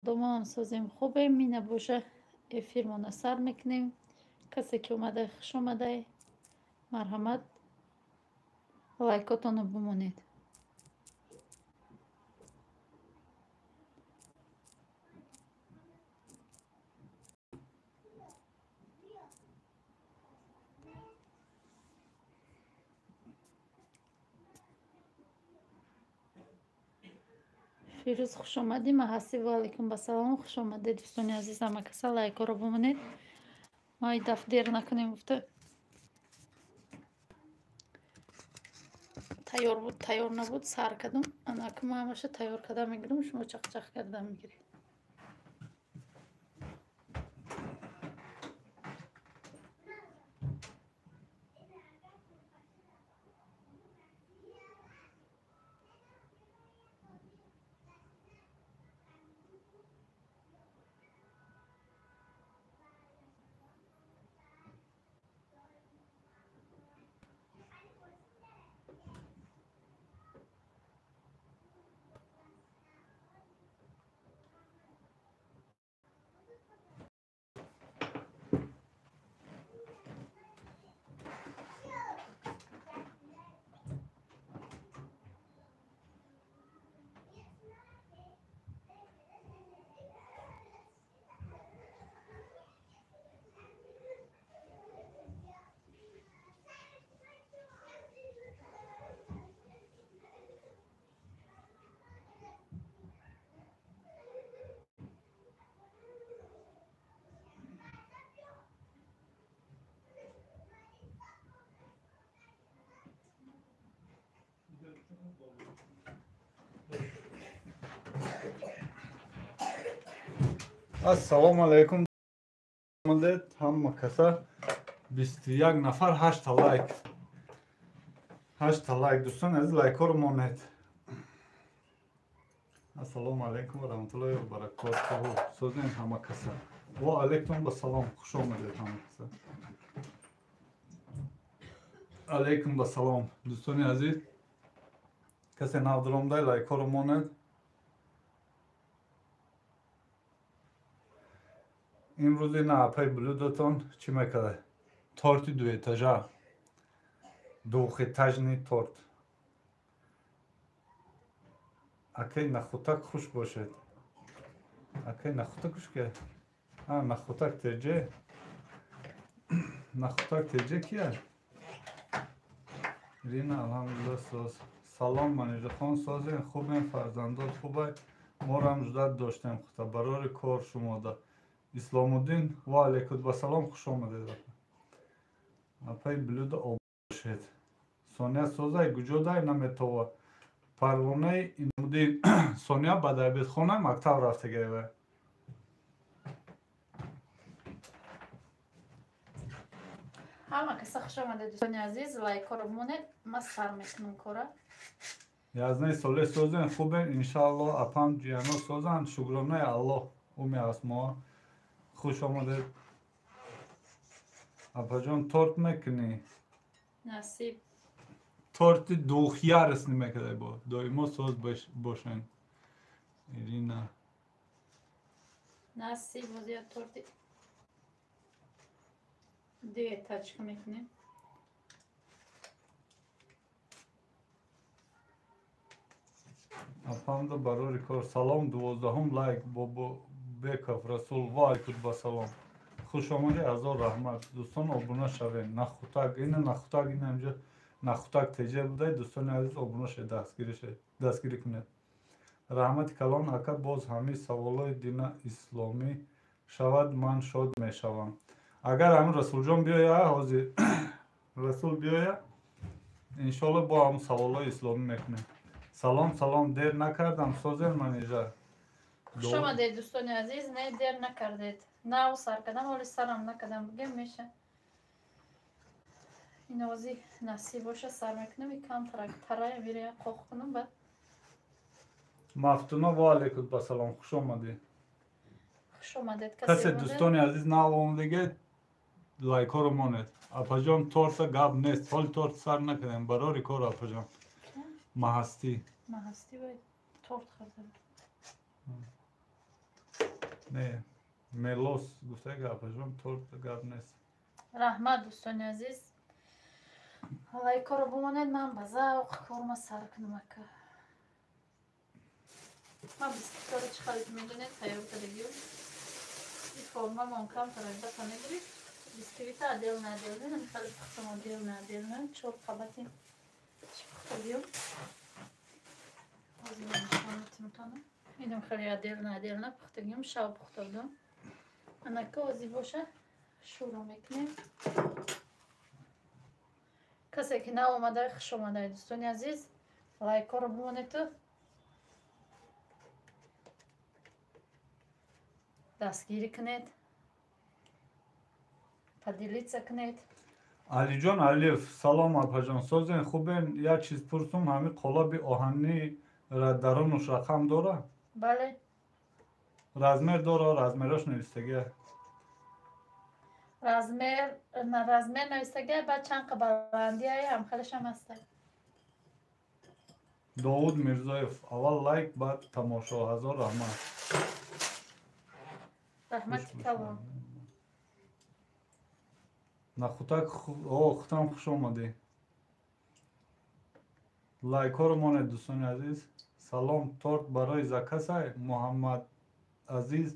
Худомоам созем, хубем. Мина боша, эфирмона сар мекунем. Касе ки омада, хуш омадай, марҳамат, лайкотонро бимонед. Фирӯз, хуш омадӣ. Маҳасӣ, ва алайкум басалом, хуш омадед, дӯстони азиз. Ҳама каса лайкҳоро бимонед. Ма и дафъ дер накунем гуфта, тайёр буд, тайёр набуд, сар кардам. Анаки ма ҳамаша тайёр карда мегирам, шумо чақчақ карда мегиред. Ассалому алайкум, ҳама каса. 21 нафар, ҳашта лайк, ҳашта лайк. Дӯстони азиз, лайкҳоро монед. Ассалому алайкум ва раҳматуллоҳи ва баракотуҳу. Созем, ҳама каса? Ва алайкум басалом, хуш омадед, ҳама каса. Алайкум басалом, дӯстони азиз. Касе нав даромадай, лайкҳоро монед. Имрӯз ина апаи блюдатон чӣ мекарда? Торти дуэтажа, двухэтажный торт. Акай Нахутак, хуш бошед. Акай Нахутак, хуш ки Нахутак теҷе, Нахутак теҷе кия? Ирина, алҳамдулилла, соз. Салом, Манижахон, созем, хубем, фарзандот хубай? Морам ждать доштем хута, барори кор шумода. Исломуддин, ва алайкум басалом, хуш омадед. Апаи блюдо, обошед. Соня созай, куҷодай, наметова. Парвонаи Иномуддин, Соня ба дабирхона, мактаб рафтагайва. Ҳама каса хуш омадед, дӯстони азиз, лайкҳоро бимонед. Ма сар мекунам кора. Язнаи соле, созем, хубем, иншаалло. Апам ҷияно созанд, шукронаи Аллоҳ. Уми Асмо, хуш омадед. Апаҷон, торт мекунӣ? Насиб. Торти двухъярусный мекардай бо. Доимо соз бошен. Ирина. Насиб, бозия торти дуэтажка мекунем. Апамда барори кор. Салом, 12-ум лайк. Бобобеков Расул, ва алайкум басалом, хуш омадӣ, ҳазор раҳмат. Дӯстон, обуна шавед. Нахутак, ина Нахутак, ина инҷа Нахутак теҷа будай. Дӯстони азиз, обуна шавед, дастгирӣ кунед. Раҳмати калон, ака. Боз ҳамин саволҳои дина исломӣ шавад, ман шод мешавам. Агар ҳамин Расулҷон биёя, ҳозир Расул биёя, иншоалло, бо ҳамн саволҳои исломӣ мекунем. Салом, салом, дер накардам? Созем, Манижа? Хуш омадед, дӯстони азиз. Не, дер накардед. Нав сар кардам, ҳоли сарам накардам, бигем меша. Инози насиб боша, сар мекунам. Икам тарая мирая қоқ кунам баъд. Мафтуна, ва алайкум басалом, хуш омадӣ. Хуш омадед. Касе, дӯстони азиз, нав омадагед, лайкҳоро монед. Апаҷон, торта гап нест, ҳоли торт сар накардем, барори кор, апаҷон. Маҳастӣ. Маҳастӣ торт хӯрда. Не, мелос гуфта гапашон торт гап нест. Раҳмат, дӯстони азиз. Лайкоро бимонед, ман ба завқ корма сар кунам ака. Ман бисквитро чӣ хеле ки медонед тайёр кардагиём. И формамон камтар аз дафа мегирифт. Бисквита отдельно отдельно, намихеле пухтам отдельно отдельно, чор қабати чӣ пухтагиём. Ҳозир ман нишон метимтонам. Инам хеле отдельно отдельно пухтагиём, шав пухта будам. Анака ҳозир боша шурӯъ мекунем. Касе ки нав омада, хуш омада, дӯстони азиз. Лайкҳоро бимонед, дастгирӣ кунед, поделиться кунед. Алиҷон Алиев, салом апаҷон, созен, хубен? Як чиз пурсум, ҳамин қолаби оҳанӣ дарунуш рақам дора? Бале. Размер дора, размерош навистагия? Размер, размер навистагия, баъд чанд қа баландияи ҳамхелашам ҳаста. Довуд Мирзоев, аввал лайк, баъд тамошо, ҳазор раҳмат. Раҳмати калон. Нахутак, о, хутам хуш омадӣ. Лайкҳоро монед, дӯстони азиз. Салом, торт барои заказай Муҳаммад Азиз.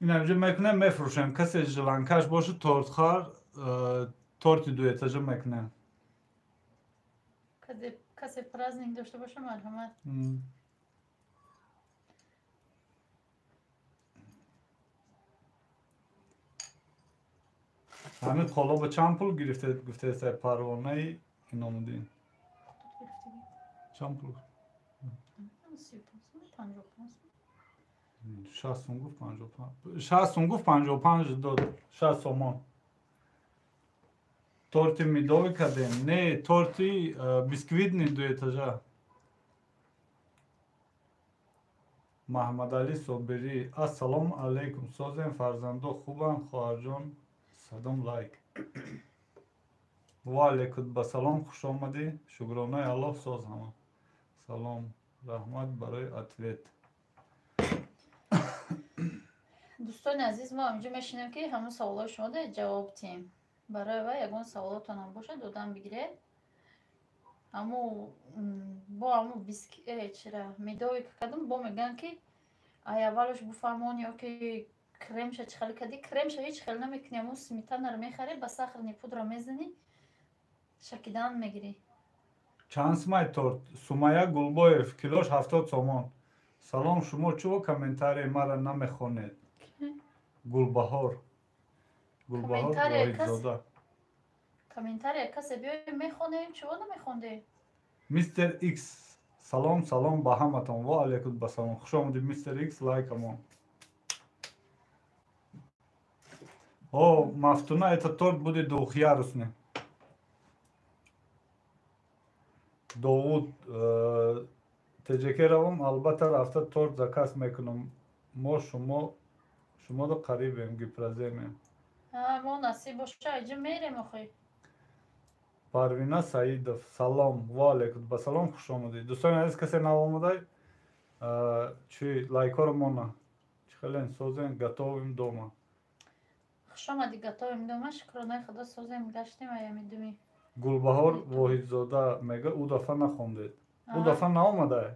Ин ҳамҷо мекунем, мефурӯшем. Касе желанкаш бошад, тортхар, торти дуэтажа мекунем. Касе праздник дошта боша, марҳамат. Ҳамин қолаба чанд пул гирифтед, гуфтед Парвонаи Иномуддин? Чанд пул? 60 сум гуфт, 55. 60 сум гуфт, 55 дод. 60 сомон. Торти медовый кардем? Не, торти бисквитный дуэтажа. Маҳмадалӣ Собирӣ, ассалому алайкум, созем, фарзандо хубанд, хоҳарҷон, садом лайк. Ва алайкум ба салом, хуш омадӣ, шукронаи Аллоҳ, соз ҳама. Салом, раҳмат барои ответ. Дӯстони азиз, мо ҳаминҷо мешинем, ки ҳамон саволҳои шумо ҷавоб диҳем. Барои вай ягон саволотонам бошад, додан бигиред. Ҳаму бо ҳаму чира медовый кардам, бо мегӯянд, ки ай аввалаш буфаҳмон ё ки кремша чӣ хеле кардӣ. Кремша ҳеҷ хел намекунӣ, ҳамун сметанаро мехарӣ, ба сахарный пудра мезанӣ, шакидан мегирӣ. Чанд сумай торт? Сумая Гулбоев, килош 70 сомон. Салом, шумо чӯ комментарии мара намехонед? Гулбаҳор. Гулбаҳор Воҳидзода. Комментария касе биёем мехонем, чиво намехондем? Мистер Икс, салом, салом ба ҳаматон. Ва алайкум ба салом. Хуш омадед, Мистер Икс, лайкамон. О, Мафтуна, это торт будет двухъярусный. Довуд, ТЖК равам, албатта рафта торт заказ мекунам. Мо шуморо қарибем, гипроземем. Мо насиб боша, иҷо мерем охи. Парвина Саидов, салом, ва алайкум ба салом, хуш омадед. Дӯстони азиз, касе нав омадай, чи лайкҳоро мона. Чӣ хелен созен, готовим дома. Хуш омадӣ, готовим дома, шукронаи Худо, созем, гаштем аями думи. Гулбаҳор Воҳидзода мега, ӯ дафъа нахондед. Ӯ дафъа наомадай.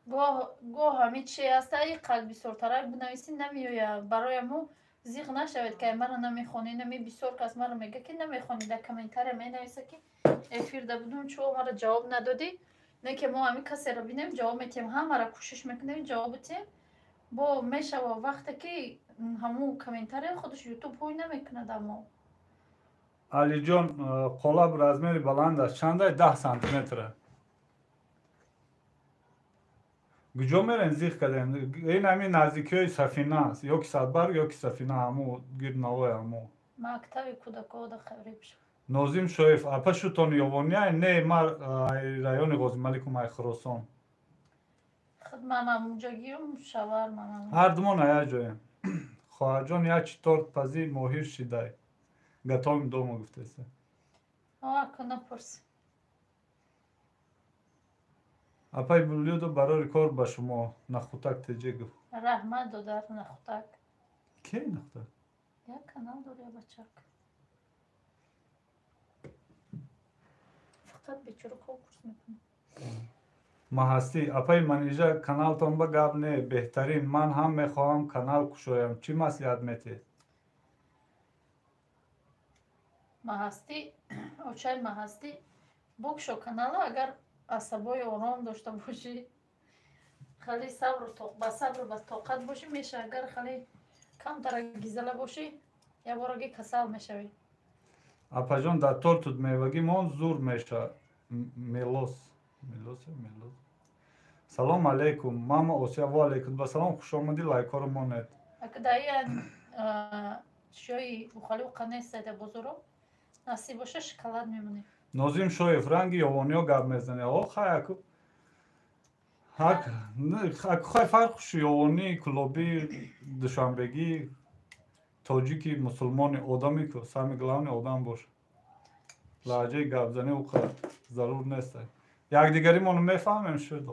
Гоҳ ҳами чи аста, и қалб бисёртарак бинависӣ намеояд. Барои мо зиқ нашавед, ки маро намехонӣ. Нами бисёр кас маро мега, ки намехонӣ, дар комментария менависа, ки эфирда будум, чӯ маро ҷавоб надодӣ. Не ки мо ҳамин касеро бинем, ҷавоб метиҳем, ҳамаро кӯшиш мекунем ҷавоб диҳем. Бо мешава вақте ки ҳамун комментария худаш Ютуб ҳуй намекунад амо. Алиҷон, қолаб размери баланд аст, чандай? 10 сантиметра. Куҷо мерем, зиқ кардем? Ин ҳамин наздикиҳои сафина аст, ё ки Садбарг, ё ки сафина, ҳаму гирд навои ҳаму. Мактаби кӯдакода қариб. Нозим Шоев, апа шутон ёвония? Не, ман райони Ғозималикум, ай Хуросон. Худ манам унҷагиюм, шавар манам. Ҳар думон ая ҷоем. Хоҳарҷон, як чи торт пазӣ моҳир шидай. Готовим дома гуфтеса. Ака напурс. Апай блюдо барори кор ба шумо. Нахутак теҷе гуфт. Раҳмат, додар Нахутак. Ки Нахутак? Як канал дори, бачак. Фақат бечора конкурс мекунад. Маҳастӣ, апаи Манижа, каналтон ба гап не, беҳтарин. Ман ҳам мехоҳам канал кушоям. Чӣ маслиҳат метиҳед? Маҳастӣ, очаи Маҳастӣ, букшо канала, агар асабои ором дошта бошӣ, хеле сабру ба сабру ба тоқат бошӣ, меша. Агар хеле камтара гизала бошӣ, якбораги касал мешавӣ. Апаҷон, дар тортут мевагӣ мон зур меша. Мелос, мелос, мелос. Салом алейкум, мама Осия. Ва алейкум ба салом, хушомадӣ, лайкҳоро монед. Даия чиёи ухали уқа нест дар бозоро, насиб боша, шоколад мемонем. Нозим Шоев, ранги ёвониё гап мезанед. О, хай, аку аку хай, фарқш ёвонӣ, кулобӣ, душанбегӣ, тоҷики, мусулмони, одами ку, самый главный одам бош. Лаҳҷаи гапзанӣ уқа зарур нест. Якдигаримоно мефаҳмем, шуд.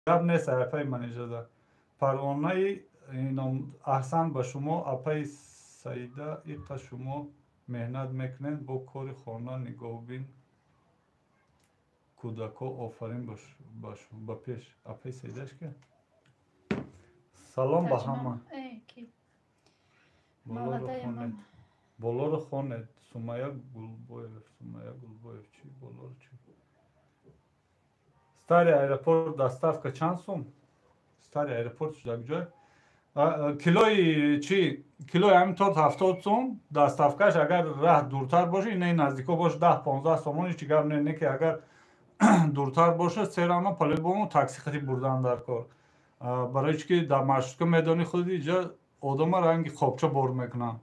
Гап нест. Апаи Манижада Парвонаи аҳсан ба шумо, апаи Саида, иқа шумо меҳнат мекунед бо кори хона, нигоҳубин кӯдако, офарин ба пеш. Апаи Саидаш ки? Салом ба ҳама. Болоро хонед. Сумая Гулбоев, Сумая Гулбоев, чи болоро, чи? Старый аэропорт доставка чанд сум? Старый аэропорт дар куҷой? Килои чи, килои ҳамин торт 70 сум доставкаш. Агар раҳ дуртар боша, инаи наздико боша, 10-15 сомон, ҳеҷ гап не. Не ки агар дуртар боша, всё равно по-любому такси хати бурдан дар кор. Барои чи ки дар маршрутка, медони худи, иҷа одама ранги қопча бор мекунанд,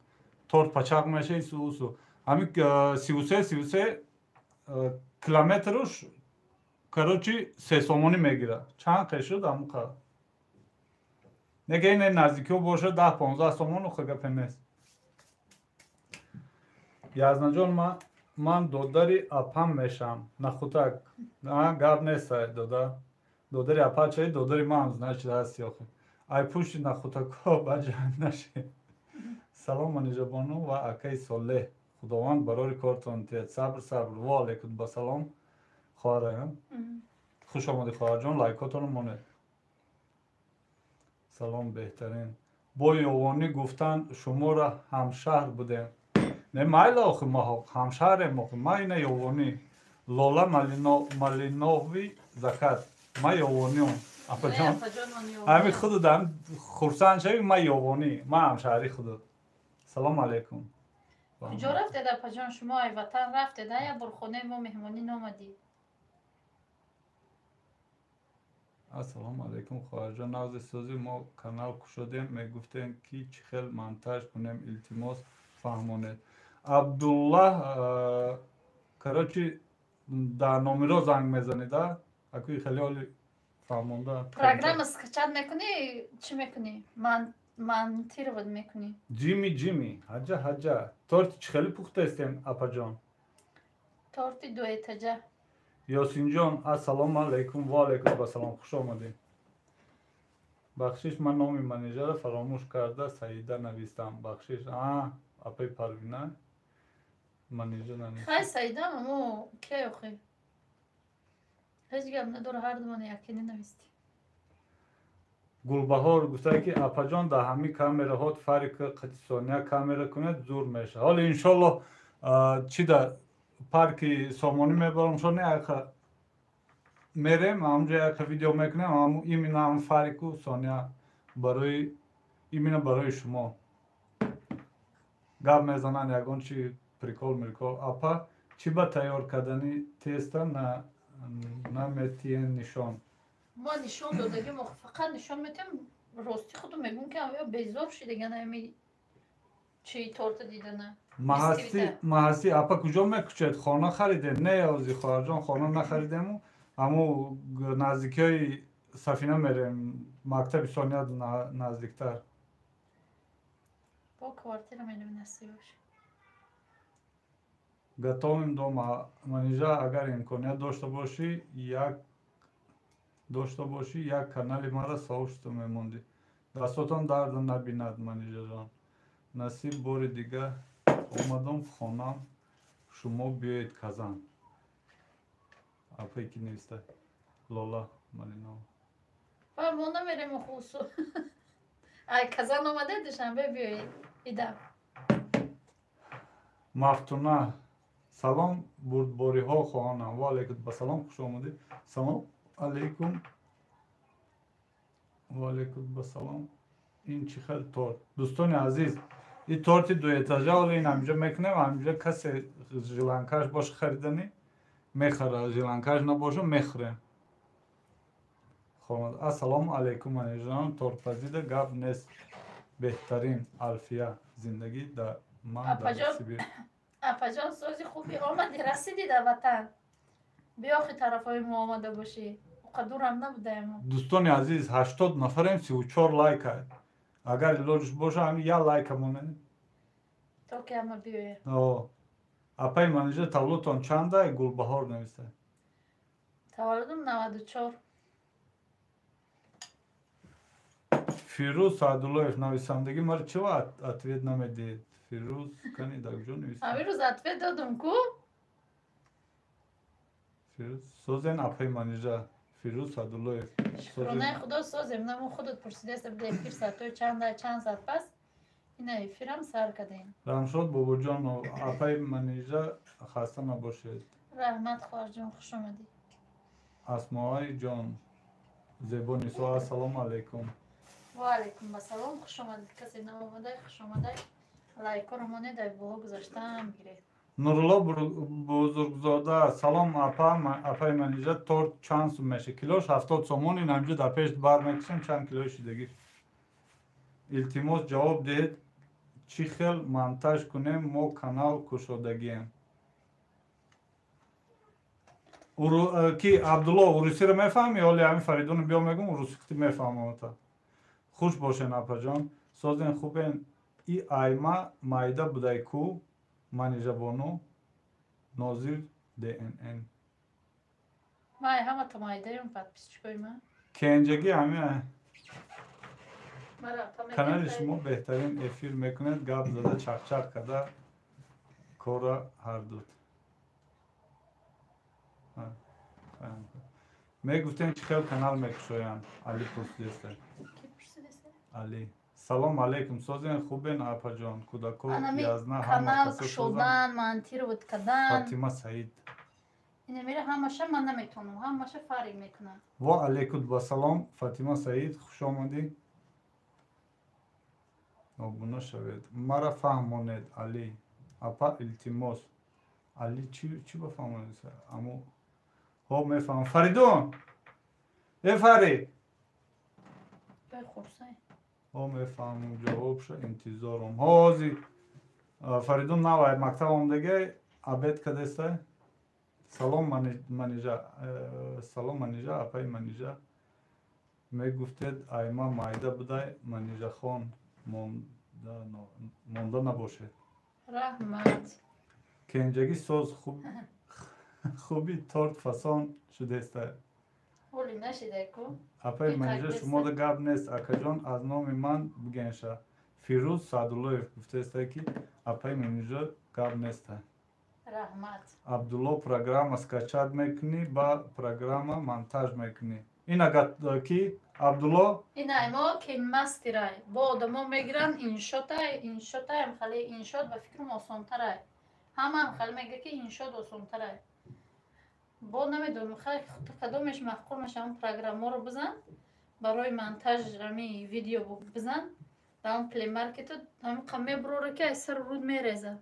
торт пачақ меша, ису усу. Ҳамин 33, 33 километруш, короче, 3 сомонӣ мегирад. Чанд қе шуд? Ҳамуқа нега ине наздикиҳо боша, 10-15 сомон, уха гапе нест. Язнаҷон, ман додари апам мешам. Нахутак, гап нест, дода, додари апа чаи, додари ман, значит, ҳасти. Охи, ай пушти нахутакҳо ба ҷанг нашед. Салом, Манижабону ва акаи Солеҳ, худованд барори кортон тиҳад. Сабр, сабр. Ва алейкум ба салом, хоҳараям, хуш омадӣ, хоҳарҷон, лайкотонро монед. Салом, беҳтарин. Бо ёвонӣ гуфтан, шуморо ҳамшаҳр будем. Не, майла, охи, ма ҳамшаҳрем, охи, ма ина ёвонӣ. Лола Малинови закат, ма ёвониам, апаҷон. Ҳами худу дам хурсанд шави, ма ёвонӣ, ма ҳамшаҳри худу. Салом алейкум. Куҷо рафтед, апаҷон? Шумо ай ватан рафтед, як бор хонаи мо меҳмонӣ номадӣ. Ассалому алайкум, хоҳарҷон, нағзи сӯзи. Мо канал кушодем, мегуфтем, ки чӣ хел монтаж кунем, илтимос, фаҳмонед. Абдуллаҳ, короче, дар номеро занг мезанед, а акӯи хеле оли фаҳмонда. Программа скачать мекунӣ, чӣ мекунӣ, монтировать мекунӣ. Ҷими, ҷими, ҳаҷа, ҳаҷа. Торти чӣ хеле пухтаистем, апаҷон? Торти дуэтаҷа. Ёсинҷон, ассалому алайкум. Ва алайкум ассалом, хуш омадед. Бахшиш, ман номи Манижаро фаромӯш карда, Саида навистам, бахшиш. А апаи Парвина Манижа. Хай, Саида мамо ке, охи, ҳеҷ гап надора, ҳар думона якини навистӣ. Гулбаҳор гуфтае, ки апаҷон, дар ҳамин камераҳо фарика қати Сония камера кунед, зур мешавад. Ҳоло, иншоллоҳ, чи да парки Сомонӣ мебарам, шо не, яка мерем, ҳамҷо яка видео мекунем, ҳаму именно ҳам Фарику Сония, барои именно барои шумо гап мезананд, ягон чи прикол мрикол. Апа, чӣ ба тайёр кардани теста наметиен нишон? Мо нишон додагим, фақат нишон метиҳем. Рости, худу мегӯм, ки безор шидаган ами чи торта дидана. Маҳастӣ, апа, куҷо мекучед? Хона харидем? Не, ози, хоҳарҷон, хона нахаридему, ҳаму наздикиҳои сафина мерем, мактаби Сония наздиктар. Бо квартира мерем, насиб. Готовим дома. Манижа, агар имконият дошта бошӣ, як дошта бошӣ, як канали мара сообщество мемондӣ. Дастотон дард набинад, Манижаҷон. Насиб бори дига омадам хонам, шумо биёед Казан. Апае ки нависта? Лола Малинова. Мо намерем хусу. Ай Казан омаде, Душанбе биёед. Ида. Мафтуна. Салом, бурдбориҳо хоҳонам. Ва алайкум ба салом, хуш омадед. Салом алейкум. Ва алайкум ба салом. Ин чӣ хел торт? Дӯстони азиз, ин торти дуэтажа ҳоло ин ҳаминҷо мекунем, ҳаминҷо касе жиланкаш боша хариданӣ мехара, жиланкаш набоша мехӯрем. Ассалому алайкум, Манижаҷон, тортпазида гап нест, беҳтарин Алфия. Зиндагӣ дар ман дар Сибир. Апаҷон, сози хуби омадӣ, расидӣ дар ватан. Биёхи тарафҳои мо омада бошӣ. Қадурам набудаем. Дӯстони азиз, 80 нафарем, 34 лайка. Агар илоҷш боша, ҳамин як лайка монед. То ки ҳама биёяд. Апаи Манижа, таваллудтон чанда? Гулбаҳор нависта. Таваллудам 94. Фирӯз Саъдуллоев нависандагӣ маро чӣ ответ намедиҳед? Фирӯз кани дар куҷо нависта? Ҳамин рӯз ответ додум ку? Фирӯз созен, апаи Манижа. Фирӯз Саъдуллоев. Шукронаи Худо созем. Намо худат пурсидаста буда эфир саатҳои чанда, чанд саат пас ина эфирам сар кардем. Рамшод Бобоҷонов, апаи Манижа, хаста набошед. Раҳмат, хоҳарҷон, хуш омадӣ. Асмоаи ҷон, Зебонисо, ассалому алайкум. Ва алайкум ассалом, хуш омадед. Касе наомада, хуш омада. Лайкоро монед, дар боло гузаштаам бигиред. Нурулло Бузургзода, салом апа, апаи Манижа, торт чанд сум меша? Килош 70 сомон, ин ҳаминҷо дар пеш бар мекушем, чанд килои шидагӣ. Илтимос ҷавоб диҳед, чӣ хел монтаж кунем, мо канал кушодагием. Ки Абдулло, урусиро мефаҳмӣ? Ҳоли ҳамин Фаридуно биё мегум, урусӣ мефаҳмам. Хуш бошен, апаҷон. Созен, хубен. И айма майда будай ку? Манижабону Нозир ДНН. Май ҳамата майдаем подписчикои ман. Кенҷагӣ ҳами канали шумо беҳтарин эфир мекунед, гап зада чақчақ карда кора ҳардуд. Мегуфтем чӣ хел канал мекушоянд? Али пурсидеста. Али. Салом алейкум, созен, хубен, апаҷон. Кӯдако язна канал кушодан, монтировать кардан. Фатима Саид. Ина мера ҳамаша ман наметавонам, ҳамаша фарқ мекунам. Ва алейкум вассалом, Фатима Саид, хуш омадӣ. Обуна шавед. Мара фаҳмонед, Али. Апа, илтимос. Али чӣ ба фаҳмонед? Амо ҳо мефаҳмам. Фаридун! Э Фарид! Ҳо мефаҳмам, ҷавобша интизорам. Ҳози Фаридун навай мактаб омадагай, обед кадеста. Салом Манижа, салом Манижа, апаи Манижа. Мегуфтед айма майда будай, Манижахон монда набошед. Раҳмат. Кенҷагӣ соз хуби торт фасон шудеста. Ҳоли нашидай ку? Апаи Манижа, шумода гап нест, акаҷон, аз номи ман бигенша. Фирӯз Саъдуллоев гуфтеста, ки апаи Манижа гап неста. Раҳмат. Абдулло, программа скачать мекунӣ, ба программа монтаж мекунӣ. Ин агар ки Абдулло? Ин аймо кинмастерай. Бо одамо мегиранд иншотай, иншотаем хали иншот ба фикрам осонтарай. Ҳамаам хали мега ки иншот осонтарай. Бо намедонам, хай кадомеш маъқул мешавам, программаро бизан, барои монтаж ами видео бизан, дар он Play Market ҳамин мебурора ки аз сару руд мереза.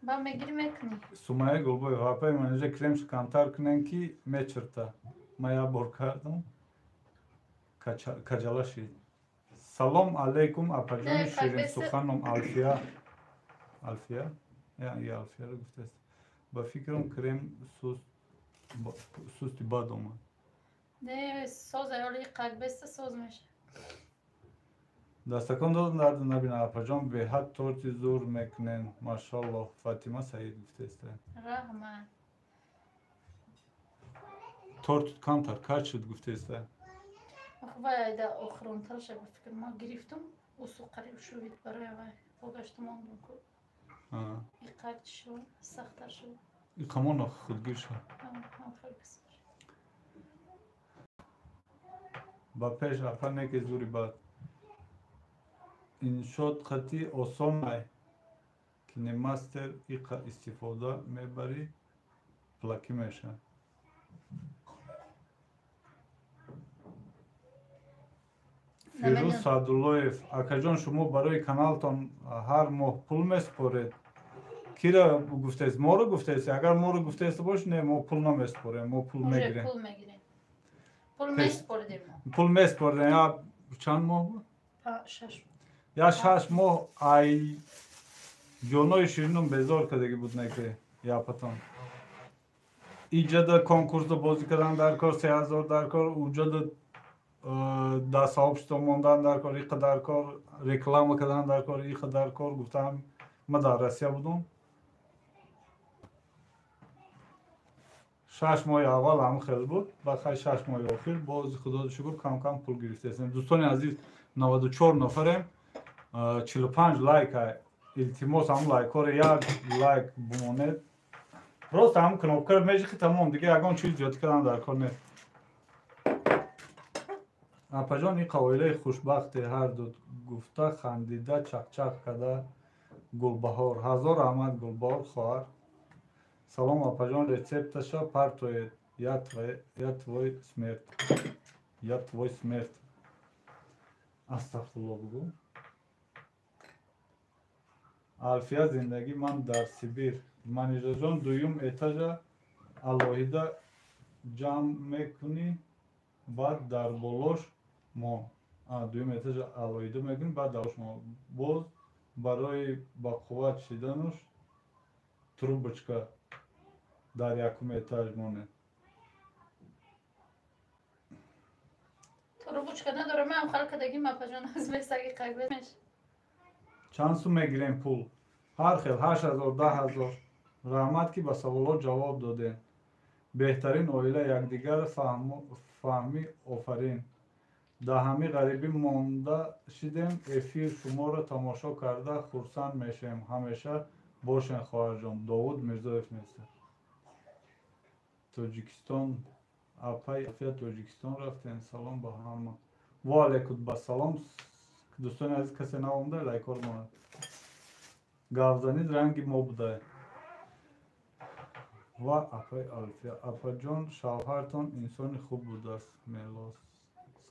Ба мегирӣ мекунӣ. Сумая Гулбоева, апаи Манижа, кремш камтар кунем ки мечирта. Ман як бор кардам, каҷала шид. Салом алейкум, апаҷони ширинсуханом Алфия. Алфия? Я Алфияро гуфтаст. Ба фикрам крем сусти бад омад. Не, соз ҳоли қакбеста соз меша. Дастакон додам дард набина, апаҷон, беҳад торти зур мекунен, машаллоҳ. Фатима Саид гуфтеста. Раҳмат. Торт камтар кач шуд гуфтеста. Вай да охиронтарша ба фикр ма гирифтум, усу қариб шувид барои вай. Богаштум ондум ку. Иқак чӣ шуд, сахттар шуд. Иқамон худгир шуд. Ба пеш апа неки зури бад. Иншоот қатъи осон ай. Кинемастер иқа истифода мебарӣ, плакӣ мешавад. Фирӯз Саъдуллоев: акаҷон, шумо барои каналтон ҳар моҳ пул месупоред? Кира гуфтаест? Моро гуфтаест? Агар моро гуфтаеста бош, не, мо пул намесупорем, мо пул мегирем. Пул месупорем. Я чанд моҳ буд? Я 6 моҳ ай ҷонои ширинум безор кардагӣ буд неки япатон. Иҷада конкурсда бозӣ кардан дар кор 3000 дар кор, уҷада дар сообщество мондан дар кор, иқа дар кор, реклама кардан дар кор, иқа дар кор. Гуфтам, ма дар Россия будум. 6 моҳи аввал ҳам хел буд, баъд хай 6 моҳи охир боз худо шукр кам-кам пул гирифтаем. Дӯстони азиз, 94 нафарем, 45 лайк. Илтимос, ҳам лайкҳоро як лайк бимонед. Просто ҳам кнопкаро межихи, тамом, дига ягон чиз зиёдӣ кардан дар кор нест. Апаҷон, ин оилаи хушбахте ҳарду гуфта хандида чақчақ карда. Гулбаҳор, ҳазор раҳмат, Гулбаҳор хоҳар. Салом апаҷон, рецепташа партоед. Я твой смерть, я твой смерть. Астағфирулло бугӯ. Алфия зиндагӣ, ман дар Сибир. Манижаҷон, дуюм этажа алоҳида ҷамъ мекунӣ, баъд дар болош мо. Дуюм этажа алоҳида мекунӣ, баъд дар болош мо. Боз барои ба қувват шидануш трубочка дар якум этаж монед. Трубочка надорам, ман хал кардагим апаҷон, аз бесаги қагбеш. Чанд сум мегирем пул? Ҳар хел, 8000, 10000. Раҳмат, ки ба саволҳо ҷавоб додем. Беҳтарин оила, якдигар фаҳмӣ, офарин. Дар ҳамин ғарибӣ монда шидем, эфир шуморо тамошо карда хурсанд мешавем. Ҳамеша бошен, хоҳарҷон. Довуд Мирзоев меистад. Тоҷикистон, апаи Алфия, Тоҷикистон рафтем. Салом ба ҳама. Ва алайкум басалом. Дӯстони азиз, касе наомада, лайкҳоро монад. Гавзанид ранги мо буда. Ва апаи Алфия, апаҷон, шавҳартон инсони хуб будааст. Мелос.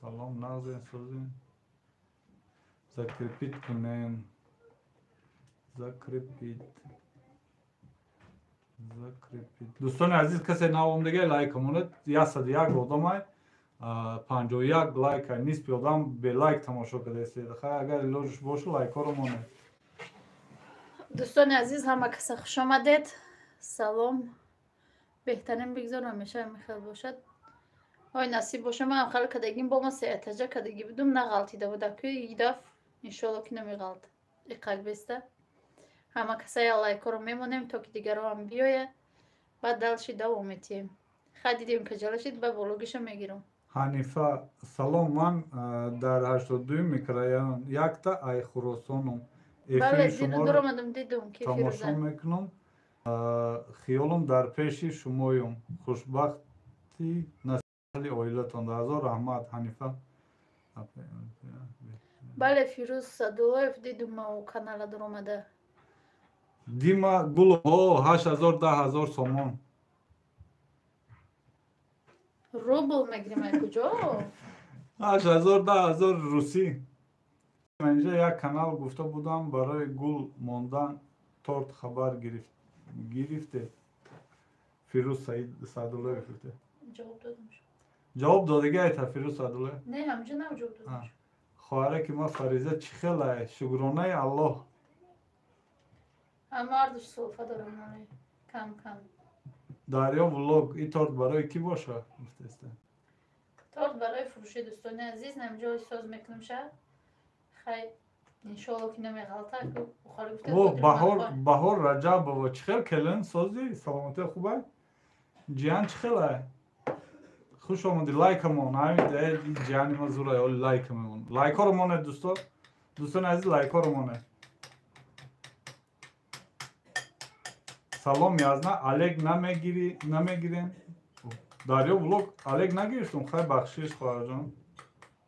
Салом, нағзен, созен. Закрепить кунен. Закрепить. Закрепить. Дӯстони азиз, касе наомадага, лайк монед. 101 одамай, 51 лайк, нисфи одам бе лайк тамошо кардааст. Хай, агар илоҷш боша, лайкҳоро монед. Дӯстони азиз, ҳама каса хуш омадед. Салом. Беҳтарин бигзор ҳамеша мехел бошад. Ой, насиб боша, ман хал кардагим, бо ма се этажа кардагӣ будум, нағалтида буда ку идаф, иншоалло ки намеғалт. Иқак беста. Ҳама каса я лайкҳоро мемонем, то ки дигаро ҳам биёяд. Баъд дальше давом метиҳем. Хай, дидем каҷала шид, ба бологиша мегирам. Ҳанифа, салом, ман дар 82 микрорайон, якта ай Хуросонум. Эфири шуморо тамошо мекунам. Хиёлам дар пеши шумоюм. Хушбахти насили оилатон. Ҳазор раҳмат, Ҳанифа. Бале, Фирӯз Садуллоев, дидум ма у канала дуромада. Дима Гулов, 8000, 10000 сомон. Рубл мегирем ай куҷо? 8000, 10000 русӣ. Манижа, як канал гуфта будам, барои гул мондан торт хабар гирифте. Фирӯз Саъдуллоев гуфте. Ҷавоб додам. Ҷавоб додагӣ айта Фирӯз Саъдуллоев? Не, ҳамҷо нав ҷавоб додам. Хоҳараки ма Фариза чӣ хелае? Шукронаи Аллоҳ. Ҳамардуш сулфа дорам, кам кам. Дарё влог, и торт барои кӣ боша? Гуфтеста. Торт барои фурӯши, дӯстони азиз, намҷо соз мекунам ша. Хай, иншоалло ки намеғалта. О, Баҳор, Баҳор Раҷабова, чӣ хел келин, созӣ? Саломатӣ хубай? Ҷиян чӣ хелай? Хуш омадӣ, лайкамон. Ҳамин ҷаҳани ма зура оли лайкамон. Лайкҳоро монед дӯсто. Дӯстони азиз, лайкҳоро монед. Салом язна, Олег намегирӣ, намегирем. Дарё блог Олег нагирифтум, хай бахшиш хоҳарҷон.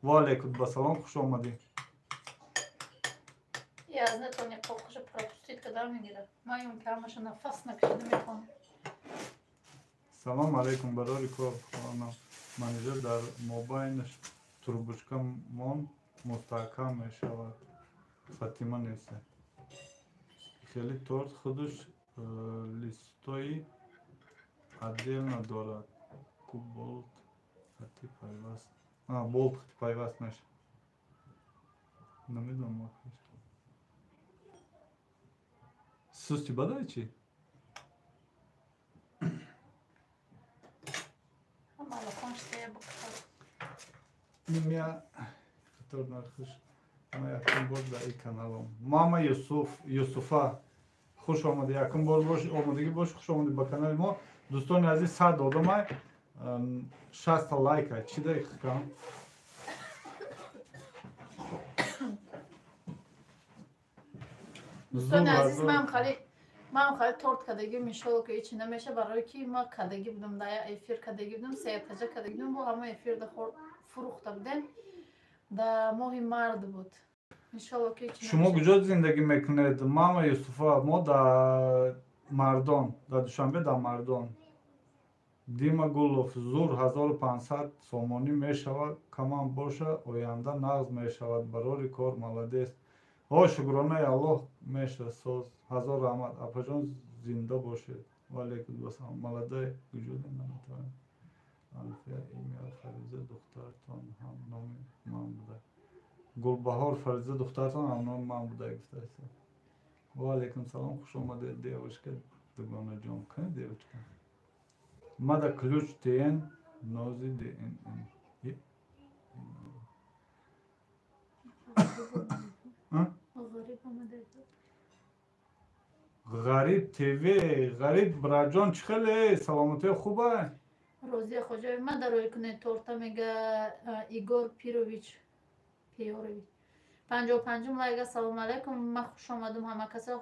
Ва алейкум ба салом, хуш омадӣ. Язна то не қоқша пропустить када мегирад. Ман юм ки ҳамаша нафас накашида мехонам. Салом алейкум, барори кор хонам. Манижа дар мобайнаш трубочкамон мустаҳкам мешавад. Фатима нест. Хеле торт худаш листои отдельно дорад. Ку болт хати пайваст. Болт хати пайваст наша. Намедонам. Сусти бадай чи? Имя қатор нархиш. Ма якум бор дар ин каналам. Мама Юсуф, Юсуфа. Хуш омадӣ. Якум бор бош, омадагӣ бош, хуш омадӣ ба канали мо. Дӯстони азиз, 100 одамай, 60 лайка. Чӣ дай кам? Дӯстони азиз, ман хали торт кадагӣ иншолло ки ҳечи намеша, барои ки ма кадагӣ будам, да эфир кадагӣ будам, сеятаҷа кадагӣ будам, бо ҳама эфирда фурӯхта будем. Да моҳи мард буд. Иншолло ки ҳечи. Шумо куҷо зиндагӣ мекунед? Мама Юсуфа, мо дар Мардон, дар Душанбе, дар Мардон. Дима Гулов, зур 1500 сомонӣ мешавад, камам боша, оянда нағз мешавад. Барори кор молодец. О, шукронаи Аллоҳ меша соз. Ҳазор раҳмат. Апаҷон зинда бошед. Ва алейкум ассалом. Молодай куҷо наметавонем. Алфия имя Фариза духтартон ҳам номи ман буда. Гулбаҳор Фариза духтартон ҳам номи ман буда гуфтааст. Ва алейкум салом, хуш омадед девочка дугонаҷон. Кани девочка? Мада ключ ТН нози ДНН. Ғариб ТВ, Ғариб браҷон чӣ хеле? Саломатӣ хуба? Розия Хоҷаева, ман дарои кунед торта мега Игор Пирович Пиорович. 55-ум лайка. Салом алейкум, ман хуш омадум ҳама каса,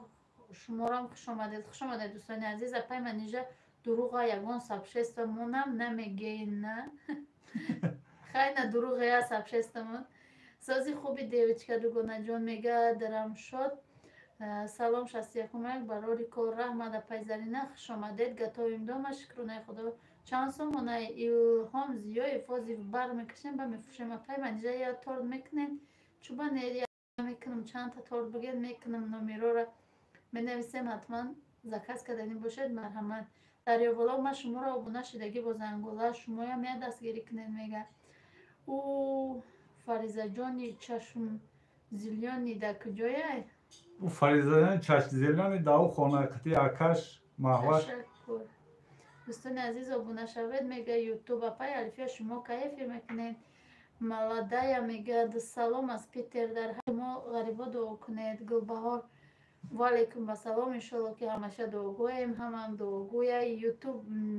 шуморам хуш омадед. Хуш омадед дӯстони азиз. Апай Манижа дурӯға ягон сабшестамонам намегена. Хайна дурӯғая сабшестамон. Сози хуби девочка дугонаҷон мега Дарамшод. Салом 61 барори кор раҳмат апай Зарина, хуш омадед. Готовим дома, шукронаи Худо. Чанд сомонаи Илҳом Зиёев ҳозир бар мекашем ба мефурӯшем. Апай Манижа я торт мекунем, чуба не мекунам, чандта торт бигед мекунам, номерора менависем, ҳатман заказ кардани бошед, марҳамат. Дарёволо ман шуморо обуна шидагӣ бо зангула, шумоям я дастгирӣ кунед мега. Ӯ Фаризаҷони чашмзилёни дар куҷояй? Ӯ Фаризаҷони чашмзилёни дар ӯ хонаи қити акаш Маҳваш. Ташаккур. Дӯстони азиз, обуна шавед мега Ютуб. Апай Алифия, шумо кай эфир мекунед? Маладая мега салом аз Питер, дар ҳаққи мо ғарибо дуо кунед. Гулбаҳор, ва алейкум ассалом, иншолло ки ҳамаша дуогӯем, ҳамам дуогӯя. Ютуб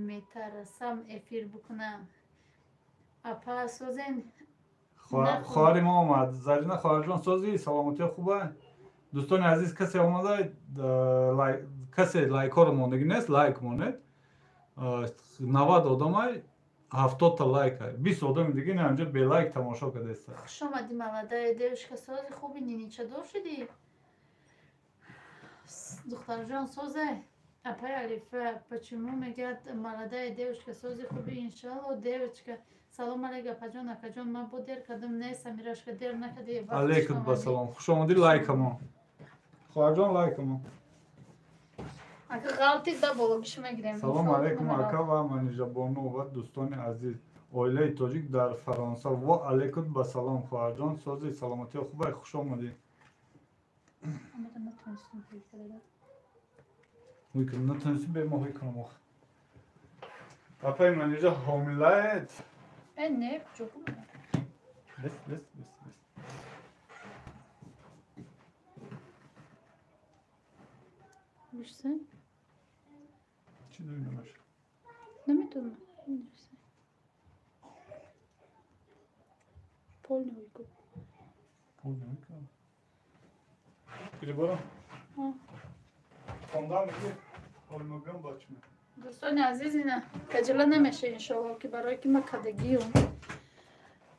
метарасам эфир бикунам. Апа созен. Хоҳари мо омад. Зарина хоҳарҷон, сози? Саломатӣ хуба? Дӯстони азиз, касе омада, касе лайкҳоро мондагӣ нест, лайк монед. 90 одамай, 70 лайка. 20 одами дига инҷо белайк тамошо кардааст. Хуш омадӣ маладая девушка, сози хуби ниничадор шудӣ? Духтарҷон созе. Апай Алифа, почему мегӯяд молодая девушка сози хуби, иншалло девочка. Салом алейк апаҷон, акаҷон, ман бо дер кардам, не Самирашка, дер накардӣ. Алейкум ассалом, хуш омадӣ, лайкамо. Хоҳарҷон, лайкамо. Ака ғалтид да бологиш мегирем. Салом алейкум ака ва Манижабону ва дӯстони азиз. Оилаи тоҷик дар Фаронса. Ва алейкум ба салом хоҳарҷон, сози саломатӣ хубай, хуш омадӣ. Натонистем бе мо ҳуй кунам ох. Апай Манижа ҳомилаед? Не, ҷо Бес, бес, бес, бес. Бишсен? Чӣ дорӣ намаш? Наметавонам. Полный выкуп. Полный выкуп. Перебором? Хонда меги? Ҳол мебиём бачме. Дӯстони азиз, ина каҷала намеша, иншоалло, ки барое ки ма кадагиюм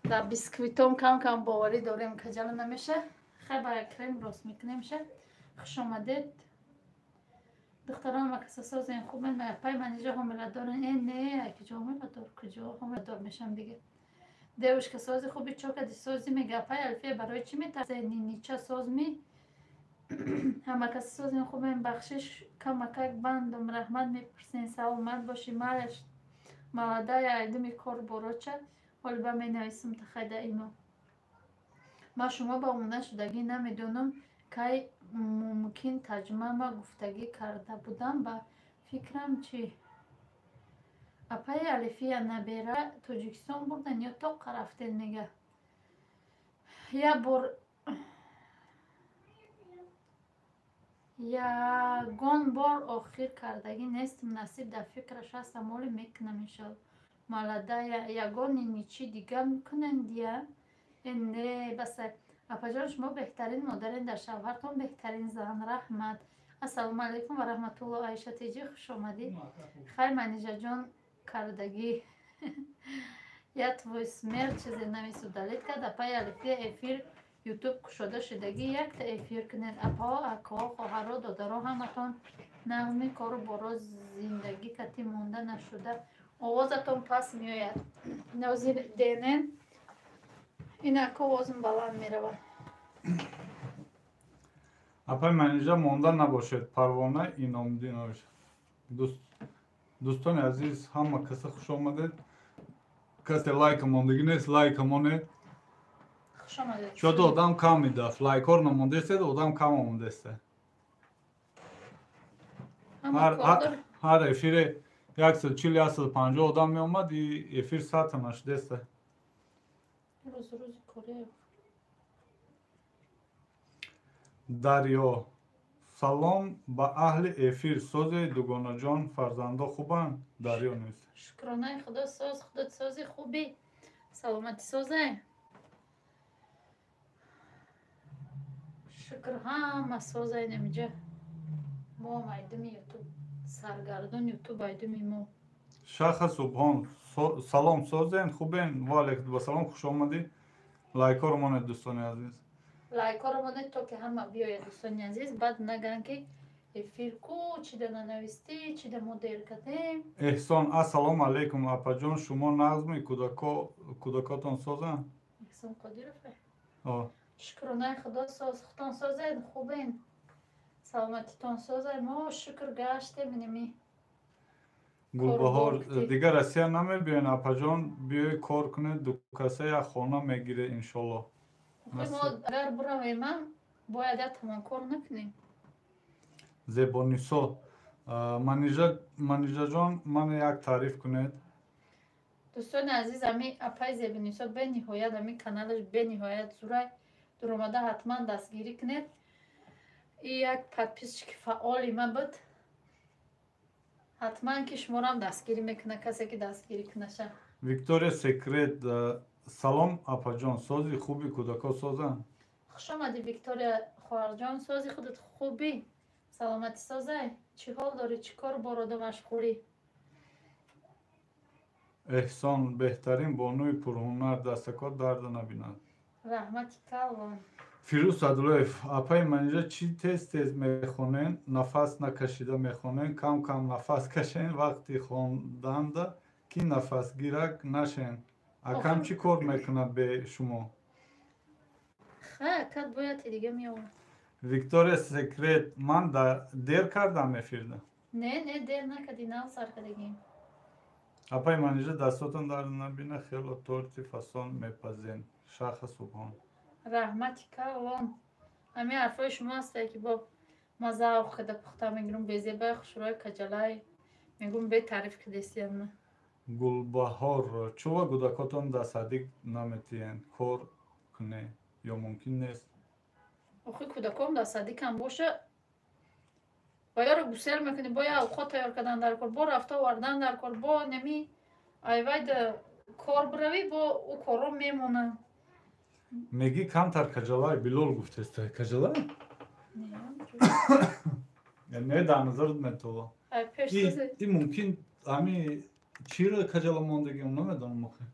дар бисквитом кам кам боварӣ дорем, каҷала намеша. Хай, ба крем рост мекунемша. Хуш омадед, духтарон, макаса созен, хубен? Пай манижа ҳомиладорен? Э, не, куҷо ҳомиладор, куҷо ҳомиладор мешам дига. Девушка, сози, хуби, чокади, сози, мега. Пай Алфия, барои чӣ метарсе? Нинича созми? Ҳама каси созен, хубен? Бахшиш, камакак бандум, раҳмат мепурсен, саломат бошӣ. Малаш маладая, айдуми кор бороча ҳоли ба менависам тахайда ино. Ма шумо ба омода шудагӣ намедонам, кай мумкин таҷма ма гуфтагӣ карда будам, ба фикрам. Чӣ, апаи Алифия, набера Тоҷикистон бурдан ё тоққа рафтен, мега. Я бор ягон бор охир кардагӣ нестам, насиб, дар фикраш ҳастам, оли мекунам, иншоалло. Маладая, ягон ниничи дига мекунандия? Э, не, баса. Апаҷон, шумо беҳтарин модарен, дар шавҳартон беҳтарин зан, раҳмат. Ассалому алайкум ва раҳматулло, Айша теҷи, хуш омадӣ. Хай, Манижаҷон, кардагӣ я твой смерть чизе навис, удалить кард. Апаи Алифия, эфир Ютуб кушода шудагӣ, якта эфир кунед. Апаҳо, акаҳо, хоҳаро, додаро, ҳаматон нағми, кору боро, зиндагӣ кати монда нашуда, овозатон пас меояд. Нозир денен, инак овозм баланд меравад. Апаи Манижа, монда набошед. Парвона Иномдинович. Дӯстони азиз, ҳама каса хуш омадед. Касе лайка мондагӣ нест, лайка монед. Хуш омадед. Шояд одам кам медафт, лайкҳоро намондестед, одам кам омадеста. Ҳар эфире 140, 150 одам меомад, и эфир сата нашудеста. Рӯз корея. Дарё, салом ба аҳли эфир, сози, дугонаҷон, фарзандо хубанд? Дарё нест. Шукронаи Худо, соз, худот сози, хуби, саломатӣ, созе, шукр, ҳама соза. Инамиҷа мо майдуми Ютуб саргардон, Ютуб айдуми мо. Шаха Субҳон, салом, созен, хубен? Ва алайкум басалом, хуш омадӣ. Лайкҳоро монед, дӯстони азиз. Лайкҳоро монед, то ки ҳама биёяд, дӯстони азиз, баъд нагӯянд, ки эфир ку, чида нанавистӣ, чида мо дер кардем. Эҳсон, ассалому алайкум, апаҷон, шумо нағзми, кӯдакотон созанд? Эҳсон Қодиров. Шукронаи Худо, соз, худтон созед, хубен, саломатитон созед? Мо шукр, гаштем инами. Гулбаҳор, дигар Россия намебиёен, апаҷон? Биёй, кор кунед, дукаса як хона мегире, иншолло. Мо агар буравемам, бояд як тамон кор накунем. Зебонисо, Манижаҷон, мана як таъриф кунед. Дӯстони азиз, ами апаи Зебонисо бениҳоят, ами каналаш бениҳоят зурай, дуромада ҳатман дастгирӣ кунед. И як подписчики фаъоли ма буд, ҳатман ки шуморам дастгирӣ мекунад, касе ки дастгирӣ кунаша. Виктория Секрет, салом, апаҷон, сози, хуби, кӯдако созанд? Хуш омадӣ, Виктория хоҳарҷон, сози, худат хубӣ, саломатӣ созай? Чӣ ҳол дорӣ, чӣ кор борода машғулӣ? Эҳсон, беҳтарин бонуи пурҳунар, дастакот дарда набинад. Раҳмати калон. Фирӯз Садулоев, апаи Манижа, чӣ тез тез мехонен, нафас накашида мехонен, кам кам нафас кашен вақти хонданда, ки нафасгирак нашен. Акам чӣ кор мекунад бе шумо? Хай, акат бояд дига меовард. Виктория Секрет, ман дер кардам эфирда? Не, не, дер накардӣ, нав сар кардагим. Апаи Манижа, дастотон дард набина, хело торти фасон мепазен. Шаха Субҳон. Раҳмати калон. Ҳамин ҳарфҳои шумо ҳастае, ки бо ма завқ када пухта мегирам, безебаи хушрӯи каҷалай мегӯм, бетаъриф кадестиям. Гулбаҳор, чува кӯдакотон дар садик наметиҳен, кор куне ё мумкин нест? Охи, кӯдаком дар садикам боша, ба ёро гусел мекунӣ, бо я овқот тайёр кардан дар кор, бо рафта овардан дар кор, бо неми айвайда кор биравӣ, бо ӯ корро мемонанд. Меги камтар каҷалай, Билол гуфтеста. Каҷалай? Не, дар назарат метова. И мумкин ҳами чиро каҷала мондагиам намедонам охи.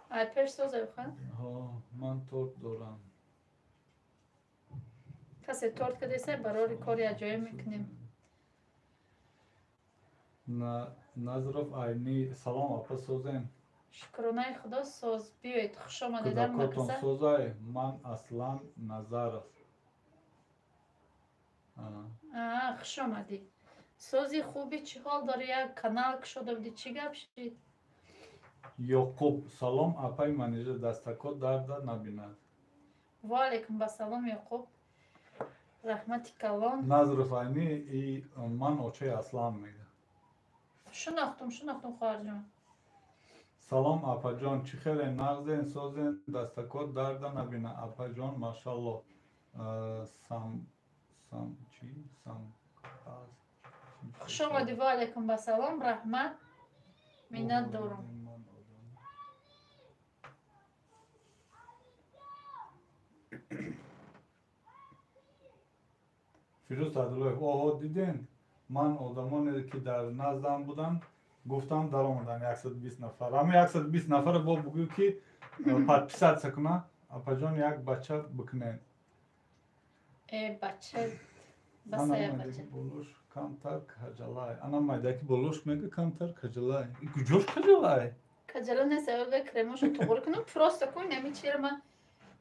Ай пеш созай ха? Ҳо, ман торт дорам. Касе торт кадеса барори кори аҷоиб мекунем. Назаров Айни, салом апа, созен. Шукронаи худо соз. Биёед, хуш омадед дар Кӯдакотон созай, ман Аслан Назаров. Хуш омадӣ. Сози хуби, чӣ ҳол дорӣ? Як канал кушода будӣ, чӣ гап шид? Ёқуб, салом апаи Манижа, дастако дарда набинад. Ва алайкум басалом, Ёқуб, раҳмати калон. Назаров Айни и ман очаи Аслан мега. Шинохтум, шинохтум, хоҳарҷон. Салом апаҷон, чӣ хеле нағзен, созен, дастако дарда набина апаҷон, машалло. Сам сам чӣ сам. Хуш омадӣ, ва алайкум басалом, раҳмат, миннат дорам. Фирӯз Саъдуллоев, оҳо диден, ман одамоне ки дар наздам буданд гуфтам даромаданд 120 нафар. Ҳама 120 нафара бо бугӯ ки подписаться куна, апаҷон як бача бикунед. Э бача басая бача. Болош камтар каҷалай. Ана майдаки болош мега камтар каҷалай. Куҷош каҷалай? Каҷала нест, ага кремошо туғри кунам, просто кун нами чира ма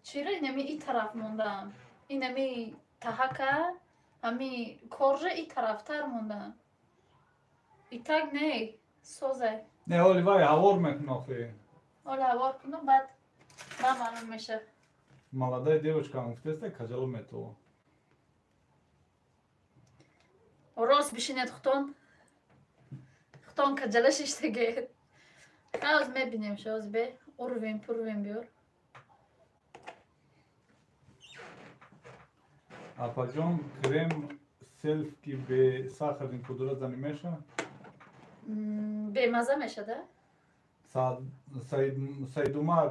чира нами и тараф мондаам. Инами таҳака ҳами коржа и тарафтар мондаам. И так не созай. Не, ҳоли вай ҳавор мекун охи. Ҳоли ҳавор кунам, баъд ба маълум меша. Молодая девочка гуфтеста каҷало метова. Рост бишинед хутон. Хутон каҷала шиштагед. Ҳоз мебинем шоз бе урвем пурвем биёр. Апаҷон, крем селф ки бе сахарин пудра зани меша? Бемаза мешада? Саидумар,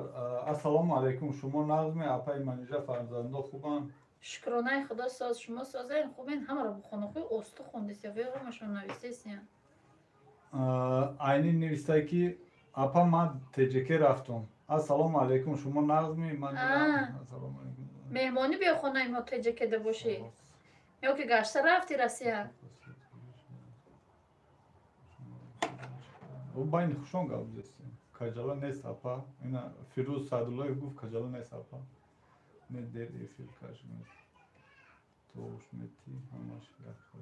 ассалому алайкум, шумо нағзме апаи Манижа, фарзандо хубанд? Шукронаи худо соз, шумо созен хубен, ҳамаро бухонохӯй осту хондеся, ҳамашон нависесиян. Айни навистай ки апа ман ТҶК рафтум. Ассалому алайкум, шумо нағзме? Ман ассалому алайкум. Меҳмонӣ биё хонаи мо ТҶК-да бошӣ. Ё ки гашта рафти Россия? Ӯ байни хушон гап зестем. Каҷала нест апа. Ина Фирӯз Саъдуллоев гуфт каҷала нест апа. Не дер эфир каш нест. Тош мети ҳамаш як хел.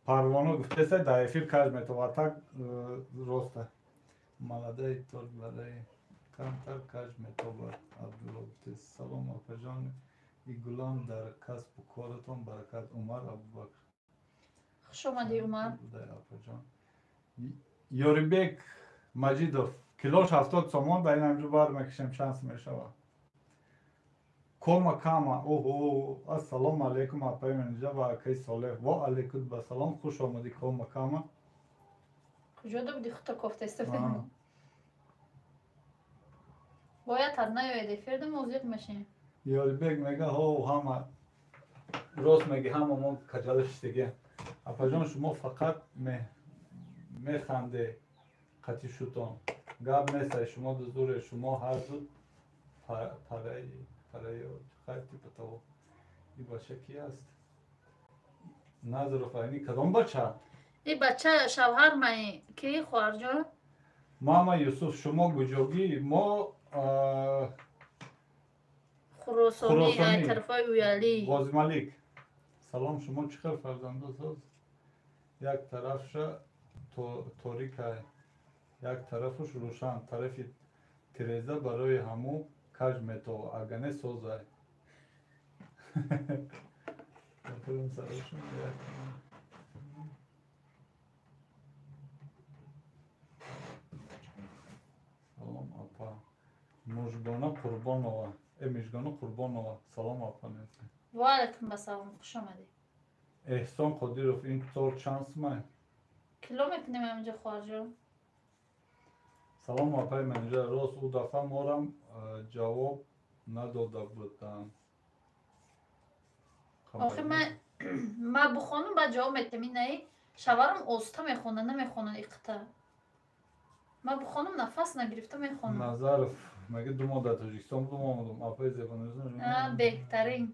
Парвона гуфтеса дар эфир каш метова так роста. Маладаи торт барои камтар каш метобад. Абдулло гуфтест салом апаҷон, и гулам дар касбу коратон баракат. Умар Абубакр. Хуш омадӣ, Умар. Апаҷон. Ёрибек Маҷидов, килош 70 сомон, дар ин ҳамҷо бар мекашем, шанс мешавад. Кома кама, оҳо, ассалому алайкум апаи Манижа ва акаи Солеҳ. Ва алайкум басалом, хуш омадӣ Кома кама. Куҷо будӣ хута кофта истафтем? Бояд ҳад наёед эфирда мозиқ мешем. Ёрибек мега ҳо ҳама рост меги, ҳама мо каҷала шиштагием. Апаҷон, шумо фақат механде қати шутон. Гап нестай, шумо дузуре, шумо ҳар ду параё хай типа того. И бача ки аст? Назаров Айни, кадом бача? И бача шавҳар май ки хоҳарҷон? Мама Юсуф, шумо куҷогӣ? Мо Хуросонӣ, тарафҳои Уялӣ. Ғозималик. Салом, шумо чӣ хел фарзандо соз? Як тарафша торикай, як тарафуш рӯшан, тарафи тиреза барои ҳаму каж метова, ага не созай. Салом апа. Мужгона Қурбонова. Мижгона Қурбонова. Салом апа. Ва алайкум басалом, хуш омадӣ. Эҳсон Қодиров, ин торт чанд сумай? Кило мекунем ҳаминҷо хоҳарҷон. Салом апаи Манижа, рост ӯ дафъа морам ҷавоб Надода будам. Охи ма бухонам, баъд ҷавоб метем. Инаи шаварам оста мехонад, намехонад иқта. Ма бухонам, нафас нагирифта мехонам. Назаров мега, 2 моҳ дар Тоҷикистон будум, омадам. Апаи зебонизм. Беҳтарин.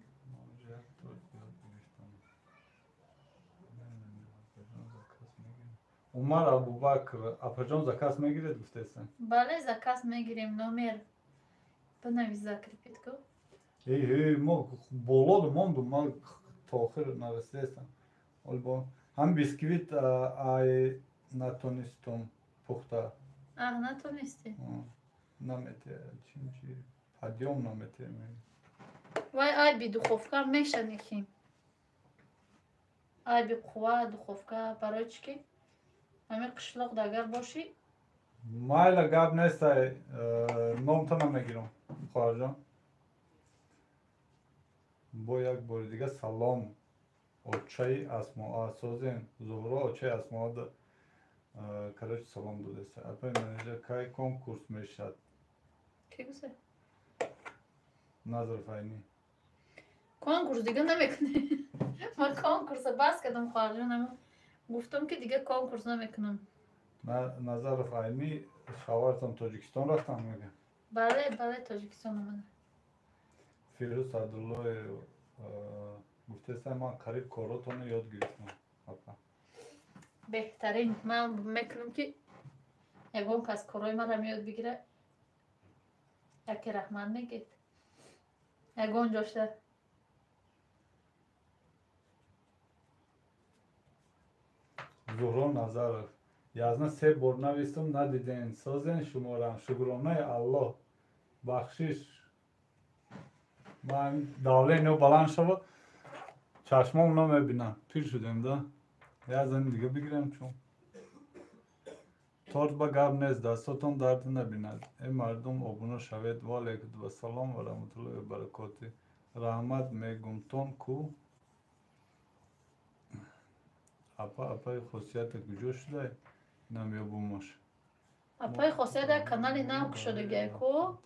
Умар Абубакр, апаҷон, заказ мегиред, гуфтеса? Бале, заказ мегирем. Номер бинавис, закрепить ку. Эй, мо боло мондум, ма то охир нарасидестам. Ҳам бисквит ай натонистум пухта. Ах, натонистӣ? Намете, чимчи подъём намете. Вай, айби духовка мешани ки, айби қувва духовка. Барои чӣ ки ҳамин қишлоқ агар бошӣ. Майла, гап нестай, номта намегирам, хоҳарҷон. Бо як бори дига салом, очаи Асмоа, созем. Зуҳро очаи Асмоа, короче, салом додеста. Апаи менеҷер, кай конкурс мешавад? Ки гуфта? Назаров Айнӣ. Конкурс дига намекунем. Ман конкурса бас кардам, хоҳарҷонам. Гуфтам, ки дига конкурс намекунам. Назаров Айнӣ, шавҳартон Тоҷикистон рафтам, мега? Бале, бале, Тоҷикистон омада. Фирӯз Садуллоев гуфтеста, ман қариб коротонро ёд гирифтам, апа. Беҳтарин. Ман мекунам, ки ягон кас корҳои марам ёд бигира, яке раҳмат мегед ягон ҷошта. Зуҳро Назаров, язна се бор навистум, надиден. Созен, шуморам, шукронаи Аллоҳ. Бахшиш, ман давлениё баланд шава, чашмом намебинам, пир шудем да. Як зани дига бигирем. Чун торт ба гап нест, дастотон дард набинад. Э, мардум, обуна шавед. Ваалайкум вассалом ва раҳматуллоҳи ва баракоту. Раҳмат мегумтон ку. Апа, апаи Хосията куҷо шудай? Намёбумаш. Апаи Хосият як канали нав кушодагиай ку.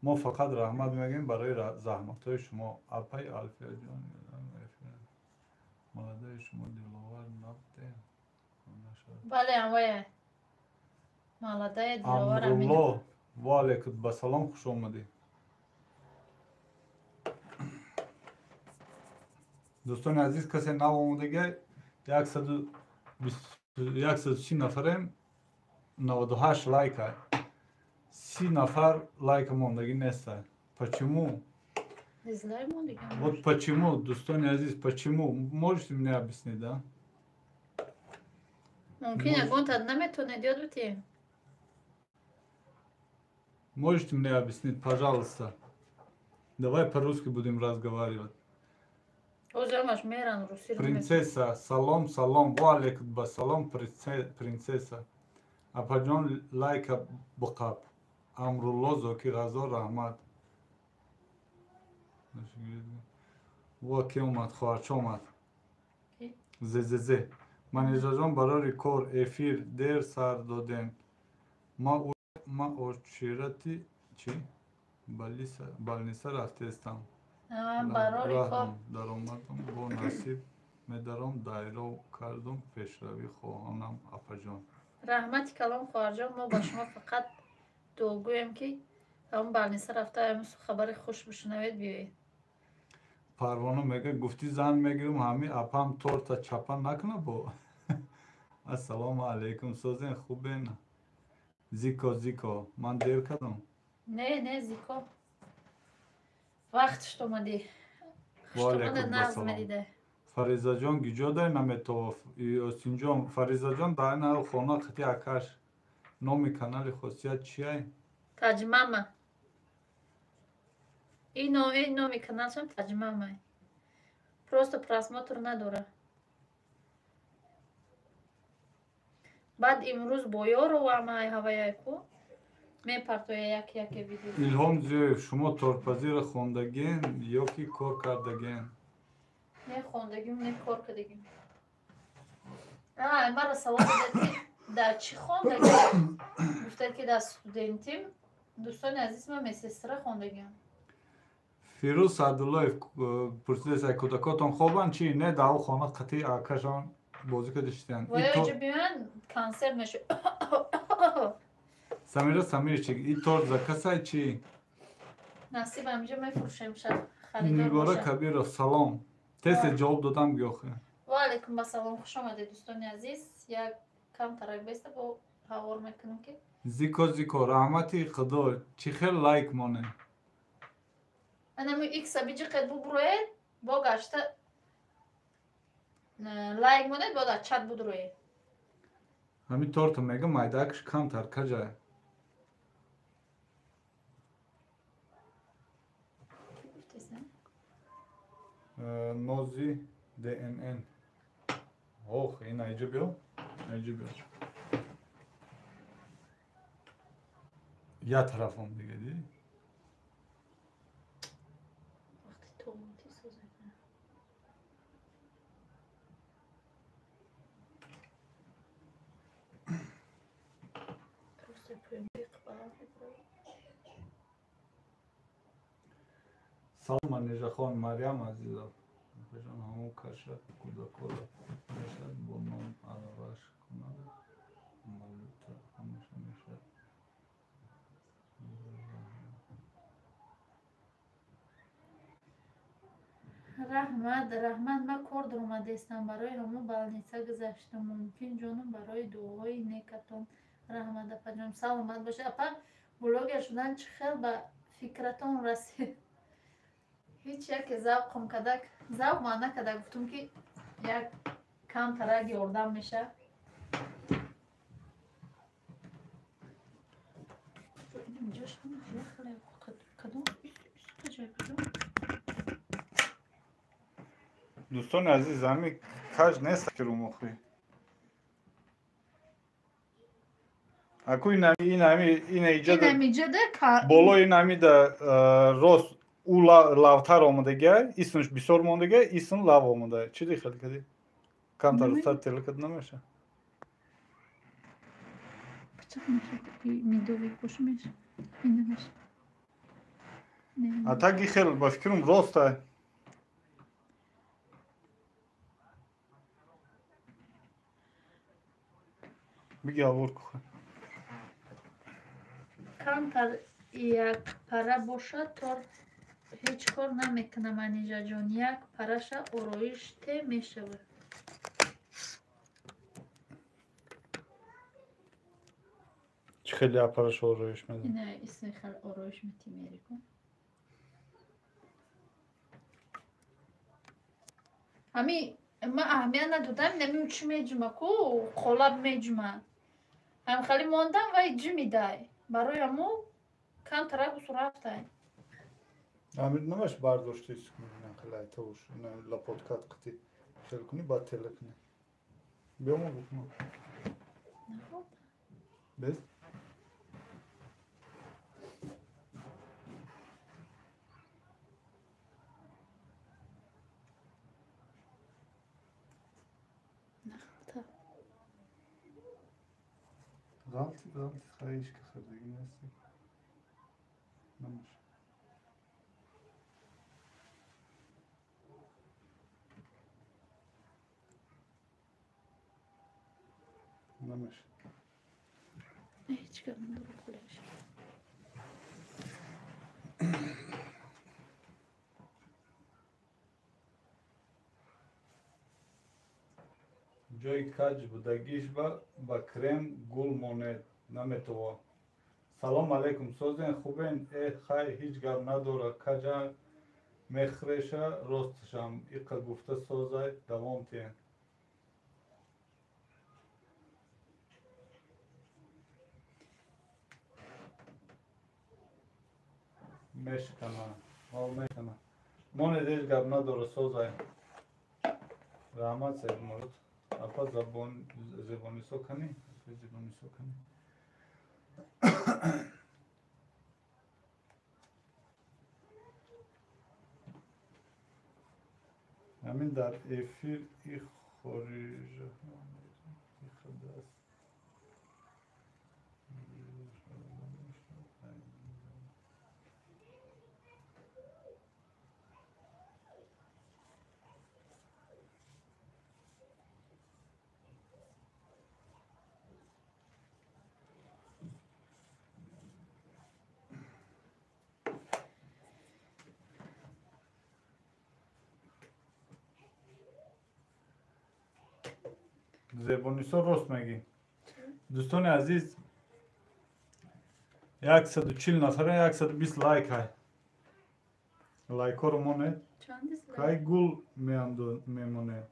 Мо фақат раҳмат мегӯем барои заҳматҳои шумо, апаи Алфияҷон. Маладаи шумо Диловар набудем? Бале, амвая маладаи Диловар. Амрулло, ваалайкум ба салом, хуш омадӣ. Дӯстони азиз, касе нав омадагиай, 130 нафарем, 98 лайка, 30 нафар лайка мондагӣ неста. Почему? Вот почему, дӯстони азиз, почему, можете мне объяснить, да? Мумкин, ягонта наметонед ёд битем. Можете мне объяснить, пожалуйста? Давай по-русски будем разговаривать. Принцесса, салом, салом, ва ба салом, принцесса. Апаҷон, лайка биқап. Амрулло Зокир, ҳазор раҳмат. Ва ки омад? Хоҳарча омад. Ззз. Манижаҷон, барори кор, эфир дер сар додем. Ма очирати чӣ? Больница рафтестам. Даромадам, бо насиб медаром, дайров кардум. Пешравӣ хоҳонам, апаҷон. Раҳмати калом, хоҳарҷон. Мо ба шумо фақат дуогӯем, ки ҳамон больница рафта, хабари хуш бишунавед, биёед. Парвона мега, гуфтӣ зан мегирам, ҳами апам торта чапа накуна бо. Ассалому алайкум, созен, хубен? Зико, Зико, ман дер кардам? Не, не, Зико, вақтш омадӣ, хуштомада, нағз медида. Фаризаҷон гиҷо дай наметов? Ёсинҷон, Фаризаҷон дар ин хона қити акаш. Номи канали Хосият чиай? Таҷмама. Ин номи каналшам Таҷмама, просто просмотр надора. Баъд имрӯз бо ёровамай ҳаваяй ку мепартоя як яке видео. Илҳом Зиёев, шумо тортпазиро хондагин ё ки кор кардагин? Не хондагим, не кор кардагим. Мара савол додад, ки дар чӣ хондагим. Гуфтад, ки дар студентим. Дӯстони азиз, ман медсестра хондагиам. Фирӯз Саъдуллоев пурсидааст, ай кӯдакотон хобанд чӣ? Не, дар хона қатъи акашон бозӣ карда шидаанд. Воёҷо биёянд, консерт мешавад. Самира Самирчик, и торт за касай чӣ? Насиб ҳаминҷо мефурӯшем, шаб харидор Нигора бошад. Кабиров, салом. Тез тез ҷавоб додам гиёхе. Ва алайкум ассалом, хуш омадед дӯстони азиз. Як кам тарак беста бо ҳавор мекунем ки. Зико зико, раҳмати худо, чӣ хел лайк монем? Анаму икса биҷиқед бубуроед, бо гашта лайк монед, бо дар чат будуроед. Ҳамин торта мега майдаакш камтар каҷай. Нози ДНН. Ох, ин айҷа биё. Айҷа биё. Я тарафом дига ди. Салом Манижахон, Марьям Азизов. Бежан ҳамон каша кӯдакоро мешавад бо нон араваш кунад. Малюта ҳамеша мешавад. Раҳмат, раҳмат, ман кор даромадестам, барои ҳамон балница гузаштам. Мумкин ҷонум, барои дуоҳои некатон. Раҳмат апаҷон, саломат бошед. Апа, блогер шудан чӣ хел ба фикратон расид? Ҳеҷ яке завқам кадак, завқ ман накада, гуфтум ки як камтарак ёрдам меша. Дӯстони азиз, ҳами каж нест ки румохӣ. Аку инами инаиҷада болои инами да рост ӯ лавтар омадагиай, исмш бисёр мондагиай, исм лав омадагиай. Чӣ дихел кадӣ? Камтар рустар тела кад намеша? А так и хел ба фикрам ростай. Биги авор куха. Камтар як пара бошад, торт ҳеҷ кор намекунам, Анижаҷон. Як параша ороиш те мешавад. Чӣ хеле як параша ороиш медиҳад? Ина исми хел ороиш мети мерику. Ҳами ман аҳамият надодам, намим чӣ меҷума ку, қолаб меҷума. Ҳам хеле мондам вай ҷумидай. Барои ҳаму камтарак усу рафтай. Амир намаш бардоштис кунӣ, хеле айтавуш, лапоткат қити хел кунӣ, баъд тела кунӣ. Биё мо бикунам. Без? Ғалти, ғалти, хаиш ки хӯрдагӣ нестӣ. Намаш. Намеш. Ҳеҷ гап надорад, хулаш. Ҷои каҷ будагиш ба крем гул монед наметова. Салом алейкум, созен хубен? Э хай, ҳеҷ гап надора, каҷа мехреша ростшам иқа гуфта созай давом тиҳен. Мешкана, мешкана. Монед ҳеҷ гап надора, созай. Раҳмат Саидмурод. Апа зебонисо кани? Зебонисо кани? Ҳамин дар эфир и хориҷа Зебонисо рост мегӣ. Дӯстони азиз, 140 нафара, 120 лайк ҳай. Лайкҳоро монед. Кай гул мемонед.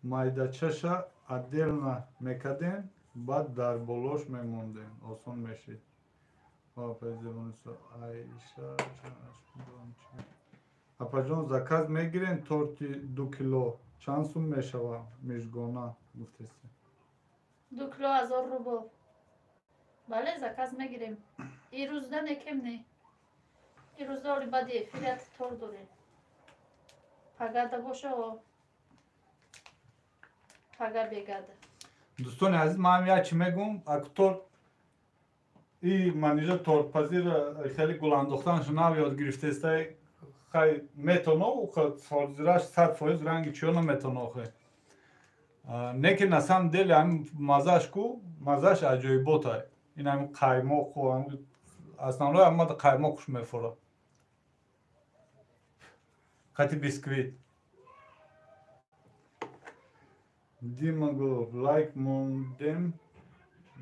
Майдачаша отдельно мекардем, баъд дар болош мемондем. Осон мешид. Апаҷон, заказ мегирем торти 2 кило. Чанд сум мешава? Мижгона гуфтеси. 2 кило 1000 рубл. Бале, заказ мегирем. Ирӯзда некем не. Ирӯзда оли баъди эфирият тор дорем. Пагада боша о. Пага бегада. Дӯстони азиз, ман як чи мегӯм, аку торт и манижа тортпазир хеле гуландохтанашо нав ёд гирифтеста, хай метоно, ҳозираш 100% ранги чиё наметоно охе. Не ки на самом деле ҳамин маззаш ку, маззаш аҷоиботай. Ин ҳамин қаймоқу основной ҳамада қаймоқуш мефора. Қати бисквит. Дима гуфт лайк мондем.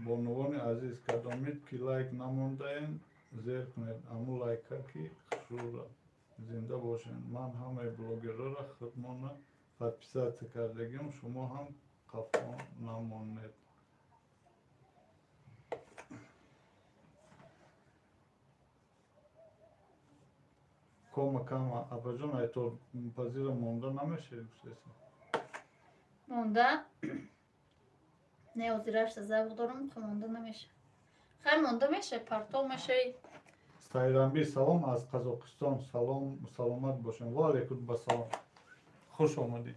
Бонувони азиз, кадомид ки лайк намондаем, зер кунед. Аму лайка ки хушрӯра. Зинда бошед. Ман ҳамаи блогерора худмона подписаться кардагим, шумо ҳам қафо намонед. Кома кама, апаҷон, ай тортпазира монда намешавед гуфтеси? Монда? Не, озирашта завқ дорам, ки монда намеша. Хай монда меша, партов мешаи. Сайрамби, салом аз Қазоқистон. Салом, саломат бошем. Ва алайкум басалом. Хуш омадӣ.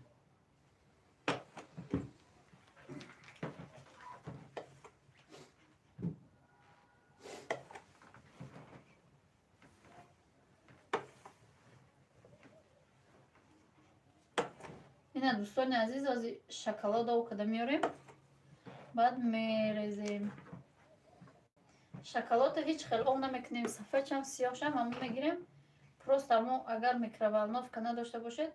Ина дӯстони азиз, ози шоколад ов када меорем, баъд мерезем. Шоколада ҳеҷ хел ов намекунем, сафедшам сиёҳшам ҳамон мегирем. Просто ҳамо агар микроволновка надошта бошед,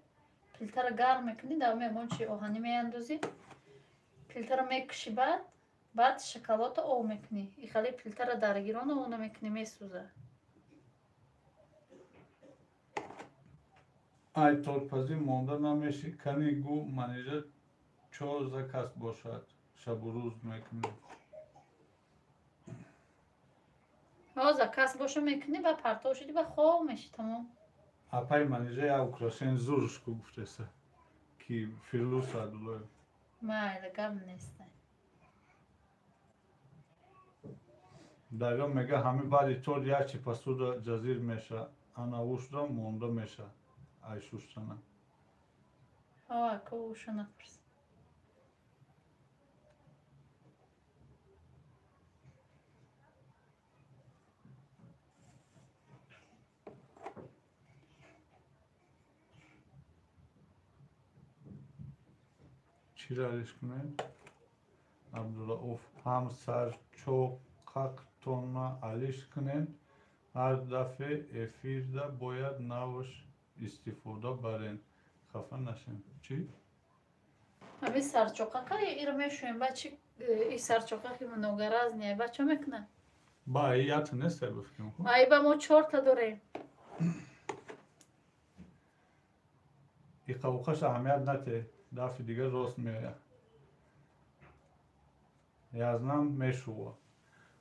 плитаро гарм мекунӣ, дар ҳамон чи оҳанӣ меандозӣ, плитаро мекушӣ, баъд шоколада ов мекунӣ. И хеле плитаро даргирон ов намекунӣ, месӯзад. Ай тортпазӣ монда намешӣ, кани гӯ манижа чо заказ бошад, шабу рӯз мекунӣ. Ҳо, заказ боша мекунӣ, ба партов шудӣ, ба хоб мешӣ, тамом. Апаи манижа як украшен зурш ку гуфтеса, ки Фирӯз Саъдуллоев. Майли, гап нест. Дарё мега ҳами баъди торт як чи пасуда ҷазир меша, ана ушра монда меша. Ай шуштана. Ҳо, ака уша напурс. Чиро алиш кунед? Абдулрауф, ҳам сарчоқақтона алиш кунед, ҳар дафъе эфирда бояд навш истифода барен. Хафа нашем. Чӣ? Ҳами сарчоқақа ира мешӯем, ба чи и сарчоқақи многоразния, ба чо мекунад? Ба и ята нест, ба фикрам. Ай ба мо чорта дорем. Иқавқаш аҳамият нате, дафъи дигар рост меояд. Язнам мешува.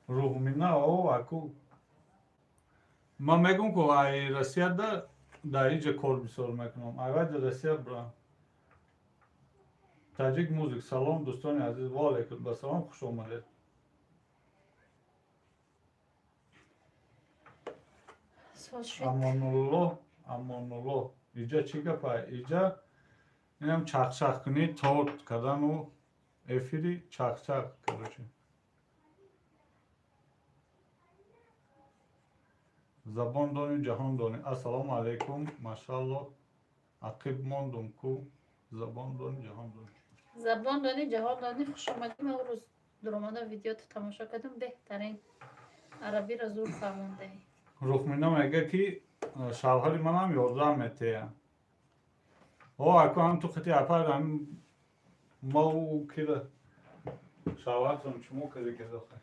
Руҳмина о аку ман мегӯм ку ай Россияда дар иҷа кор бисёр мекунам. Айвай дар Россия бирам. Таҷик музик, салом дӯстони азиз, ва алайкум басалом, хуш омадед. Амонулло, Амонулло, иҷа чӣ гапай? Иҷа инам чақчақ кунӣ, торт кардану эфири чақчақ, короче. Забон донӣ, ҷаҳон донӣ. Ассалому алайкум, машаалло, ақиб мондум ку. Забон донӣ, ҷаҳон донӣ. Забон донӣ, ҷаҳон донӣ. Хуш омадӣ. Ман рӯз дуромада видеото тамошо кардам, беҳтарин арабиро зур фаҳмондаӣ. Рухмина мега ки шавҳари манам ёрдам метея. О, аку ҳам ту қити апар ҳам Ма у кира шавҳартон чумо каде ки дохай.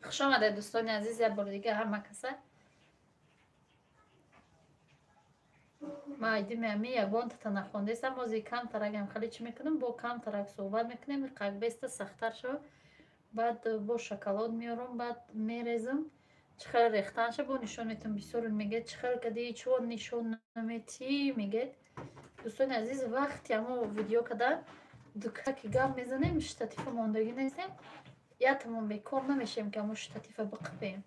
Хуш омадед, дӯстони азиз, як бори дига ҳама каса. Ма айдими ами ягонтата нахондестам, ози камтарагам хеле чӣ мекунам, бо камтарак суҳбат мекунем, қакбеста сахттар шава, баъд бо шоколад меорам, баъд мерезам, чӣ хел рехтанша бо нишон метам. Бисёр мегӯяд, чӣ хел кади, чо нишон наметӣ, мегӯяд. Дӯстони азиз, вақти амо видео када дукаки гап мезанем, штатифа мондагӣ нестем, ятамон бекор намешем, ки амо штатифа биқипем.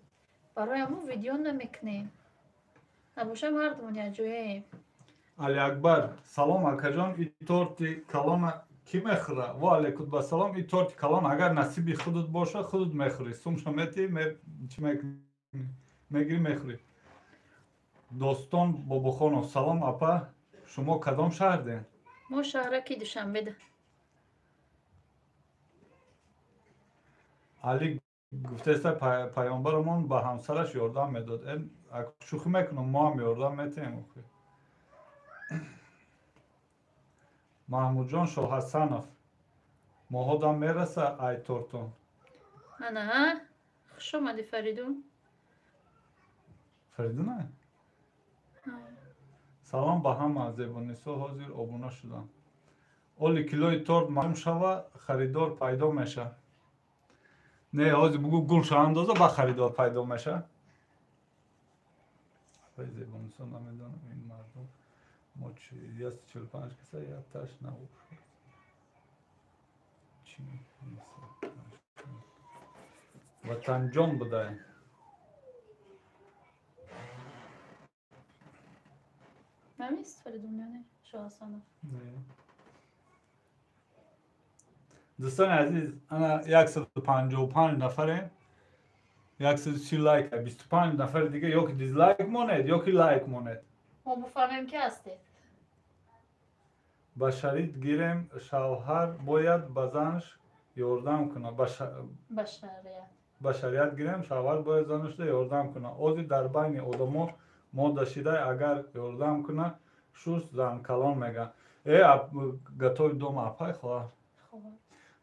Барои амо видео намекунем. Набошам ҳардумон якҷояем. Али Акбар, салом акаҷон, и торти калона кӣ мехӯра? Ва алайкум басалом, и торти калон агар насиби худут боша, худут мехӯрӣ. Сумша метӣ, чӣ мекунӣ? Мегирӣ, мехӯрӣ. Достон Бобохонов, салом апа, шумо кадом шаҳрден? Мо шаҳраки Душанбеда. Али гуфтеста, паёмбарамон ба ҳамсараш ёрдам медод. Шӯхӣ мекунам, мо ҳам ёрдам метиҳем. Маҳмудҷон Шоҳасанов, моҳодам мераса ай тортон. Ана, хуш омадӣ, Фаридун. Фаридуна? Салом ба ҳама, Зебонисо ҳозир обуна шудам. Оли килои торт маълум шава, харидор пайдо меша. Не, ҳозир бугӯ гулша андоза, ба харидор пайдо меша. Зебонисо намедонам ин мардум мо 145 каса якташ набуд. Чӣ Ватанҷон будай. Намест Фаридун ё не? Шоҳасанов. Не. Дӯстони азиз, ана 155 нафарем, 130 лайк, 25 нафари дига ё ки дизлайк монед, ё ки лайк монед. Мо буфаҳмем, ки ҳастед. Ба шарит гирем, шавҳар бояд ба занаш ёрдам кунад. Ба шариат. Ба шариат гирем, шавҳар бояд занашро ёрдам кунад. Ози дар байни одамо мода шидай, агар ёрдам кунад, шуст зан калон мегӯянд. Э, готови дома апай хоҳар.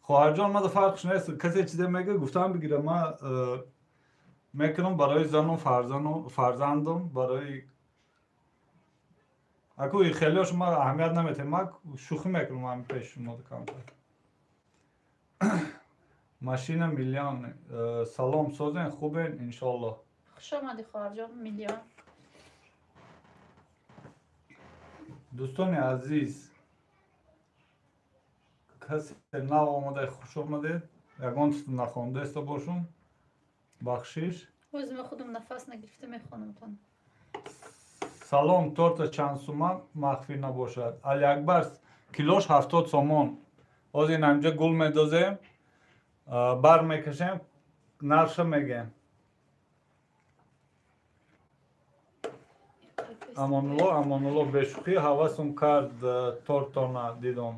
Хоҳарҷон, мада фарқш нест, касе чизе мегӯяд, гуфтам бигира, ма мекунам барои зану фарзандам, барои аку хелео шумо аҳамият наметиҳем, ма шӯхӣ мекунам ҳами пеши шумо камтар. Машина миллион, салом, созен, хубен, иншоаллоҳ. Хуш омадӣ, хоҳарҷон миллион. Дӯстони азиз, касе нав омада, хуш омадед. Ягон чиз нахондаеста бошум, бахшиш. Ҳозир ма худам нафас нагирифта мехонамтон. Салом, торта чанд сума, махфӣ набошад? Алиакбар, килош 70 сомон. Ҳозир инамҷа гул медозем, бар мекашем, нархша мегем. Амонулло, Амонулло, бешӯхӣ ҳавасум кард, тортона дидом.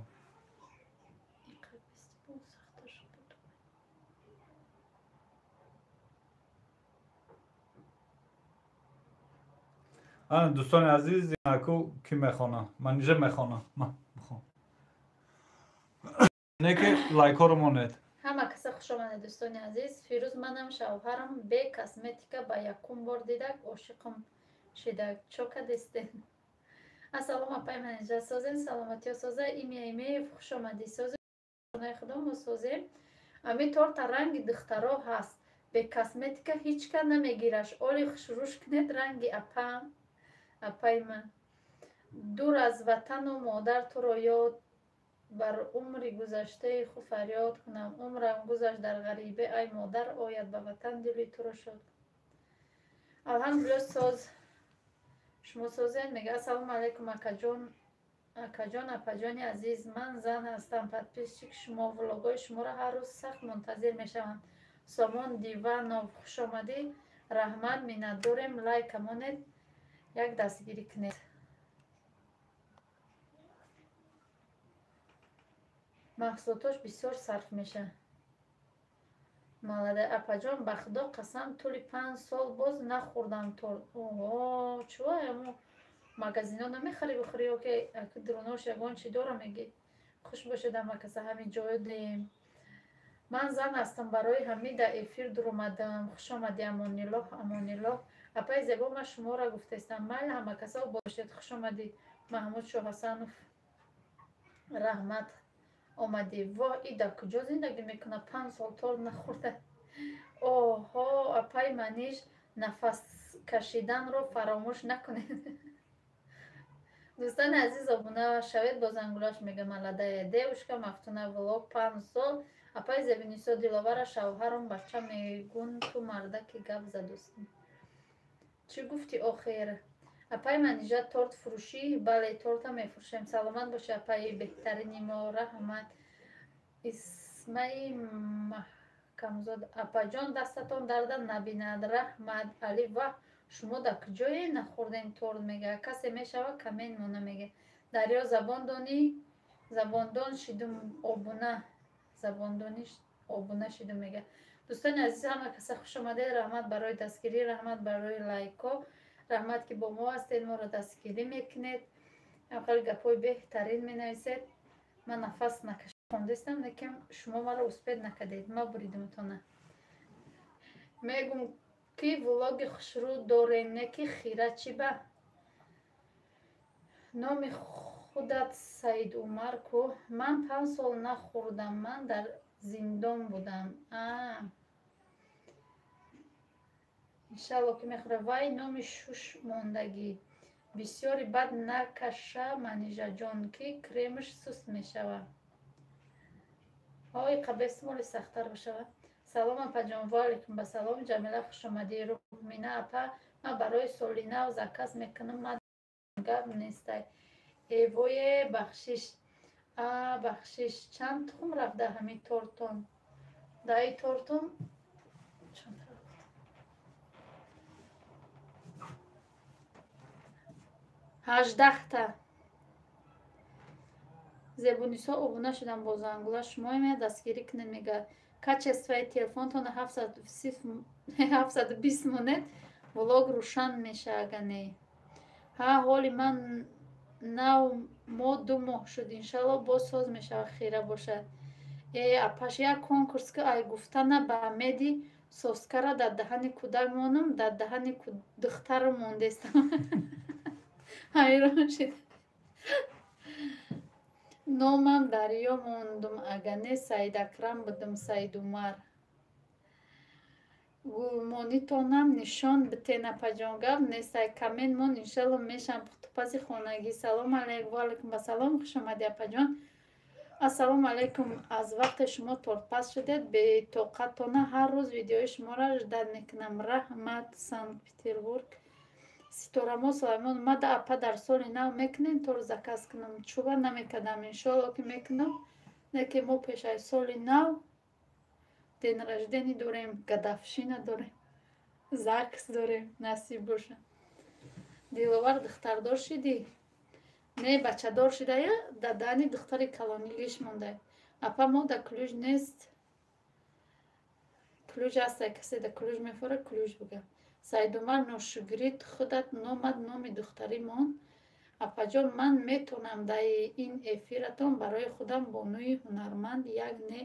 Ана, дӯстони азиз, инаку кӣ мехона? Манижа мехона. Ма бихон. Не ки лайкҳоро монед. Ҳама каса хуш омадед, дӯстони азиз. Фирӯз, манам шавҳарам бе косметика ба якум бор дидак, ошиқам шидак. Чо кадестен? Ассалом, апай Манижа, созен, саломатиё соза. Имя Имеев, хуш омадӣ. Сози худо, мо созем. Ами торта ранги духтаро ҳаст. Бе косметика ҳеҷ ка намегираш. Оли хушрӯш кунед ранги апам. Апай ман. Дур аз ватану модар туро ёд бар умри гузаштаи ху фарёд кунам. Умрам гузашт дар ғарибе, ай модар, ояд ба ватан дили туро шод. Алҳамдулилло, соз, шумо созед. Мега, ассалому алайкум, акаҷон, акаҷон, апаҷони азиз, ман зан ҳастам, подписчик шумо, влогҳои шуморо ҳар рӯз сахт мунтазир мешавам. Сомон Диванов, хушомадӣ, раҳмат, миннатдорем. Лайка монед, як дастгирӣ кунед. Маҳсулотош бисёр сарф мешавад. Молода апаҷон, ба худо қасам, тӯли 5 сол боз нахӯрдам торт. Оҳо, чӯ амо магазино намехарӣ бихӯрӣ ё ки дурунош ягон чи дора мегӣ? Хуш бошед ҳама каса, ҳамин ҷоё дем. Ман зан ҳастам, барои ҳамин дар эфир дуромадам. Хуш омадӣ, Амониллоҳ, Амониллоҳ. Апаи зебо, ман шуморо гуфтаистам. Майли, ҳама каса бошед. Хуш омадӣ, Маҳмуд Шоҳасанов. Раҳмат, омадӣ. Воҳ, и дар куҷо зиндагӣ мекунад? 5 сол торт нахӯрда. Оҳо, апаи Маниж, нафас кашиданро фаромӯш накунед. Дӯстони азиз, обуна шавед, бо зангулаш мега. Молодая девушка Мафтуна влог 5 сол. Апаи Зебинисо, Диловара шавҳарам бача мегун, ту мардаки гап задустӣ. Чӣ гуфтӣ охир? Апаи Манижа, торт фурӯшӣ? Бале, торта мефурӯшем. Саломат бошӣ, апаи беҳтарини мо, раҳмат. Исмаи Маҳкамзод, апаҷон, дастатон дарда набинад, раҳмат. Али, ваҳ, шумо дар куҷое нахӯрдем торт мега? Касе мешава коммент мона мега. Дарё забондонӣ, забондон шидум, обуна, забондонӣ обуна шидум мега. Дӯстони азиз, ҳама каса хуш омадед. Раҳмат барои дастгирӣ, раҳмат барои лайкҳо, раҳмат, ки бо мо ҳастед, моро дастгирӣ мекунед, хеле гапҳои беҳтарин менависед. Ман нафас накашондистам, лекин шумо маро успеть накардед, ма буридимтона. Мегум, ки влоги хушрӯ дорем, не ки хира чӣ ба номи худат Саидумар ку. Ман 5 сол нахӯрдам, ман дар зиндон будам. Иншалло, ки мехӯра. Вай, номи шуш мондагӣ. Бисёри бад накаша, Манижаҷон, ки кремаш суст мешавад. Ҳои қабесмоли сахттар бошава. Салом, апаҷон. Ваалайкум ба салом, Ҷамила, хушомадӣ. Рӯҳмина апа, ман барои соли нав заказ мекунам, ма гап нестай. Эвое, бахшиш, а бахшиш. Чанд тухм рафт дар ҳамин тортон? Дар ин тортон чанд рафт? 18-та. Зебунисо, обуна шудам бо зангула, шумоя мея дастгирӣ кунед мега. Качествои телефонтона 720 монед, влог рӯшан меша, ага не. Ҳа, ҳоли ман нав мо 2 моҳ шуд, иншалло, боз соз мешавад, хира бошад. Э, апаш, як конкурс ки ай гуфтана ба меди соскара дар даҳани кӯдак монам, дар даҳани духтарам мондестам, ҳайрон шид. Номам Дарё мондум, ага не Саидакрам будум. Саидумар, гулмонитонам нишон битен, апаҷон, гап нестай, коммент мон, иншалло, мешам. Пухтупази хонагӣ, салом алейк. Ваалайкум басалом, хуш омадӣ, апаҷон. Ассалому алайкум. Аз вақте шумо тортпаз шудед, бетоқатона ҳар рӯз видеои шуморо ждать мекунам. Раҳмат, Санкт Петербург. Ситорамо Сулаймон, мада апа, дар соли нав мекунем торт заказ кунам? Чӯба намекардам, иншоалло, ки мекунам. Не ки мо пешаи соли нав день рождения дорем, годовщина дорем, ЗАГС дорем, насиб боша. Диловар, духтардор шидӣ? Не, бачадор шидая, дадани духтари калонӣ лиш монда. Апа, мо да ключ нест, ключ ҳаста, касе да ключ мефора, ключ буга. Саидумар, ношукрит худат номад, номи духтарӣ мон. Апаҷон, ман метонам дар ин эфиратон барои худам бонуи ҳунарманд як не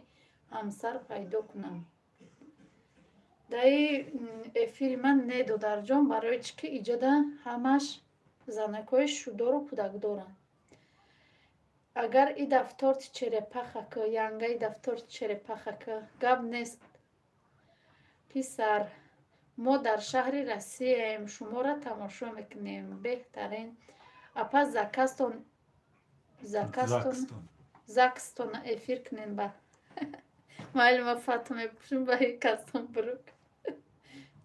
ҳамсар пайдо кунам? Дар эфири ман не, додарҷон, барои чӣ ки иҷода ҳамаш занакҳои шудору кӯдакдоранд. Агар и дафторти черепаха ки янгаи дафторти черепаха ки гап нест. Писар, мо дар шаҳри Россияем, шуморо тамошо мекунем, беҳтарин апа. Заказтон, заказтон, закстона эфир кунем ба майли, ма фато мепӯшем ба кастон бурук.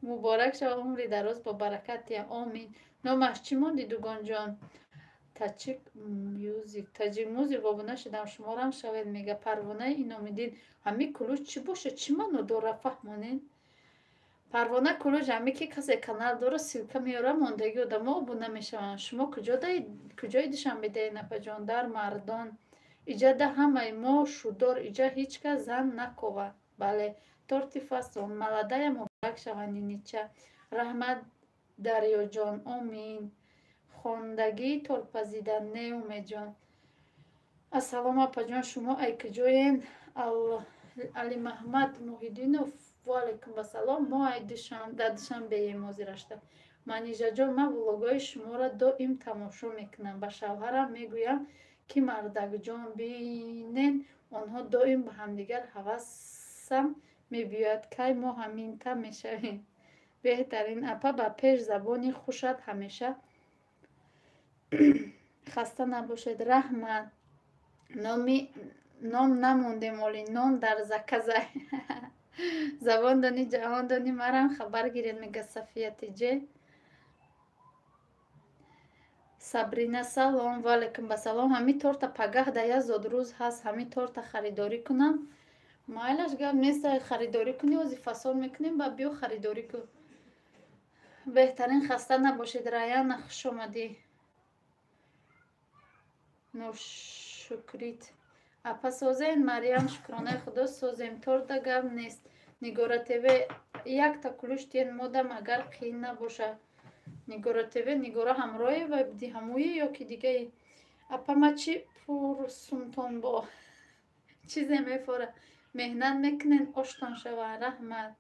Муборак шава, умри дароз бо баракатия, омин. Номаш чӣ монди, дугонҷон? Таҷик мюзик, Таҷик мюзик, обуна шудам, шуморам шавед мега. Парвонаи Иномиддин, ҳами кулуч чӣ боша, чӣ маъно дора, фаҳмонед. Парвона, кулуч ҳами ки касе канал дора, ссылка меёра, мондагӣ одамо обуна мешаванд. Шумо куҷои Душанбедаед, апаҷон? Дар Мардон. Иҷа да ҳамаи мо шудор, иҷа ҳеҷ кас зан накова. Бале, торти фасон, молодая муборак шава, нинича. Раҳмат, Дарёҷон, омин. Хондагӣ тортпазида, не, Умедҷон. Ассалому апаҷон, шумо ай куҷоен? Алимаҳмад Муҳиддинов, ваалайкум вассалом. Мо ай дар Душанбеем ҳозирашта. Манижаҷон, ман влогҳои шуморо доим тамошо мекунам. Ба шавҳарам мегӯям, ки мардакҷон бинен, онҳо доим ба ҳамдигар ҳавасам мебиёяд. Кай мо ҳаминта мешавем? Беҳтарин апа, ба пеш, забони хушат ҳамеша, хаста набошед. Раҳмат. Ном намондем, оли нон дар заказай. Забон дони, ҷаҳон дони, марам хабар гиред, мега Сафия Тиҷе. Сабрина, салом, ваалайкум басалом. Ҳами торта пагаҳ да як зодрӯз ҳаст, ҳами торта харидорӣ кунам? Майлаш, гап нест, харидорӣ кунӣ, ози фасон мекунем, ба биё харидорӣ кун. Беҳтарин, хаста набошед. Раяна, хуш омадӣ. Ношукрит апа, созен? Мариям, шукронаи худо, созем, торта гап нест. Нигора ТВ, якта кулуш тиен модам, агар қиин набоша. Нигора ТВ, Нигора ҳамроҳе ва ҳамуе ё ки дигаи? Апа, ма чӣ пурсумтон бо чизе мефора? Меҳнат мекунен, оштон шава. Раҳмат,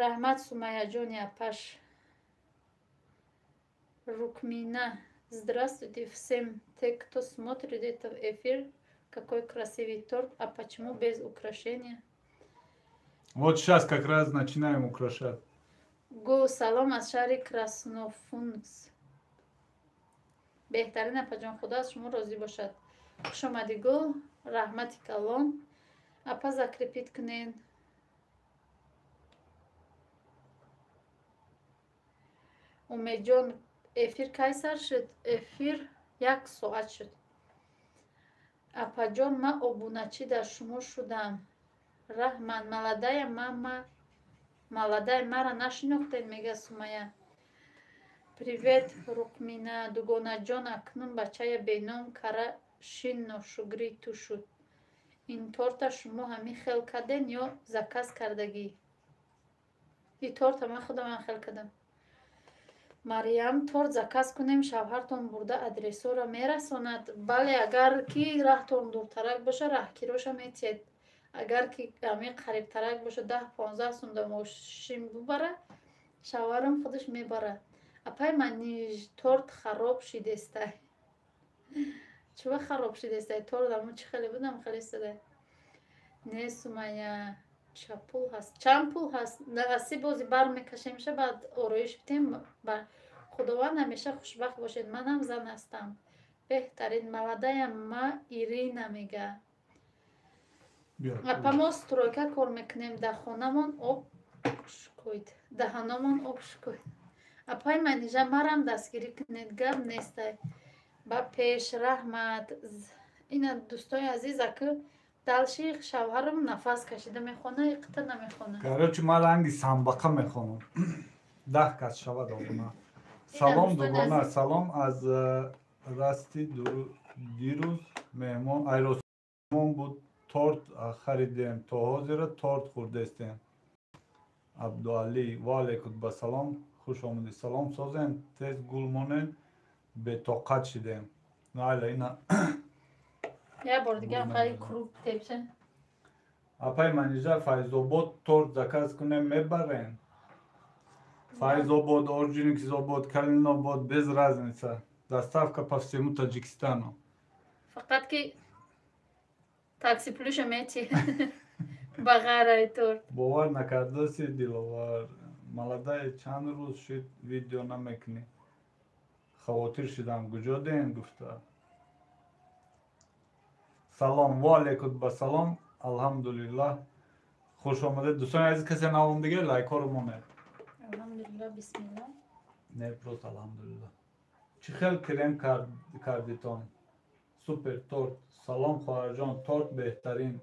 раҳмат, Сумаяҷони апаш. Рукмина, здравствуйте всем те, кто смотрит этот эфир. Какой красивый торт, а почему без украшения? Вот сейчас как раз начинаем украшать. Гу, салом аз шаҳри Краснофунс. Беҳтарин апаҷон, худо аз шумо розӣ бошад. Хуш омадӣ, Гул, раҳмати калон. Апа, закрепить кунен. Умедҷон, эфир кай сар шуд? Эфир як соат шуд. Апаҷон, ман обуначӣ дар шумо шудам. Раҳмат. Молодая мама, молодая, мара нашинохтед, мега Сумая. Привет, Рукмина. Дугонаҷон, акнун бачая беном кара шин ношукри ту шуд. Ин торта шумо ҳамин хел карден ё заказ кардагӣ? И торта ман худам хел кардам. Мариям, торт заказ кунем, шавҳартон бурда адресоро мерасонад? Бале, агар ки раҳтон дуртарак боша, раҳкироша метиҳед. Агар ки ҳамин қарибтарак боша, 10-15 сум да мошин бубара, шавҳарам худаш мебарад. Апай Маниж, торт хароб шидестай. Чува хароб шидестай? Торт аму чӣ хеле будам, хеле истодай. Не, Сумая, ча пул ҳаст? Чанд пул ҳаст? Аси бози бар мекашемша, баъд ороиш битем. Худованд ҳамеша хушбахт бошед. Манам зан ҳастам. Беҳтарин, молодая ма Ирина мега. Апа, мо стройка кор мекунем, дар хонамон об шукӯед, даҳаномон об шукӯед. Апай Манижа, марам дастгирӣ кунед, гап нестай. Ба пеш, раҳмат. Ина, дӯстои азиз, аку дальше шавҳарам нафас кашида мехона, иқта намехона. Короче, ман ранги самбақа мехонам. 10 кас шавад обуна. Салом, дугона, салом аз расти. Дирӯз меҳмон айросмон буд, торт харидем, то ҳозира торт хӯрдестем. Абдуалӣ, ваалайкум ба салом, хуш омадӣ. Салом, созем, тез гул монем, бетоқат шидем. Найла, ина. Як бор дигар хари круг тепша. Апай Манижа, Файзобод торт заказ кунем, мебарен? Файзобод, Орджоникизобод, Калинобод, без разница, доставка по всему Таджикистану. Фақат ки такси пулуша мети ба ғайраи торт. Бовар накардаси, Диловар. Молодая, чанд рӯз шуд, видео намекунӣ, хавотир шудам, куҷо дем гуфта. Салом, ваалайкум ба салом, алҳамдулиллаҳ. Хуш омадед, дӯстони азиз. Касе навомдига, лайкҳоро монед. Алҳамдулиллаҳ, бисмилла. Не, просто алҳамдулиллаҳ. Чӣ хел крем кардитон? Супер торт. Салом, хоҳарҷон, торт беҳтарин.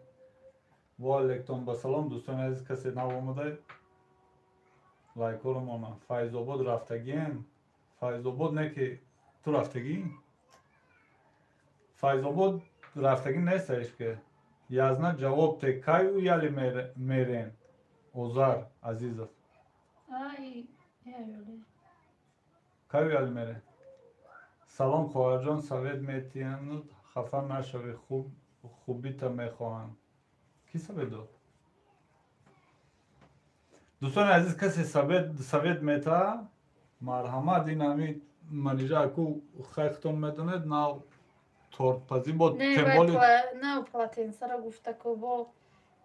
Ваалайкум ба салом. Дӯстони азиз, касе нав омада, лайкҳоро монад. Файзобод рафтагиен? Файзобод не, ки ту рафтагӣ? Файзобод рафтагӣ нестаиш ки. Язна ҷавоб те кай ӯ яли мерен? Озар Азизов. Кай ӯ яли мерен? Салом хоҳарҷон, совет метиҳанд, хафа нашавӣ, хубита мехоҳанд. Ки совет дод? Дӯстони азиз, касе совет метаҳад, марҳамат, ин ҳами Манижа аку хайхтон медонед, нав тортпазӣ бо темболи нав полотенцаро гуфта ку бо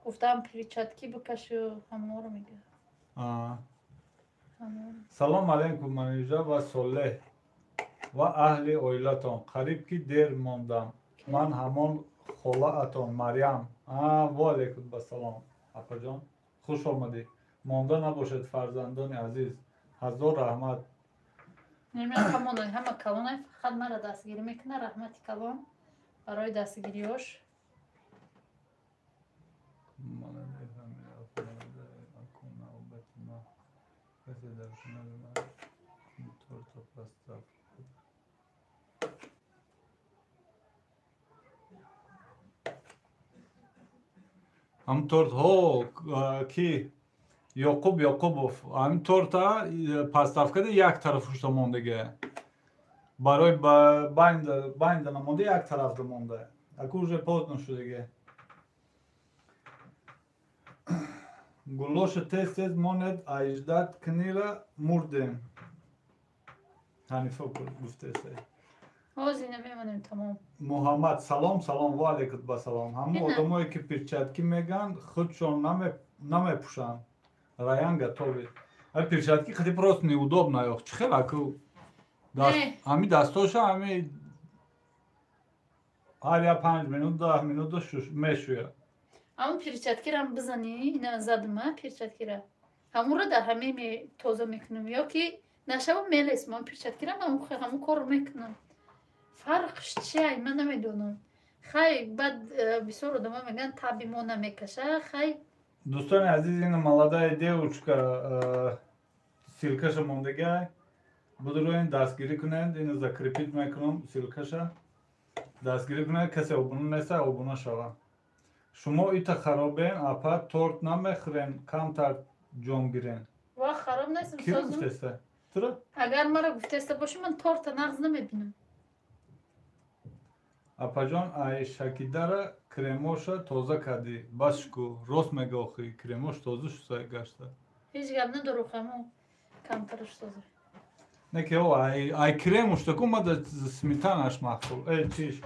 гуфтам перчатки бикашу ҳаморо мегӯяд. Салом алейкум Манижа ва Солеҳ ва аҳли оилатон. Қариб ки дер мондам. Ман ҳамон холаатон Марьям. Ва алейкум басалом апаҷон, хуш омадӣ. Монда набошед фарзандони азиз. Ҳазор раҳмат. Ҳама калонай фақат мара дастгирӣ мекунад. Раҳмати калон барои дастгириёш. Ҳам торт ҳо ки Ёқуб Ёқубов ҳамин торта пастафкада як тарафушта мондага. Барои байнда намонда, як тарафда монда. Аку уже поздно шудага. Гулоша тез тез монед, аиждат книра мурдем. Ҳанифа гуфтеса. Ҳозир мемонем тамом. Муҳаммад салом, салом ва алейкум басалом. Ҳама одамое ки перчатки меган, худшон намепӯшанд. Раян готовый. А перчатки хати просто неудобно. Чӣ хел аку ҳами дастоша ҳами ҳар я 5 минут 10 минут мешӯяд. Ҳамун перчаткирам бизанӣ, ина задма перчаткира. Ҳамунро дар ҳамаи тоза мекунам ё ки нашава мелесмон перчаткирам ҳамун корро мекунам. Фарқш чия ман намедонам. Хай баъд бисёр одамо мегӯянд таби мо намекаша. Хай дӯстони азиз, ин молодая девочка ссылкаша мондагай. Будуроин дастгирӣ кунед, ин закрепить мекунам ссылкаша. Дастгирӣ кунед, касе обуна неста, обуна шава. Шумо ита харобен, апа торт намехӯрен, камтар ҷон гирен. Ва хароб нестам. Ки гуфтеста? Тура? Агар мара гуфтеста боши, ман торта нағз намебинам. Апаҷон, ай шакидара кремоша тоза кардӣ. Бас шуку, рост мега охи, кремош тоза шуда гашта. Ҳеҷ гап надору, хамо камтараш тоза. Не ки о, ай кремуш таку мада сметанаш махсул. Эй, чиш?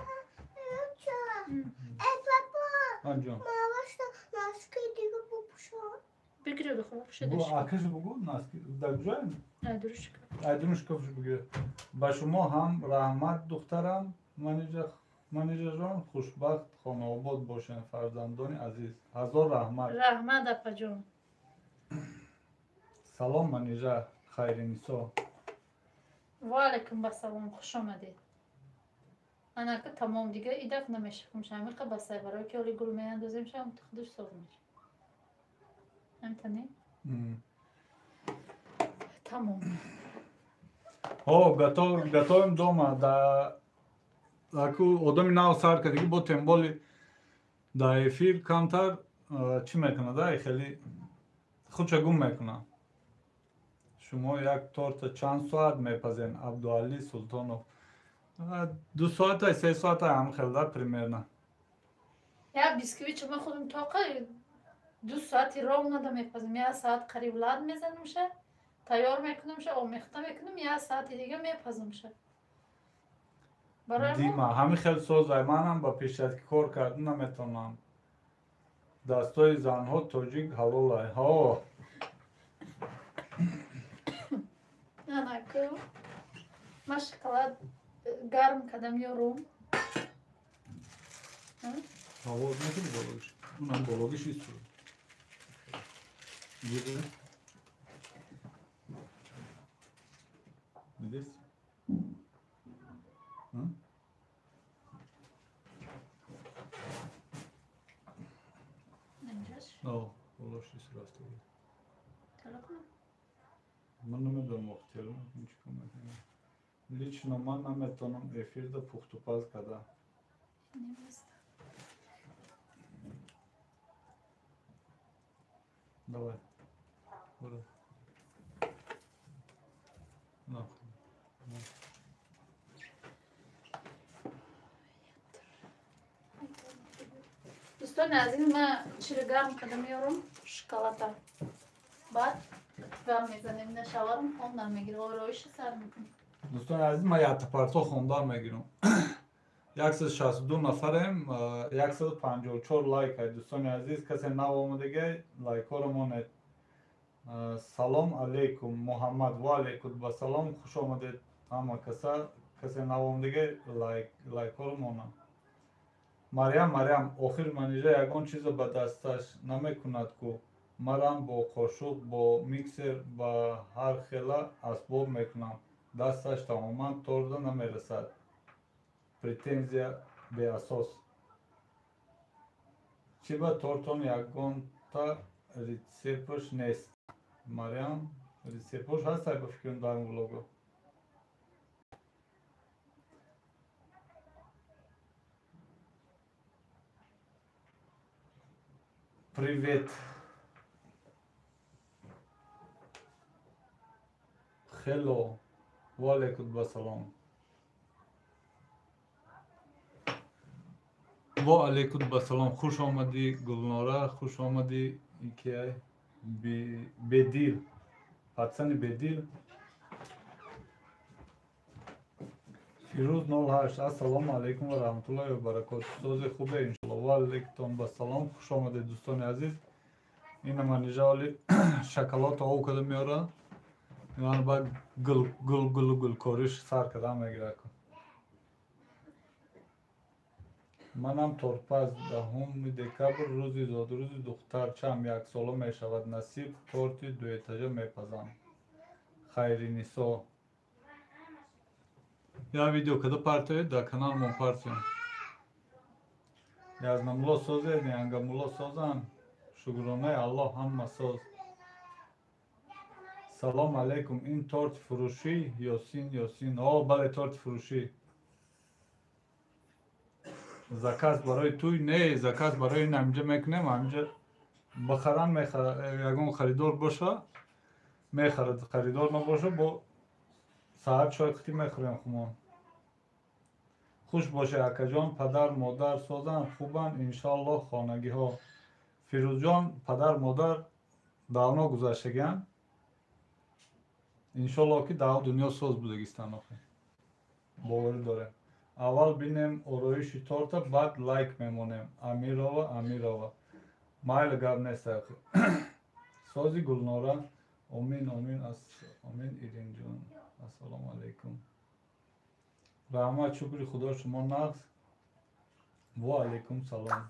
Эй, папа! Анҷон. Мавашта носки дига бупӯшам. Бигиред, хуб пӯшедаш. Бу акаш бугу носки дар куҷоянд? Ай дурушка. Ай дурушка бигир. Ба шумо ҳам раҳмат, духтарам. Манижаҷон, хушбахт, хонаобод бошед, фарзандони азиз. Ҳазор раҳмат. Раҳмат, апаҷон. Салом, Манижа Хайринисо. Ва алайкум басалом, хуш омадед. Анака тамом дига и даф намешахм шамиқа басай барои ки оли гул меандозем шам худаш соз мешавад. Ҳамта не? Тамом. О, готовим дома да аку одами нав сар кардагӣ бо темболи дар эфир камтар чӣ мекунад, ай хеле худша гум мекунад. Шумо як торта чанд соат мепазен, Абдуалӣ Султонов? 2 соата, 3 соата ҳам хелда примерно. Я бисквит ман худам тоқа 2 соати ровно да мепазам. 1 соат қариб лад мезанамша, тайёр мекунамша, омехта мекунам, 1 соати дига мепазамша. Дима, ҳамин хел созай, манам ба пешатки кор карда наметавонам. Дастои занҳо тоҷик ҳалолай. Ҳо. Анаку. Ман шоколад гарм кардам ёрум. Ҳаво накунӣ бологиш. Унам бологиш исто. Дидест? О, болош рафта. Ман намедонам охтиёр чӣ кор мекунам. Лично ман наметавонам эфирда пухтупаз карда. Давай. Буро. На. Дӯстони азиз, ман чиро гарм карда меорам, шоколада. Баъд гам мезанем, на шаварам хондан мегирам, ороиши сар мекунам. Дӯстони азиз, ман яктапарто хондан мегирам. 162 нафарем, 154 лайк. Дӯстони азиз, касе нав омадагай, лайкҳоро монед. Салом алейкум, Муҳаммад, ва алейкум ба салом, хуш омадед ҳама каса. Касе нав омадагай, лайкҳоро монад. Марьям, Марьям, охир Манижа ягон чизо ба дасташ намекунад ку. Марам бо қошуқ, бо миксер, ба ҳар хела асбоб мекунам. Дасташ тамоман торда намерасад. Претензия беасос. Чӣ ба тортон ягонта рецепш нест? Марьям, рецепш ҳаст, ба фикрам дар ин влого. Привет. Hello. Ва алейкум ба салом. Ва алейкум ба салом. Хуш омадӣ Гулнора, хуш омадӣ ики Бедил. Пацани Бедил. Фирӯз 08. Ассалому алайкум ва раҳматуллоҳи ва баракотуҳ. Сози хубе иншаллоҳ. Ва алейкум ба салом. Хуш омадед дӯстони азиз. Ина Манижа оли шоколад ов карда меорад. Ман ба гул гул гул гул кориш сар карда мегирад. Манам тортпаз. 10 декабр рӯзи зодрӯзи духтарчам яксола мешавад. Насиб торти дуэтажа мепазам. Хайринисо. Я видео када партоед, дар каналмон партоем. Язнамулло созед, Янгамулло созанд. Шукронаи Аллоҳ ҳама соз. Салом алейкум. Ин торт фурӯшӣ? Ёсин, Ёсин. О, бале, торт фурӯшӣ. Заказ барои туй? Не, заказ барои ин ҳаминҷа мекунем, ҳаминҷа бихаранд, ягон харидор боша, мехарад, харидор набоша, бо саат чой қитӣ мехӯрем хумон. Хуш боше акаҷон, падар модар созанд, хубанд, иншоаллоҳ хонагиҳо. Фирӯзҷон, падар модар давно гузаштагианд. Иншоаллоҳ ки дав дунё соз будагистанд охир. Боварӣ дорем. Аввал бинем ороиши торта, баъд лайк мемонем. Амирова, Амирова. Майли, гап нест охир. Сози Гулнора. Омин, омин, омин Иринҷон. Ассалому алайкум. Раҳмат, шукри Худо, шумо нағз. Ва алайкум салом.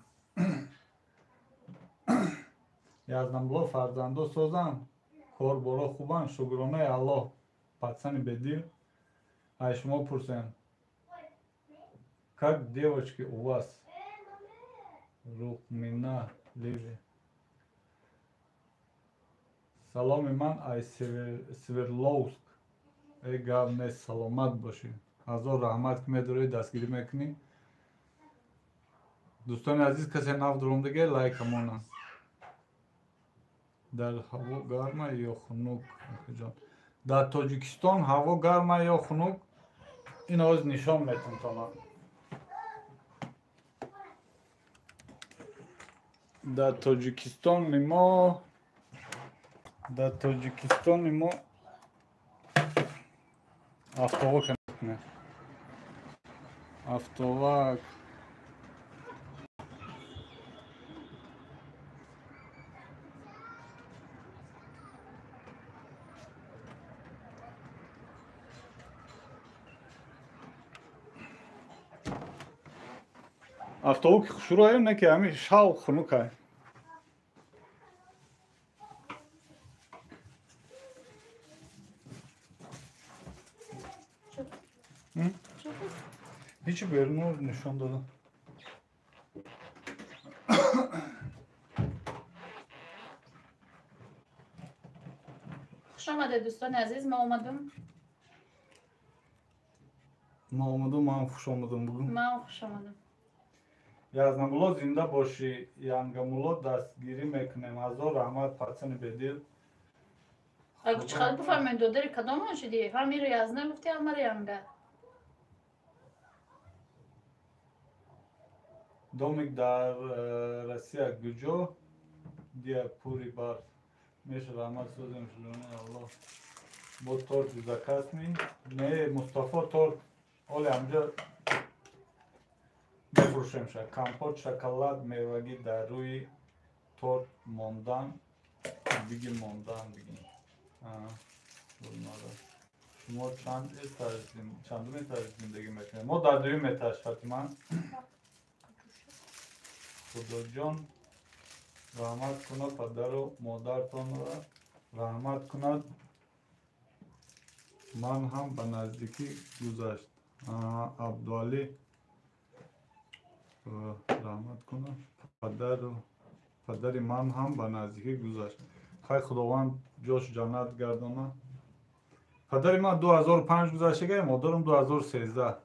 Язнамулло, фарзандо созанд, корборо хубанд, шукронаи Аллоҳ. Пацани Бедил, ай шумо пурсем. Как девочки у вас? Рухмина Ливи. Саломи ман ай Свердловск. Эй гап нест, саломат бошӣ. Ҳазор раҳмат ки медорӣ, дастгирӣ мекунӣ. Дӯстони азиз, касе нав дуромдагӣ, лайка монанд. Дар ҳаво гарма ё хунук? Дар Тоҷикистон ҳаво гарма ё хунук? Ин оз нишон метам тона. Дар Тоҷикистони мо, дар Тоҷикистони мо автовак не. Автовак. Автовак хушрӯ не ки ҳамин шав хунукай. Ҳичи берунро нишон додам. Хуш омадед дӯстони азиз, ма омадам. Ма омадам, ман хуш омадам бугун. Ман хуш омадам. Язнамулло зинда бошӣ, Янгамулло дастгирӣ мекунем. Ҳазор раҳмат, пацани бедил. Агу чӣ қадр бифаҳмем додари кадомон шудӣ? Ҳамиро Язна гуфтӣ, ҳамаро Янга. Домик дар Россия куҷо? Дия пури барф. Меша раҳмат созем шудони Аллоҳ. Бо торт заказ ми? Не, Мустафо торт оли ҳамҷа мефурӯшем ша. Компот, шоколад, мевагӣ дар рӯи торт мондан, биги мондан биги. Шумо чанд этаж, чандум этаж зиндагӣ мекунед? Мо дар дуюм этаж, Фатима. Худоҷон раҳмат кунад падару модартонро, раҳмат кунад. Ман ҳам ба наздикӣ гузашт. Абдуалӣ раҳмат кунад. Падари ман ҳам ба наздикӣ гузашт. Хай Худованд ҷош ҷаннат гардонад. Падари ман 2005 гузаштага, модарам 2013.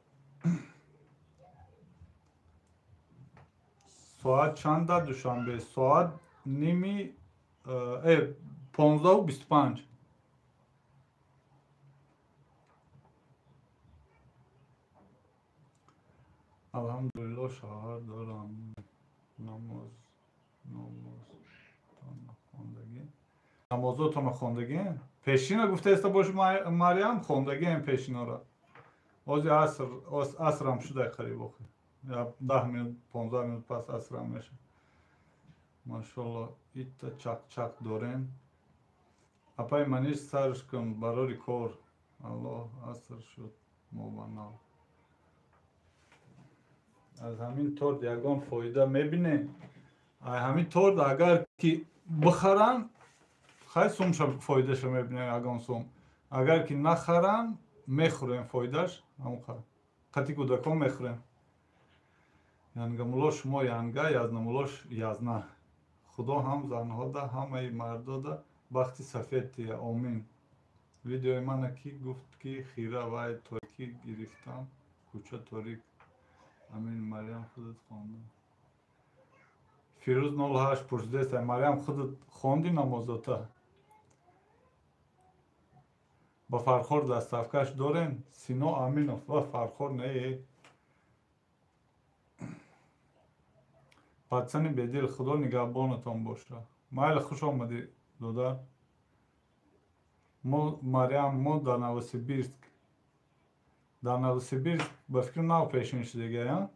Соат чанд дар Душанбе? Соат ними 15:25. Алҳамдулилло шавҳар дорам. Намоз хондагӣ. Намозотонро хондагӣ? Пешина гуфтаеста бош Марьям, хондагием пешинора. Ози асрам шуда қариб охир. 10 минут, 15 минут пас асрам меша. Машалло, итта чақ-чақ дорем. Апай маниш сарш кун барори кор. Аллоҳ аср шуд мобанав. Аз ҳамин торт ягон фоида мебинем? Ай ҳамин торт агар ки бихаранд, хай сумша фоидаша мебинем ягон сум. Агар ки нахаранд, мехӯрем фоидаш, ҳамон қати кӯдакон мехӯрем. Янгамулло шумо Янга, Язнамуллош Язна. Худо ҳам занҳода, ҳамаи мардода бахти сафед тия. Омин. Видеои мана ки гуфт ки хира вай торикӣ гирифтам, кӯча торик. Амин. Марьям худат хонда. Фирӯз 08 пурсидеста. Марьям худат хонди намозота? Ба Фархор доставкаш дорем? Сино Аминов. Ва Фархор не. Пацани бедил, Худо нигаҳбонатон боша. Майли, хуш омадӣ, додар. Мо Марьям, мо дар Новосибирск. Дар Новосибирск ба фикр нав пешин шудагия.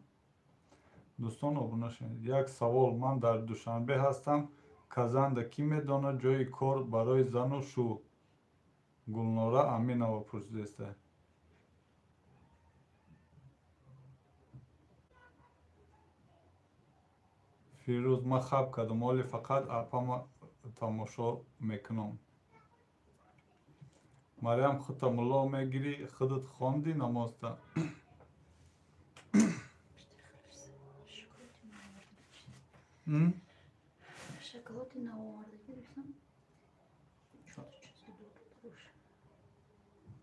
Дӯстон обуна шавед. Як савол, ман дар Душанбе ҳастам. Казанда кӣ медонад ҷои кор барои зану шу? Гулнора Аминова пурсидеста. Фирӯз, ман хаб кардам, оли фақат апама тамошо мекунам. Марьям, худта мулло мегирӣ, худат хонди намозта? Шоколади навоварда гирифтам.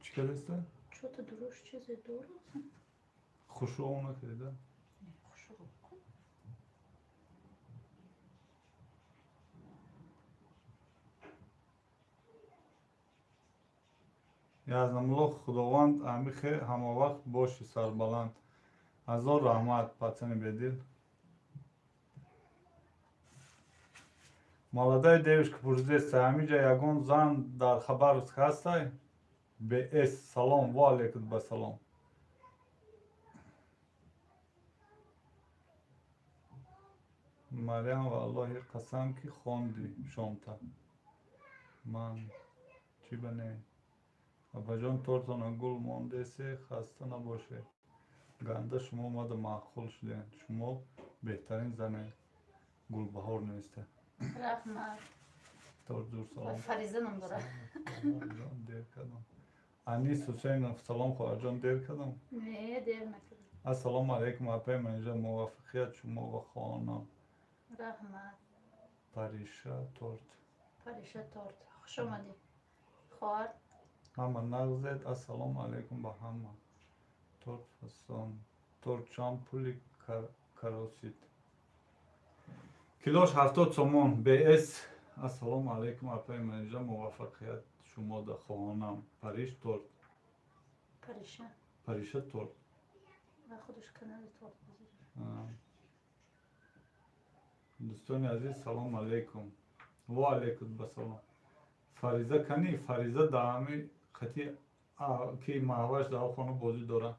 Чӣ кардеста? Чё-то дуруш чизе дорад. Хушрӯ накарда? Хушрӯ. Язнамулло, Худованд амихе ҳамавақт боши сарбаланд. Ҳазор раҳмат, пацани бедил. Молодая девушка пурсидеста, ҳамиҷа ягон зан дар Хабаровск ҳастай? БС, салом, ва алейкум ба салом. Марьям, валлоҳи қасам ки хонди шомта. Ман чӣ ба не? Апаҷон, тортона гул мондесе, хаста набошед. Ганда шумо омада маъқул шудем. Шумо беҳтарин зане. Гулбаҳор неста. Раҳмат. Торт зур, салом. Фариза ном дорад. Дер кардам. Анис Ҳусейнов, салом хоҳарҷон, дер кардам? Не, дер накардам. Ассалому алайкум, апаи Манижа, муваффақият шумо ва хона. Раҳмат. Париша торт. Париша торт. Хуш омадӣ, хоҳар. Ҳама нағзед. Ассалому алайкум ба ҳама. Торт фасон. Торт чанд пули каросид? Килош 70 сомон. БС. Ассалому алайкум, апаи Манижа, муваффақият шумода хоҳонам. Париж торт. Париша. Париша торт. Ва худаш канали торт. Дӯстони азиз, салом алайкум. Ва алайкум басалом. Фариза кани? Фариза даами қати ки маҳваш дар хона бозӣ дорад.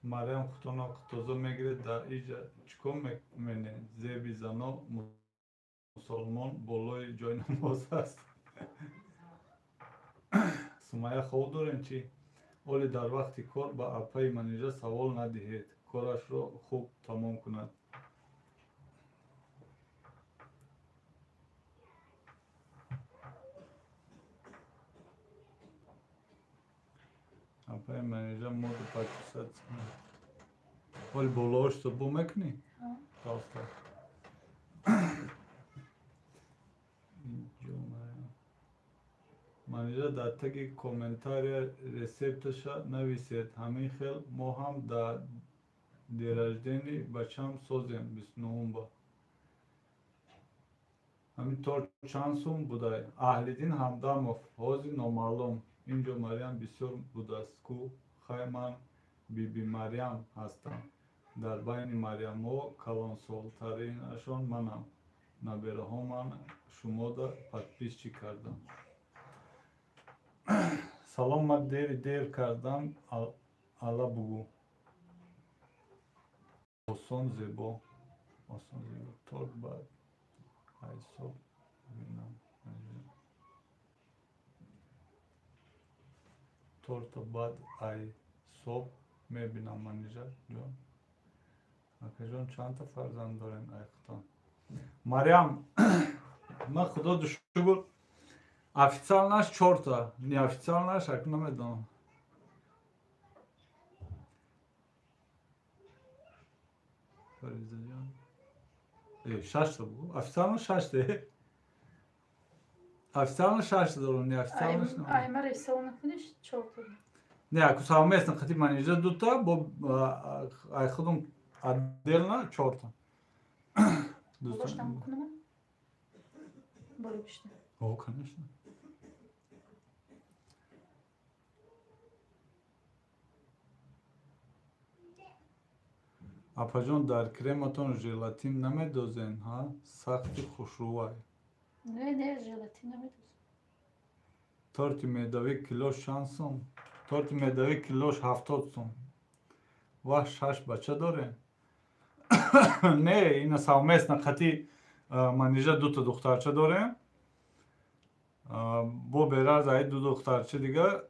Мариам хутона тоза мегиред, дар иҷа чӣ кор менед? Зеби зано мусулмон болои ҷои намоз аст. Сумайя хоб дорем чӣ? Оле дар вақти кор ба апаи Манижа савол надиҳед, корашро хуб тамом кунад. Апаи Манижа моду подписаться. Оли болош то бу мекунӣ? Пожалуйста. Манижа дар таги комментария рецепташа нависед. Ҳамин хел мо ҳам дар день рождения бачам созем 29-ба. Ҳамин торт чанд сум будай? Аҳлиддин Ҳамдамов ҳозир номаълум. Инҷо Мариам бисёр будааст ку. Хай ман биби Мариам ҳастам. Дар байни Мариамҳо калонсолтаринашон манам. Набераҳо ман шумода подписчик кардам. Салом, ман дери дер кардам, ала бугӯ. Осон зебо. Осон зебо. Торт бад. Ҳисоб бинам. Торта бад ҳисоб мебинам, Манижа ҷон. Акаҷон, чандта фарзанд дорем айхутон? Мариам, ман худо шукр официалнаш 4та, неофициалнаш ак намедонам. Фаризаҷон. 6та бугу. Официално 6та. Официално 6та дорам, неофициалнаш намедонам. Ай, мара ҳисоб накуниш 4та. Не, ако совместно қати Манижа 2та, бо ай худам отдельно 4та. Болош там кунам? Боло пишта. О, конечно. Апаҷон, дар крематон желатин намедозен, ҳа? Сахти хушрӯвай. Не, не, желатин намедозем. Торти медовӣ килош чанд сум? Торти медовӣ килош 70 сум. Ваҳ, 6 бача дорем? Не, ина совместно қати Манижа 2та духтарча дорем. Бо бераз ай 2 духтарча дига,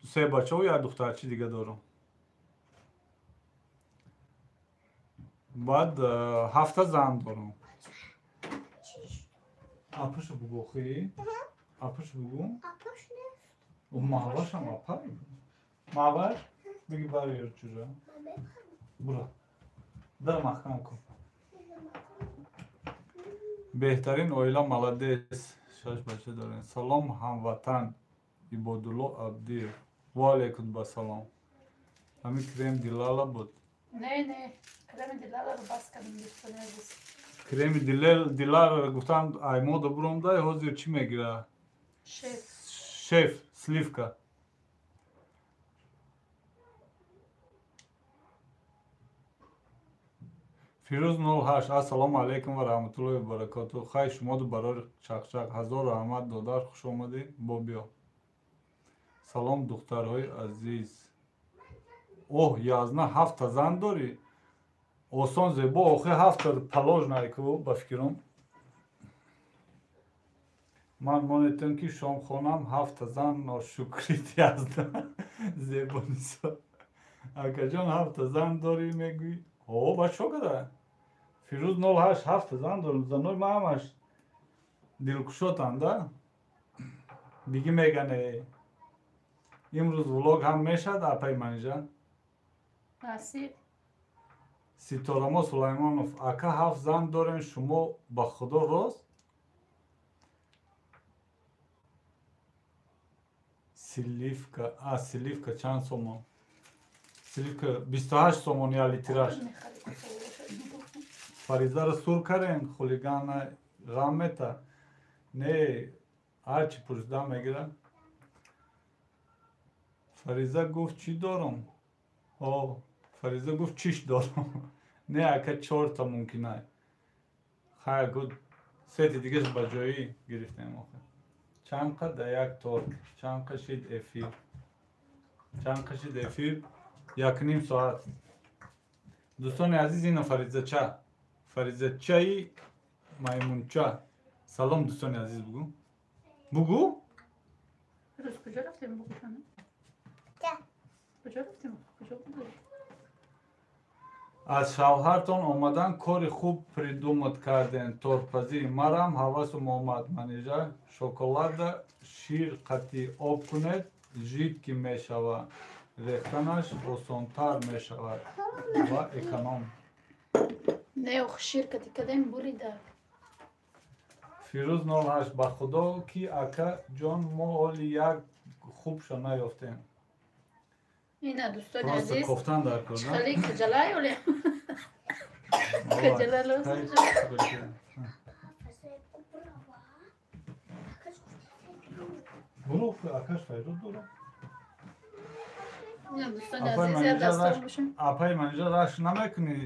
3 бачаву 1 духтарча дига дорам. Баъд 7 зан дорам. Апаша бугӯ хи? Апаша бугӯ? Апаш нест. Маҳвашам апа? Маҳваш? Биги барёр чужа. Бура. Дар маҳкам кун. Беҳтарин оила, молодец. 6 бача дорем. Салом ҳамватан Ибодулло Абдиев. Ва алайкум басалом. Ҳамин крем Дилала буд? Не, не, креми Дилаларо бас кардем, дӯстони азиз. Креми Дилаларо гуфтанд ай мода буромдай, ҳозир чӣ мегира? Шеф. Шеф, сливка. Фирӯз 08. Ассалому алайкум ва раҳматуллоҳи ва баракотуҳ. Хай шумоду барори чақчақ. Ҳазор раҳмат додар, хуш омадӣ, бо биё. Салом духтарҳои азиз. Оҳ, язна 7 зан дорӣ? Осон зебо, охи 7 палож найку ба фикрум. Ман монетам ки шомхонам 7 зан ношукрит язна. Зебо нисо. Акаҷон, 7 зан дорӣ мегӯӣ? О, ба чо када? Фирӯз 08 7 зан дорам. Занои ман ҳамаш дилкушотанд, да? Биги мегане. Имрӯз влог ҳам мешад, апаи Манижа? Насиб. Ситорамо Сулаймонов, ака 7 зан дорем, шумо ба худо рост? Сливка, сливка чанд сомон? Сливка 28 сомон я литраш. Фаризаро сур карен, хулигана ғам мета. Не, ҳарчи пурсида мегира. Фариза гуфт чӣ дорам? О, Фариза гуфт чиш дорам. Не, ака чорта мумкин ай. Хай, гуфт сети дигаш ба ҷоӣ гирифтем охир. Чанд қад да як торт? Чанд қашид эфир? Чанд қашид эфир? 1.5 соат. Дӯстони азиз, ина Фаризача. Фаризачаи маймунча. Салом, дӯстони азиз, бугӯ. Бугӯ? Рӯз куҷо рафтем, бугӯ? Куҷо рафтем? Куҷо будем? Аз шавҳартон омадан кори хуб придумать карден, тортпазӣ. Марам ҳавасум омад, Манижа. Шоколада шир қатӣ об кунед, жидкий мешавад. Рехтанаш осонтар мешавад ва эконом. Не, ох, шир кати кадем бурида. Фирӯз 08, ба худо ки ака ҷон, мо оли як хубша наёфтем. Ина, дӯстони Просто азиз. кофтан дар кор, на? Хеле каҷалай оле. Каҷала лозим. Фариза кубрава. Буро, акаш файрод дорам. Ина, дӯстони Апай азиз, як Манижа дастон раш- бошем. Апай Манижа, раш намекунӣ,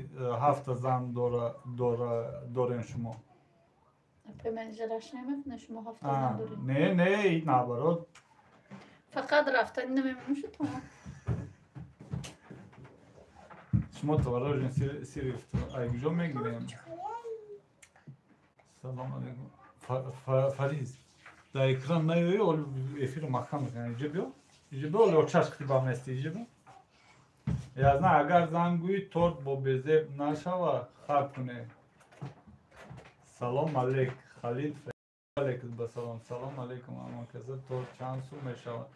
ҳафта зан дора дорем шумо. Апай Манижа раш намекунад, шумо ҳафта зан доред. Не, не, наоборот. Фақат рафтани намемонам шуд, тамом. Шумо творожный сыр ай куҷо мегирем? Салом алейкум. Фариз, дар экран наёи, оли эфирро маҳкам мекунам. Иҷо биё. Иҷо биё, оли очаш хиба мести, иҷо биё. Язна, агар зан гӯӣ торт бо безеб нашава, хаб куне. Салом алейк, Халид алейкум ба салом. Салом алейкум, амаказа торт чанд сум мешавад?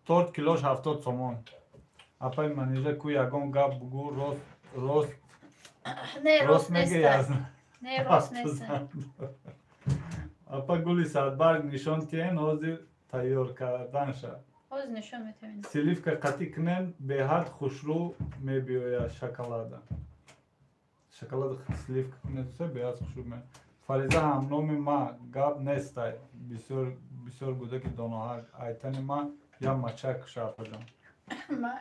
Торт килош 70 сомон. Апай Манижа, ку ягон гап бугӯ, рост рост Не, рост рост меге нест. язна. Не, рост нест. Апа, гули садбарг нишон тиҳен, ҳозир тайёр карданша. Ҳозир нишон метавонем. Сливка қатӣ кунен, беҳад хушрӯ мебиёяд шоколада. Шоколада сливка кунед, беҳад хушрӯ ме. Фариза ҳамноми ма гап нестай. Бисёр бисёр гудаки доноҳак. Айтани ма я мачак шапаҷон. Ма.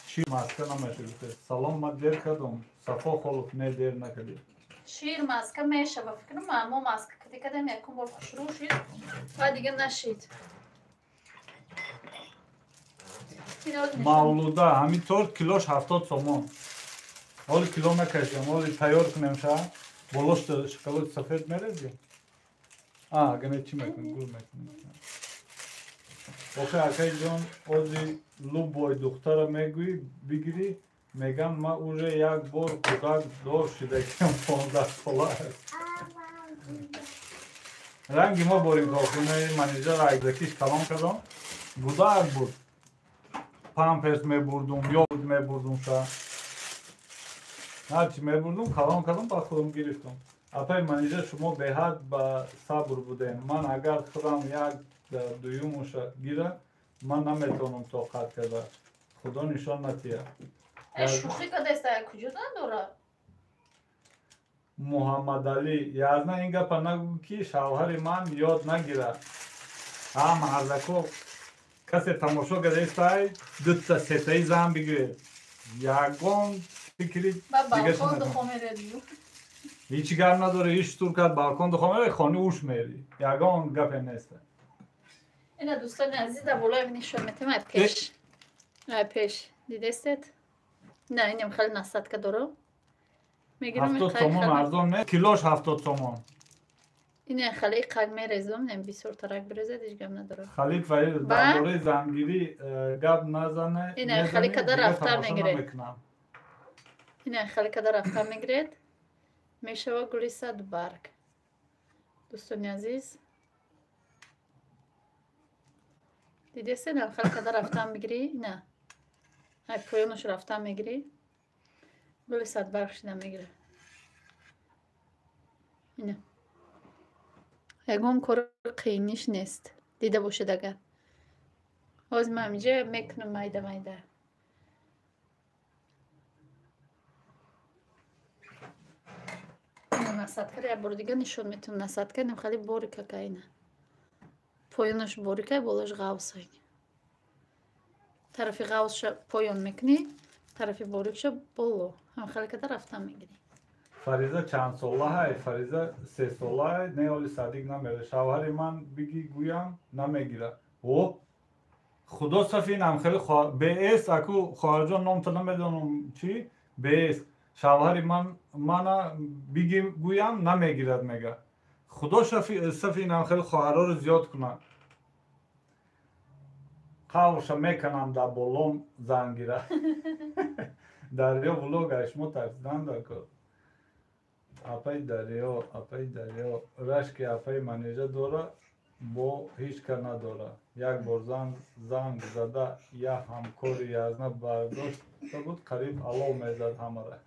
Чӣ маска намешавад? Салом, ма дер кардам. Сафо Холов, не, дер накардӣ. Шир маска мешава, фикр ма мо маска кати кадем, якум бор хушрӯ шид ва дига нашид. Ин ҳозир нишон. Мавлуда, ҳамин торт килош 70 сомон. Ҳоли кило накашем, ҳоли тайёр кунем ша. Болош шоколади сафед мерези? А, ага не, чӣ мекунем? Гул мекунем. Охе, акаи ҷон, ози любой духтара мегӯӣ бигирӣ, мегам ма уже як бор кӯдак дор шидагиам, 15 сола аст. Ранги мо борим корхонаи Манижа райзакиш калон кардам. Гудак буд. Памперс мебурдум, ёд мебурдум ша. Ҳарчи мебурдум, калон кардам, ба худам гирифтам. Апай Манижа, шумо беҳад ба сабр будем. Ман агар худам як дуюмуша гира, ман наметавонам тоқат карда. Худо нишон натиҳад. Э, шӯхӣ кадаста, куҷо зан дорад? Муҳаммадалӣ, язна, ин гапа нагӯ, ки шавҳари ман ёд нагирад. Ҳа, мардако, касе тамошо кардаистай, дута сетаи зан бигиред. Ягон фикри Ба дигаша балкон накун. духо меред. Ҳеҷ гап надоре, ҳеҷ тур кард балкон духо мере, хони уш мери. Ягон гапе нест. Ина, дӯстони азиз, дар болои нишон метем, ай пеш. Ай пеш. Дидестед? На, инам хеле насадка дорам. Мегирам. 70 сомон арзон не, килош 70 сомон. Ина хеле қаг мерезам, не, бисёр тарак бирезад, ҳеҷ гап надорам. Халид Фаиз, дар бораи зангирӣ гап назане. Ина хеле када рафтар мегиред. Намекунам. Ина хеле када рафтар мегиред. Мешава гули сад барг. Дӯстони азиз. Дидестед, хеле када рафтан мегирӣ? Ина. Ай поёнаш рафтан мегирӣ. Гули садбарг шида мегирад. Ина. Ягон кори қииниш нест. Дида бошед агар. Ҳозир ман инҷа мекунам майда майда. Насадкара як бори дига нишон метавон. Насадка инам хеле борика кайна. Поёнаш борика, болаш ғавсай. Тарафи ғавсша поён мекунӣ, тарафи борикша боло. Ҳам хеле када рафтан мегирӣ. Фариза чанд солаҳай? Фариза 3 солаҳай. Не, оли садик намера. Шавҳари ман биги гӯям намегира. О, худо сафи инам хеле бс аку хоҳарҷон, номта намедонам чӣ бс. Шавҳари ман мана биги гӯям намегирад мега. Худо сафи инам хеле хоҳарҳоро зиёд кунад. Қаврша меканам дар болон зангира. Дарё влог ай шумо тарсидан дар кор. Апаи Дарё, апаи Дарё, рашки апаи Манежа дора, бо ҳеҷ ка надора. Як бор занг зада, я ҳамкори язна бардошта буд, қариб алов мезад ҳамара.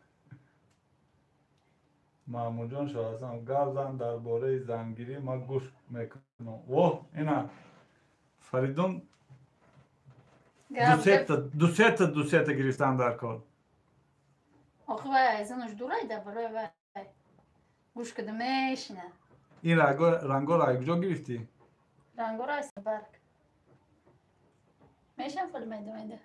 Маҳмудҷон Шоҳасан, гап зан дар бораи зангирӣ, ман гӯш мекунам. Воҳ, ина Фаридун дусета гирифтан дар кор. Охи вай айзанаш дурайда, барои вай гӯш када мешина. Ин рангоро аз куҷо гирифтӣ? Рангоро аз барг. Мешам фоли майда майда.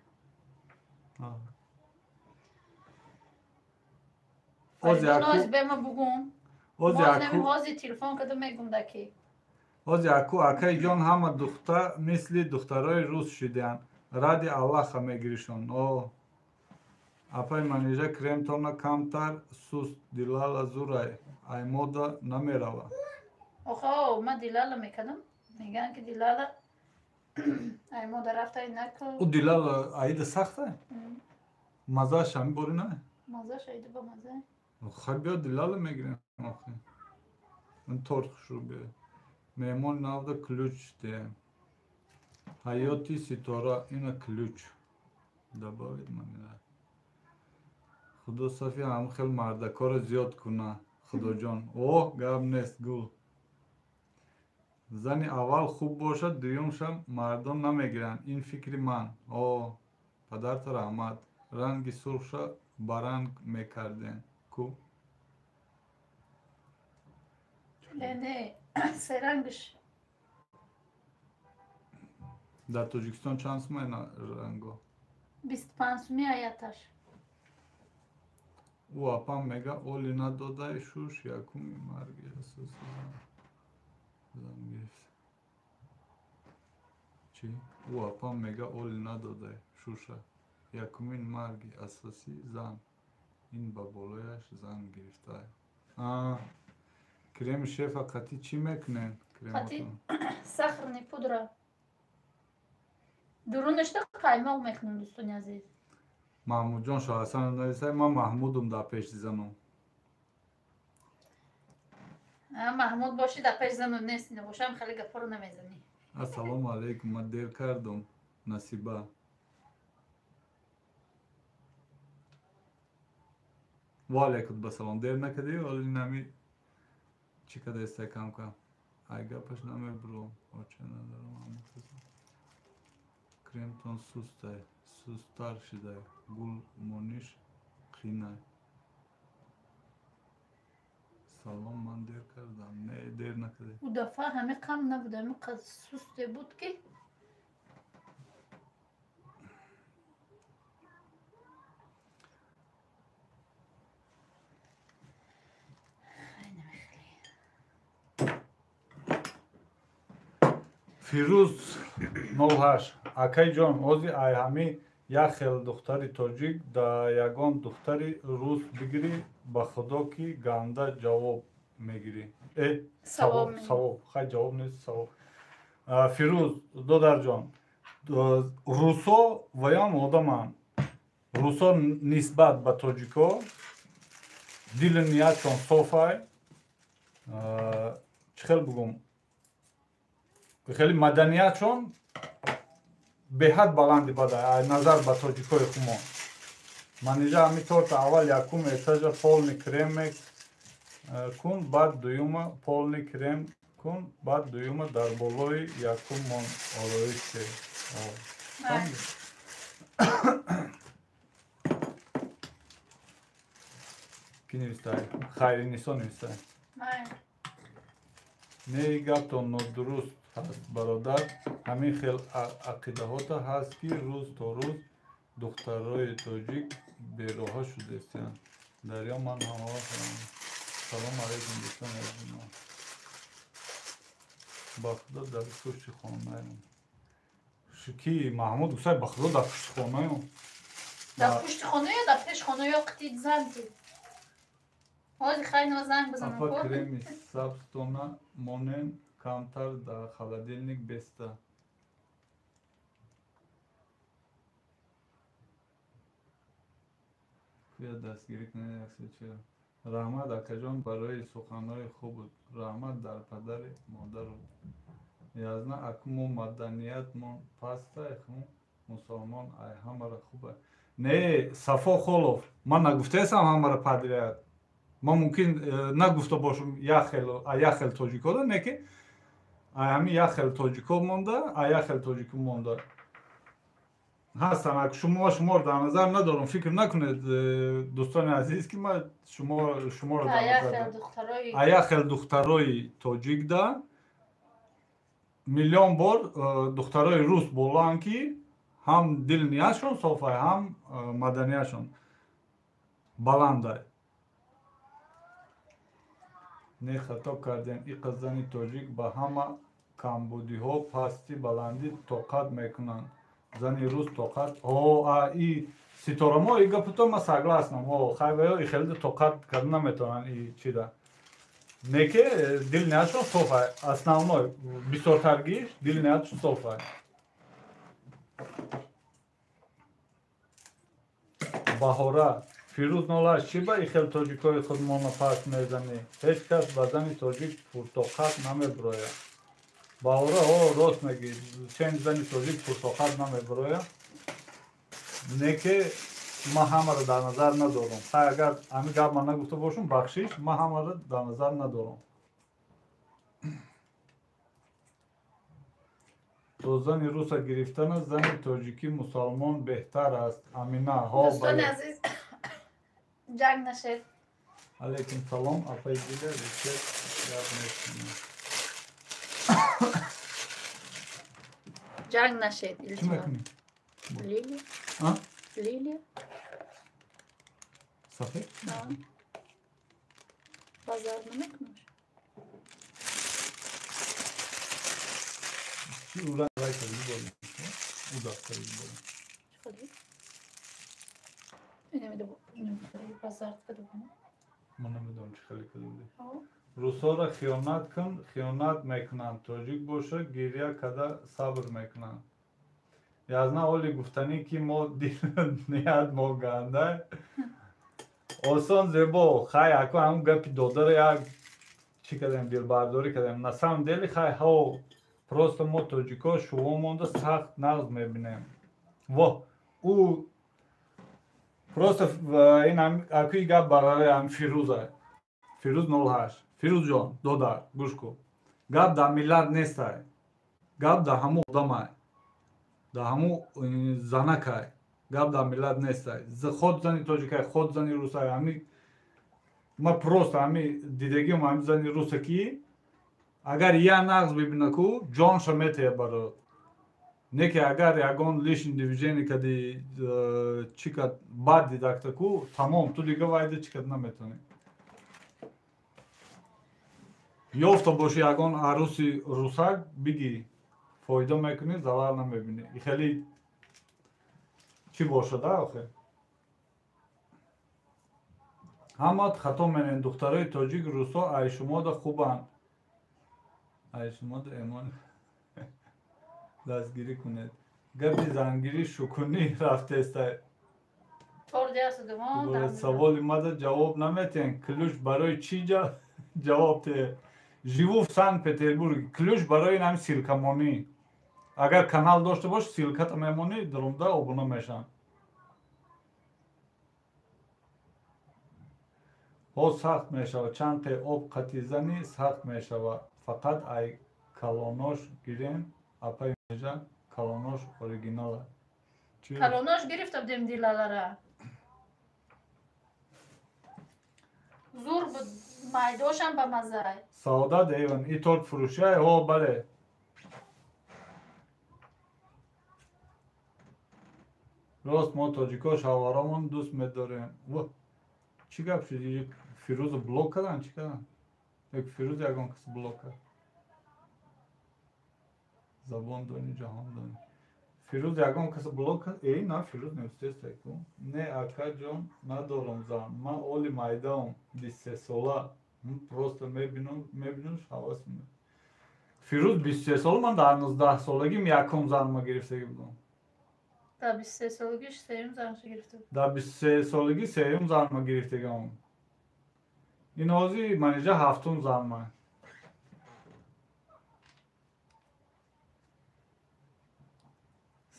Оз бема бугум. Ҳози телефон када мегум даки. Ози аку акаи ҷон, ҳама духтар мисли духтарои рус шидаанд. Ради Аллаха мегиришон. О, апаи Манижа, кремтона камтар суст, дилала зурай, ай мода намерава. Охо, ма дилала мекардам. Мегӯянд ки дилала ай мода рафтай наку. Ӯ дилала аида сахта? Мазааш ҳами бори на? Мазааш аида ба маза. Хай биё, дилала мегирем охи. Ин торт хушрӯ биё. Меҳмон навда ключ деем. Ҳаёти ситора, ина ключ. Добавить манира. Худо сафи ҳам хел мардакоро зиёд куна. Худоҷон. О, гап нест, гул. Зани аввал хуб бошад, дуюмшам мардон намегиранд. Ин фикри ман. О, падарта раҳмат. Ранги сурхша баранг мекардем. Ку? Не, не, серангш. Дар Тоҷикистон чанд сумай ранго? 25 суми аяташ. Ӯ апам мега, оли надодай шуш, якуми марги асоси зан гирифт. Чӣ? Ӯ апам мега, оли надодай шуша, якумин марги асосӣ зан. Ин ба болояш зан гирифтай. Креми шефа қатӣ чӣ мекунем? Қатӣ сахарный пудра. Дурунашта қаймоқ мекунем, дӯстони азиз. Маҳмудҷон Шоҳасан нависай, ман Маҳмудум, дар пеши занум. Маҳмуд бошӣ, дар пеши зану нест, набошам хеле гапҳоро намезанӣ. Ассалому алайкум, ман дер кардум. Насиба. Ва алайкум басалом. Дер накардӣ, оли нами чӣ кадаестай кам-кам. Ай гапаш намебуром. Оча надорам ама Кремтон сустай, сусттар шидай. Гул мониш қинай. Салом, ман дер кардам. Не, дер накардӣ. Ӯ дафъа ҳами қам набуд, ҳами сусте буд ки. Фирӯз 08, акаи ҷон, ози ай ҳами як хел духтари тоҷик да ягон духтари рус бигирӣ, ба худо ки ганда ҷавоб мегирӣ. Э, савоб, савоб, хай ҷавоб нест, савоб. Фирӯз додарҷон, русо ваём одаманд. Русо нисбат ба тоҷико дилу ниятшон софай. Чӣ хел бугум, хеле маданиятшон беҳад баланди бада назар ба тоҷикои хумо. Манижа, ҳами торта аввал якум этажа полный крем кун, баъд дуюма полный крем кун, баъд дуюма дар болои якум мон ороиш ке. Май. Ки навистай? Хайринисо навистай. Не, гаптон нодуруст ҳаст, бародар. Ҳамин хел ақидаҳото ҳаст, ки рӯз то рӯз духтарои тоҷик бероҳа шудестиянд. Дарё, ман ҳамавақт. Салом алайкум, дӯстони азизи ман. Ба худо дар пушти хонаем. Ки Маҳмуд гуфта, ба худо дар пушти хонаем. Дар пушти хона ё дар пеш хона ё қитид занг. Ҳозир хайно занг бизанам. Апа, креми сабзтона монен, камтар дар холодильник беста. Куя дастгирӣ кунед яксеча. Раҳмат, акаҷон, барои суханҳои хуб. Раҳмат дар падари модару. Язна акму маданиятмон пастай, ху мусалмон ай ҳамара хуба. Не, Сафо Холов, ман нагуфтаестам ҳамара падрият. Ман мумкин нагуфта бошам як хел тоҷикода, не ки ай ҳамин як хел тоҷико монда, ай як хел тоҷико монда. Ҳастам, ак шумо шуморо дар назар надорам, фикр накунед, дӯстони азиз, ки ман шуморо дар назар дорам. А як хел духтарои тоҷикда миллион бор духтарои рус болоанд, ки ҳам дилниятшон софай, ҳам маданиятшон баландай. Не, хато кардем. Иқа зани тоҷик ба ҳама камбудиҳо, пасти, баландӣ тоқат мекунанд. Зани рус тоқат. О, и ситорамо и гапуто ма согласнам. О, хайваё и хеле тоқат карда наметавонанд и чида. Не ки дилниятшон софай, основной бисёртаргиш дилниятшон софай. Баҳора, Фирӯз Нолаш, чӣ ба и хел тоҷикои худмонро паст мезанӣ? Ҳеҷ кас ба зани тоҷик пуртоқат намебирояд. Баҳора, о, рост мегӣ, чен зани тоҷик пуртоқат намебирояд. Не ки ман ҳамаро дар назар надорам. Хай, агар ҳамин гап ман нагуфта бошам, бахшиш, ман ҳамаро дар назар надорам. То зани руса гирифтана зани тоҷикӣ мусалмон беҳтар аст. Амина, ҳо, дӯстони азиз, ҷанг нашед. Алейкум салом, апаи Диля, рецепт гап мекунем. Ҷанг нашед, Чӣ илтимос. мекунӣ? Лилия. А? Лилия. Сафед? Базар намекунаш? Чӣ ура лайк кардӣ боло? Ӯ дафтари боло. Чӣ ходи? Инамида базар кадом? Ман намедонам чӣ хеле кардӣ. Русоро хиёнат кун, хиёнат мекунанд. Тоҷик боша, гиря када сабр мекунанд. Язна оли гуфтанӣ, ки мо дилният мо ганда. Осон зебо, хай, аку ҳамун гапи додара як чӣ кардем, дилбардорӣ кардем. На самом деле, хай, ҳо, просто мо тоҷико шуво монда сахт нағз мебинем. Во, ӯ просто ин акуи гап барои ҳам Фирӯза. Фирӯз 08. Фирӯзҷон, додар, гӯш кун. Гап дар миллат нестай. Гап дар ҳамун одамай. Дар ҳамун занакай. Гап дар миллат нестай. Худ зани тоҷикай, худ зани русай. Ҳами ма просто ҳами дидагиам ҳами зани руса, ки агар я нағз бибина ку, ҷонша метея барот. Не ки агар ягон лишний движение кади, чӣ кад бад дидакта ку, тамом, ту дига вайда чӣ кад наметавонӣ. Ёфта боши ягон арӯси русак, бигӣ, фоида мекунӣ, зарар намебинӣ. И хеле чӣ бошада охе? Ҳамат хато менен, духтарои тоҷик русо ай шумода хубанд. Ай шумода эмон дастгирӣ кунед. Гапи зангирӣ шукунӣ рафтестай. Саволи мада ҷавоб наметиҳен. Ключ барои чӣ ҷавоб те? Живу в Санкт-Петербург. Ключ барои ин ҳами ссылкамонӣ. Агар канал дошта бош, ссылката мемонӣ, даромда обуна мешаванд. Ҳо, сахт мешавад. Чанд қе об қатӣ занӣ, сахт мешавад. Фақат ай калонош гирем, апаи межа, калонош оригинала. Калонош гирифта будем дилалара. Зур буд, майдошам ба маззай. Саодат Эйван, и торт фурӯшиай? Ҳо, бале. Рост, мо тоҷико шавҳаромон дӯст медорем. Чӣ гап шуд? Фирӯзо блок кардан? Чӣ кардан? Як Фирӯз ягон кас блок кард. Забон дони, ҷаҳон дони. Фирӯз ягон кас блок кард? Эй, на, Фирӯз невстестайку. Не, акаҷон, надорам зан. Ман оли майдаам, 23 сола. Просто мебинам, ҳавас. Фирӯз 23 сола, ман дар 19 солагим якум занма гирифтагӣ будам. Дар 23 солагӣ сеюм занша гирифта буд. Дар 23 солагӣ сеюм занма гирифтагиам. Ин ҳозир Манижа ҳафтум занма.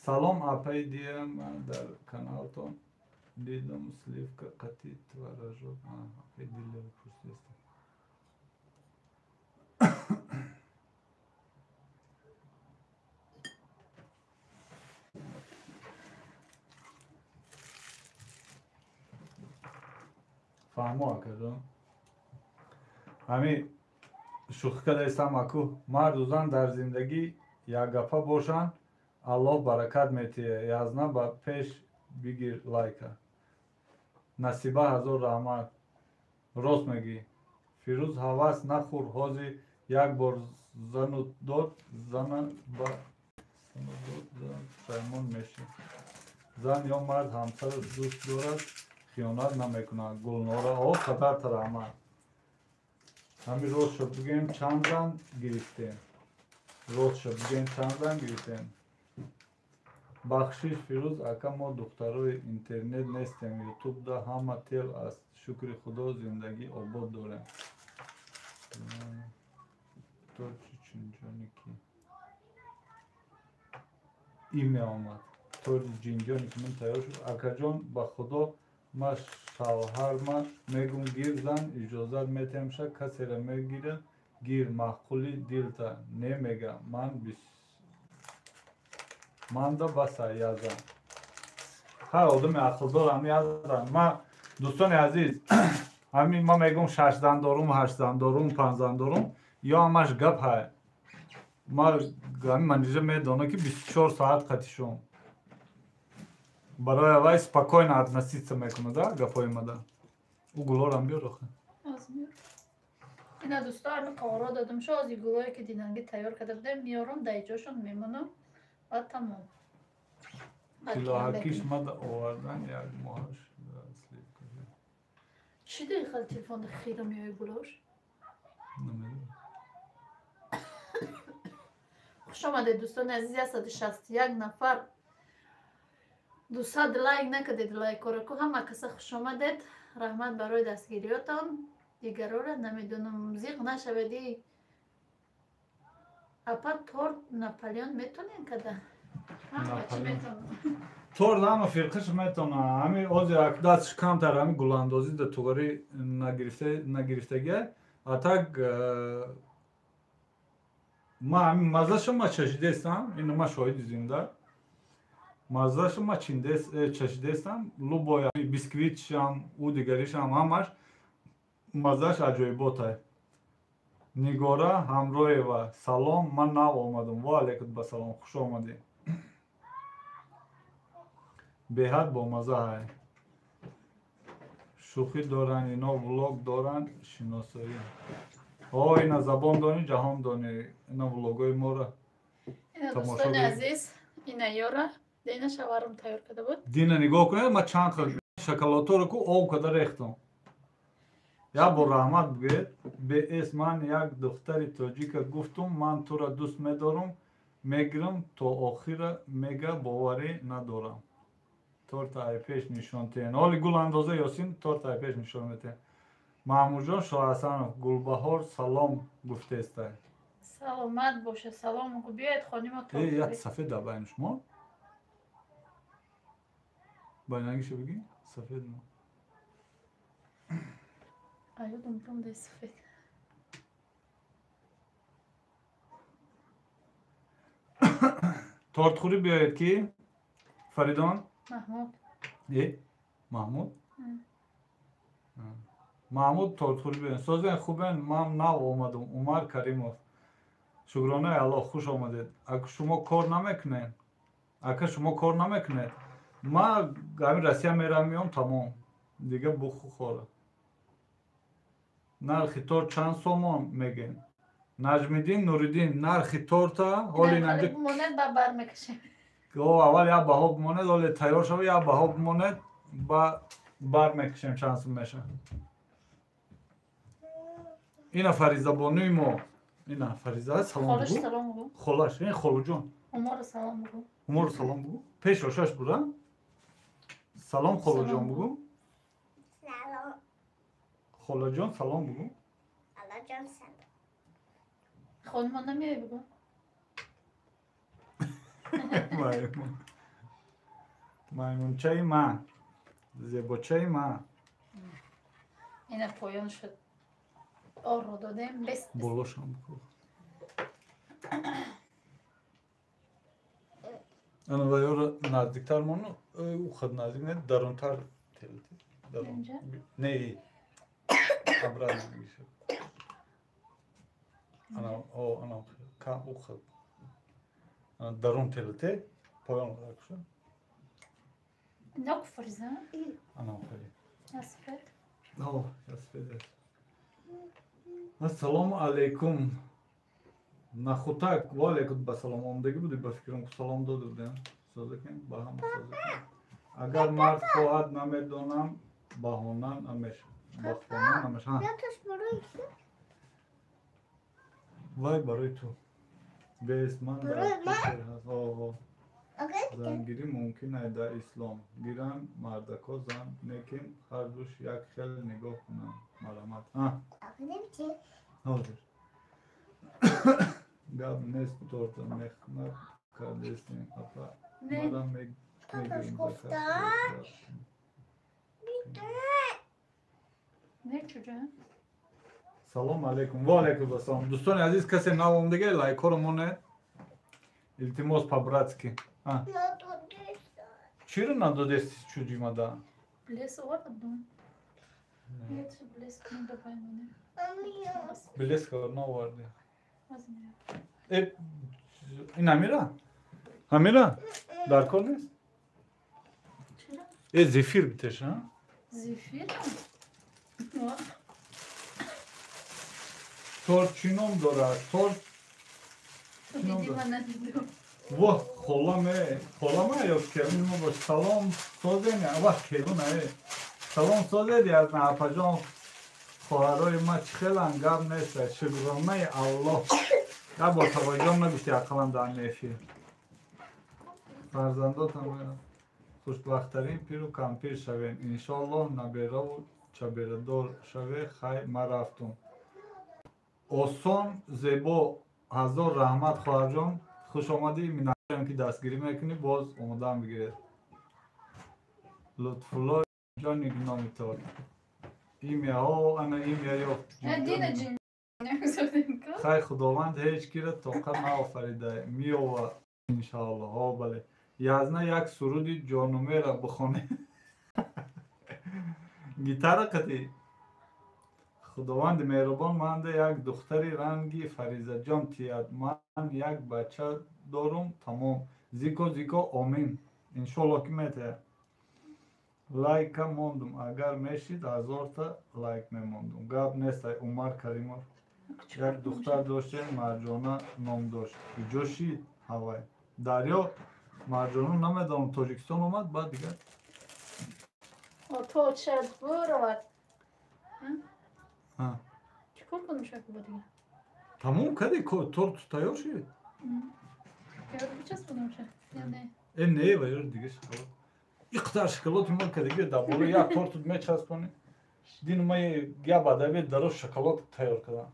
Салом, апаи дия, ман дар каналтон дидам сливка қати творожок. Апаи Дилера пурсидаста. Фаҳмо, акаҷон. Ҳами шӯхӣ кардаистам аку, марду зан дар зиндагӣ якгапа бошанд, Аллоҳ баракат метиҳад. Язна ба пеш бигир лайка. Насиба, ҳазор раҳмат. Рост мегӯӣ. Фирӯз, ҳавас нахӯр, ҳозир як бор зану дод, зана ба зану дод, зан пушаймон мешӣ. Зан ё мард ҳамсараш дӯст дорад, хиёнат намекунад. Гулнора, о қадарта раҳмат. Ҳамин ростшо бигӯем, чанд зан гирифтем? Ростшо бигӯем, чанд зан гирифтем? Бахшиш, Фирӯз ака, мо духтарои интернет нестем, ютубда ҳама тел аст. Шукри Худо, зиндагӣ обод дорем. Торти чинҷони ки и меомад. Торти ҷинҷони ки ман тайёр шуд. Акаҷон, ба Худо, ма шавҳарма мегум, гир зан, иҷозат метиҳамша, касеро мегира, гир, маъқули дилта. Не мега, ман манда баса язан. Ҳар одами ақлдор ҳами язан. Ма, дӯстони азиз, ҳамин ма мегум, шаш зан дорум, ҳашт зан дорум, панҷ зан дорум, ё ҳамаш гап ҳай. Ма ҳамин Манижа медона, ки 24 соат қатишум. Барои аввай спокойно относиться мекунада гапҳои мада. Ӯ гулорам биёр охе. Ина, дӯсто, ҳами қовро додум шо, ози гулое ки динанги тайёр карда будем, меорам, дар иҷошон мемонам ва тамом. Килоҳакиш мада овардан як моҳаш. Чӣ дори, хали телефонда хира меои гулош? Намедонам. Хуш омадед, дӯстони азиз, 161 нафар. 200 лайк накардед, лайкора ку. Ҳама каса хуш омадед, раҳмат барои дастгириётон. Дигарора намедонам, зиқ нашавед. И апа, торт Наполеон метонем када? Торт ҳама фирқаш метона. Ҳами ҳозир дастш камтар ҳами гуландозӣ да туғри нагирифтагия. А так ма ҳами маззаашо ма чашидестам, ина ма шоҳиди зинда. Маззаашо ма чашидестам, любой бисквитшам, ӯ дигаришам, ҳамаш маззааш аҷоиботай. Нигора Ҳамроева, салом, ман нав омадам. Ва алайкум ба салом, хуш омадӣ. Беҳад бомазза ҳай. Шӯхӣ доранд ино, влог доранд, шиносоӣ. О, ина забон донӣ, ҷаҳон донӣ, ина влогои моро. Дӯстони азиз, ина ёра дина шаварам тайёр карда буд. Дина нигоҳ кунед, ма чанд хел шоколадҳоро ку об карда рехтам. Як бор раҳмат бигӯед. Бс, ман як духтари тоҷика гуфтум, ман тура дӯст медорам, мегирам то охира, мега, боварӣ надорам. Торта айпеш нишон тиҳен. Ҳоли гул андоза, Ёсин, торта айпеш нишон метиҳен. Маҳмудҷон Шоҳасанов, Гулбаҳор салом гуфтестай. Саломат боша, салом биёед хонимо. Як сафед дар байни шумо. Байнангиша бигӣ, сафед мо. Аёдам бромдай сафед. Тортхӯрӣ биёед ки Фаридон. Маҳмуд. Э, Маҳмуд. Маҳмуд тортхӯрӣ бен. Созен хубен, ман нав омадам. Умар Каримов. Шукронаи Аллоҳ, хуш омадед. Ака шумо кор намекунед? Ака шумо кор намекунед? Ман ҳамин Россия мерам меом, тамом. Дига буху хора. Нархи торт чанд сомон мегем? Наҷмиддин Нуриддин, нархи торта ҳоли Инам бимонед, ба бар мекашем. Аввал як баҳо бимонед, ҳоле тайёр шава, як баҳо бимонед, ба бар мекашем чанд сум мешавад. Ина Фаризабонуи мо. Ина Фариза салом Холаш бугу. Салом бугу. Холаш, ин холуҷон. Умарро салом бугу. Умарро салом бугу. Пеш ошаш буда? Салом холуҷон бугу. Салом. Холаҷон салом бугу. Холаҷон салом. Хонума намеои бугу. Маймун. Маймунчаи ман. Зебочаи ман. Ина поён шуд. Орро додем. Бес. Болошам бугу. Ана вайора наздиктар мону, ухад наздик не, дарунтар телти. Дарун. Инҷа? Не. Обратно мешад. Ана, о, ана, ка ухад. Ана дарун телте, поён ракша. Нок Фариза. Ана хеле. Асфет. О, ясфед. Ассалому алейкум. Нахутак, ва алейкум ба салом омадагӣ буди, ба фикрам ки салом дода будем. Созакем, ба ҳама созакем. Агар мард хоҳад, намедонам, баҳона намешавад. Ба хона намешавад. Яташ барои кӣ? Вай барои ту. Бес ман дар Барои ман? фикр ҳаст. О, Агар ки зангирӣ мумкин ай дар ислом. Гиранд мардако зан, лекин ҳардуш як хел нигоҳ кунанд. Марҳамат. Агар ки Ҳозир. Гап нест, торта мехнат кардестем, апа. Не. Мара Папаш мегирем гуфта. Не чуҷа. Салом алейкум. Ва алейкум ассалом. Дӯстони азиз, касе нав омадага, лайкҳоро монед. Илтимос по-братски. Надодеста. Чиро надодести чуҷи мада? Блес оварда будум. Нет, блес не давай моне. Амия. Блеска наоварди. Азмира. Э, ин Амира? Амира? Дар кор нест? Чиро? Э, зефир битеш, а? Зефир? Ва. Торт чӣ ном дорад? Торт Ту диди ман надидум. Воҳ, холаме, холама ё келин мо бош. Салом созем, вах келун э. Салом созед аз апаҷон, хоҳарои ма чӣ хелан, гап нест, шукронаи Аллоҳ. Як бор таваҷҷӯҳ нагуфти ақаллан дар эфир. Фарзандотам хушбахттарин пиру кампир шавем. Иншоаллоҳ набераву чаберадор шаве. Хай, ман рафтум. Осон зебо, ҳазор раҳмат хоҳарҷон. Хуш омадӣ, миннатдорем ки дастгирӣ мекунӣ, боз омодаам бигиред. Лутфулло ҷони номи торт. Имяҳо, ана имя ёфт. Дина ҷин. Нагузордем ко? Хай, худованд ҳеҷ киро тоқат наофарида. Миёва иншоаллоҳ. Ҳо, бале. Язна як суруди ҷонумера бихоне. Гитара қатӣ. Худованди меҳрубон манда як духтари ранги Фаризаҷон тият. Ман як бача дорум, тамом. Зико зико, омин. Иншоаллоҳ ки метаҳад. Лайка мондум, агар мешид 1000-та лайк мемондум. Гап нест, ай Умар Каримов. Як духтар доштем, Марҷона ном дошт. Куҷо шид ҳавай? Дарё Марҷона намедонам, Тоҷикистон омад, баъд дигар. О, то шад буровад. Ҳа. Чӣ кор кунам шаку ба дига? Тамом кади, торт тайёр шид? Ёр бичаспонам ша. Я не. Э, не, ва ёр дига шоколад. Иқдар шоколад мо кадиги дар боло як торт мечаспонӣ. Дин ма я бадави дароз шоколад тайёр кардам.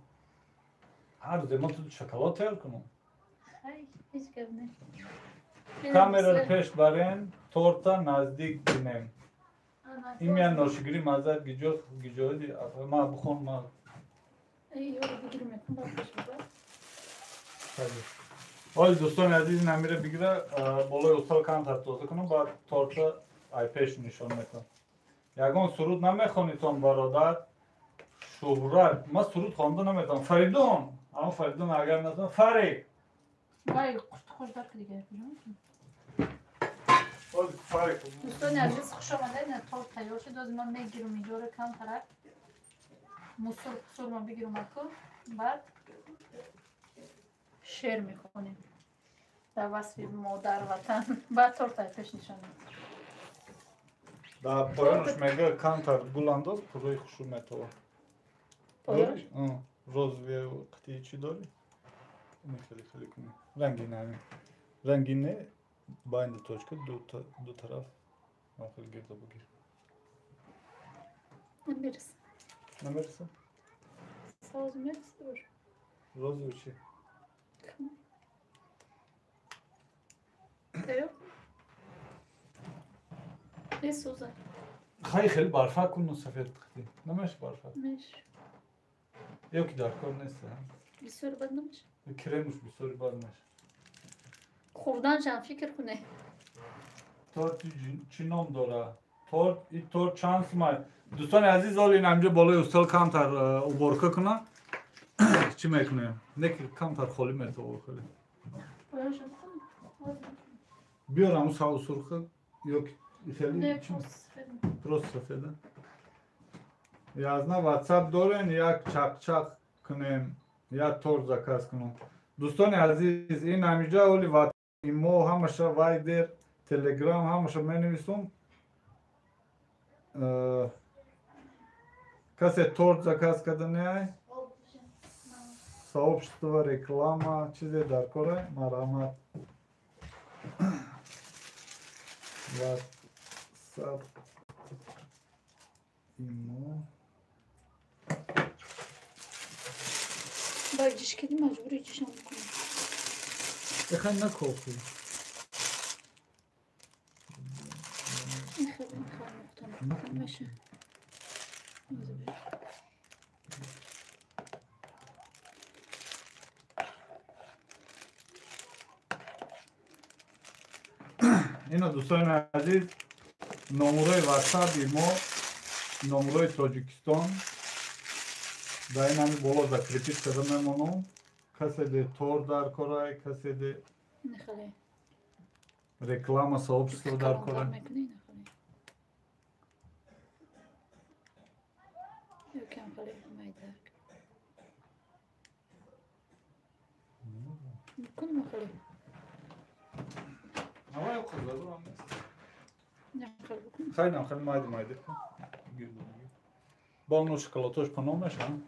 Ҳар рӯзе ман ту шоколад тайёр кунам. Хай, ҳеҷ гап не. Камераро пеш барен, торта наздик бинем. Имя ношигирӣ маззат гиҷо гиҷоди ма бихон ма. Ёр бигирем якум бар пеш бибар. Ой, дӯстони азиз, ин амира бигира, болои устол камтар тоза кунам, баъд торта ай пеш нишон мекунам. Ягон суруд намехонитон, бародар? Шӯҳрат, ман суруд хонда наметавонам. Фаридун, ама Фаридун агар натавонам, Фарик. Вай, қурту қош дар ки дигар. Фарик. Дӯстони азиз, хуш омадед. Торт тайёр шуд. Оз ман мегирам иҷора камтарак. Мусур пусур ман бигирам аку. Баъд шеър мехонем. Дар васфи модар ватан. Баъд торт ай пеш нишон медиҳем. Дар поёнаш мега камтар гул андоз, пурраи хушу метова. Поёнаш? Розовый қитии чӣ дорӣ? Ин хеле хеле кунӣ. Рангин ҳамин. Рангин не, байни точка ду тараф ҳам хеле гирдо бигир. Намереса. Намереса? Савоз мереса бош. Розовый чӣ? Тайёр? Месӯзад. Хай хеле барфа кун сафед қити. Намеша барфа? Меша. Ё ки дар кор нест, Бисёр бад намеша. Кремуш бисёри бад меша. Хӯрданшам фикр куне. Торт чӣ ном дора? Торт, и торт чанд сумай? Дӯстони азиз, оли ин ҳамҷо болои устол камтар уборка куна. Чӣ мекунем? Не ки камтар холӣ метова хеле. Поёншам кун. Биёр ҳамун саву сурха ё ки хеле Не, просто сафед. Просто сафеда. Язна WhatsApp дорен, як чақчақ кунем, як торт заказ кунем. Дӯстони азиз, ин ҳамиҷа оли имо ҳамаша Viber, Telegram ҳамаша менависум. Касе торт заказ карда неай? Сообщество, реклама, чизе дар кора, марҳамат. WhatsApp имо. Ба ҷиш киди маҷбури ҷишам кунам. Эхай накохи. Хеле хеле нуқта нуқта меша. Ино дӯстони азиз, номерои WhatsApp-и мо, номерои Тоҷикистон дар ин ҳами боло закрепить карда мемонам. Касе де тор дар корай, касе де реклама сообщество дар корай. Хайнам хеле майда майда кун. Бо оно шоколадҳош паноҳ мешаванд?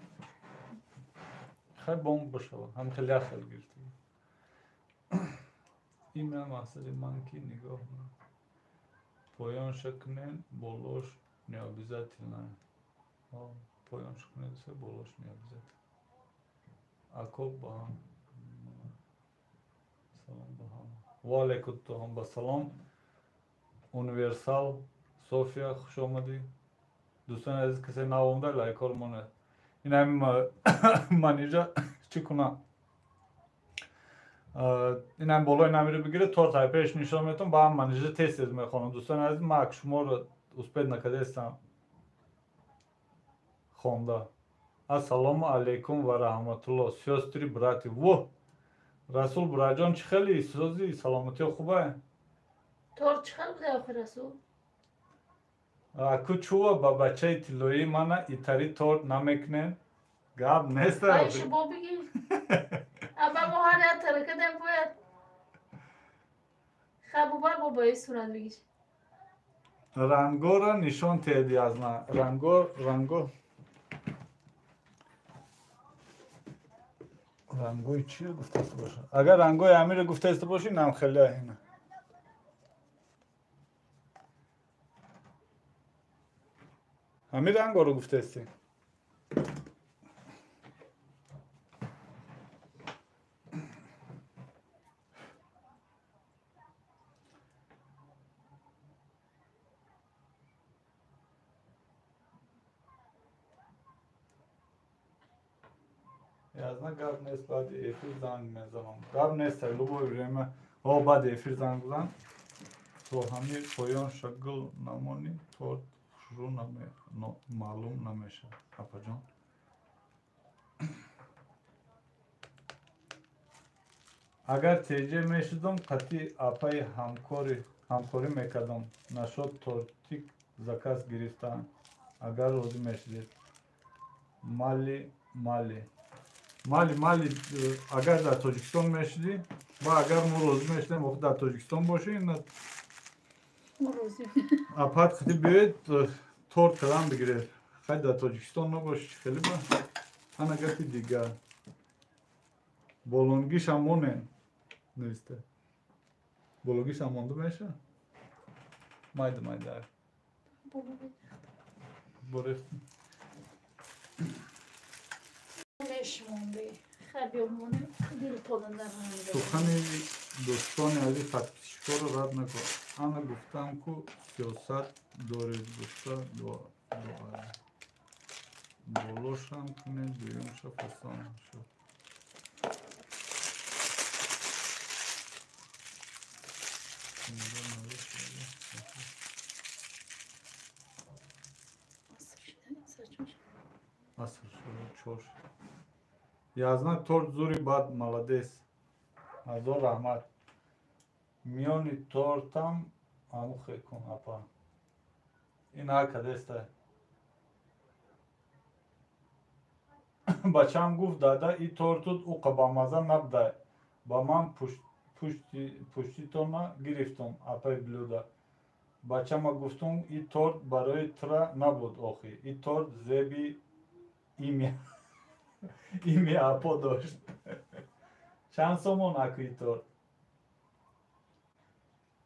Хай бом бошава, ҳам хеле як хел гирифта. Ин мақсади ман ки нигоҳ поёнша кунен, болош не обязательно. Поёнша кунен, болош не обязательно. Ако ба ҳам салом ба ҳама. Ва алайкум ба салом. Универсал София, хуш омадӣ. Дӯстони азиз, касе нав омада, лайкҳоро монед. Ин ҳамин манижа чӣ кунам? Ин ҳам болои намиро бигиред, торт ҳай пеш нишон метавон, ба ҳам манижа тез тез мехонам. Дӯстони азиз, ман ак шуморо успед накардаистам хонда. Ассалому алайкум ва раҳматулло, сёстри, брати. Во! Расул браҷон, чӣ хели сози, саломатиё хубае? Торт чӣ хел буда охир, Расул? Аку чува ба бачаи тиллоии мана итари торт намекунен? Гап нест. Ай шумо бигир. Аба мо ҳар як тарака дем бояд. Хабубар бо ба сурат бигир. Рангоро нишон теди аз ман. Ранго, ранго. Рангои чиро гуфтаиста боша? Агар рангои амиро гуфтаиста бошӣ, нам хеле ина. Ҳамин рангоро гуфтаистӣ? Язна гап нест, баъди эфир занг мезанам. Гап нест, любое время. О, баъди эфир занг бизан. То ҳами поён шагул намонӣ, торт хушрӯ маълум намешавад. Апаҷон. Агар теҷе мешудам, қатъи апаи ҳамкорӣ мекардам. Нашод тортик заказ гирифтан. Агар розӣ мешудед. Мали мали. Мали мали агар дар Тоҷикистон мешудӣ ва агар мо розӣ мешудем, охир дар Тоҷикистон бошӣ, апат қати биёед торт кардан бигиред. Хай дар Тоҷикистон набошӣ, чӣ хеле ба? Ана гапи дигар. Болонгишам монем. Нависта. Болонгишам монда меша? Майда майда. Борехт. Сухани дӯстони азиз подписчикоро рад накун. Ана гуфтам ку сиёсат доред гуфта дуо. Болошам кунед, дуюмша фасон шуд. Аср шуд, чор шуд. Язна торт зури бад, молодец. Ҳазор раҳмат. Миёни тортам амухе кун апа. Ин ҳа кадеста. Бачаам гуфт дада и тортут уқа бамаза набудай. Ба ман пуштитона гирифтум апаи блюда. Бачама гуфтум и торт барои тра набуд охи. И торт зеби имя. Ими апо дошт. Чанд сомон аку и торт?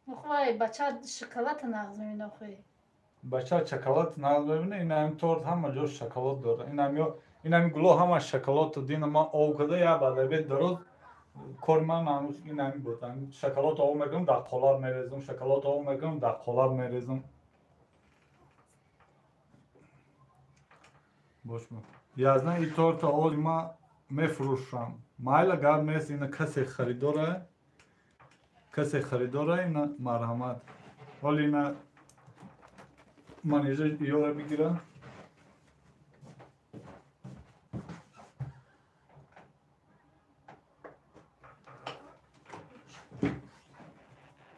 Охвай, бача шоколад нағз мебина охи. Бача шоколад нағз мебина, ин ҳами торт ҳама ҷо шоколад дорад. Ин ҳами гуло ҳама шоколад дина ман ов карда, як баъд дароз кори ман ин ҳами буд. Шоколад ов мекунам, дар қолаб мерезам, шоколад ов мекунам, дар қолаб мерезам. Бошма. Язна и торта оли ма мефурӯшам. Майла гап нест, ина касе харидора, касе харидора, ина марҳамат. Оли ина ман иҷа ёра бигирам.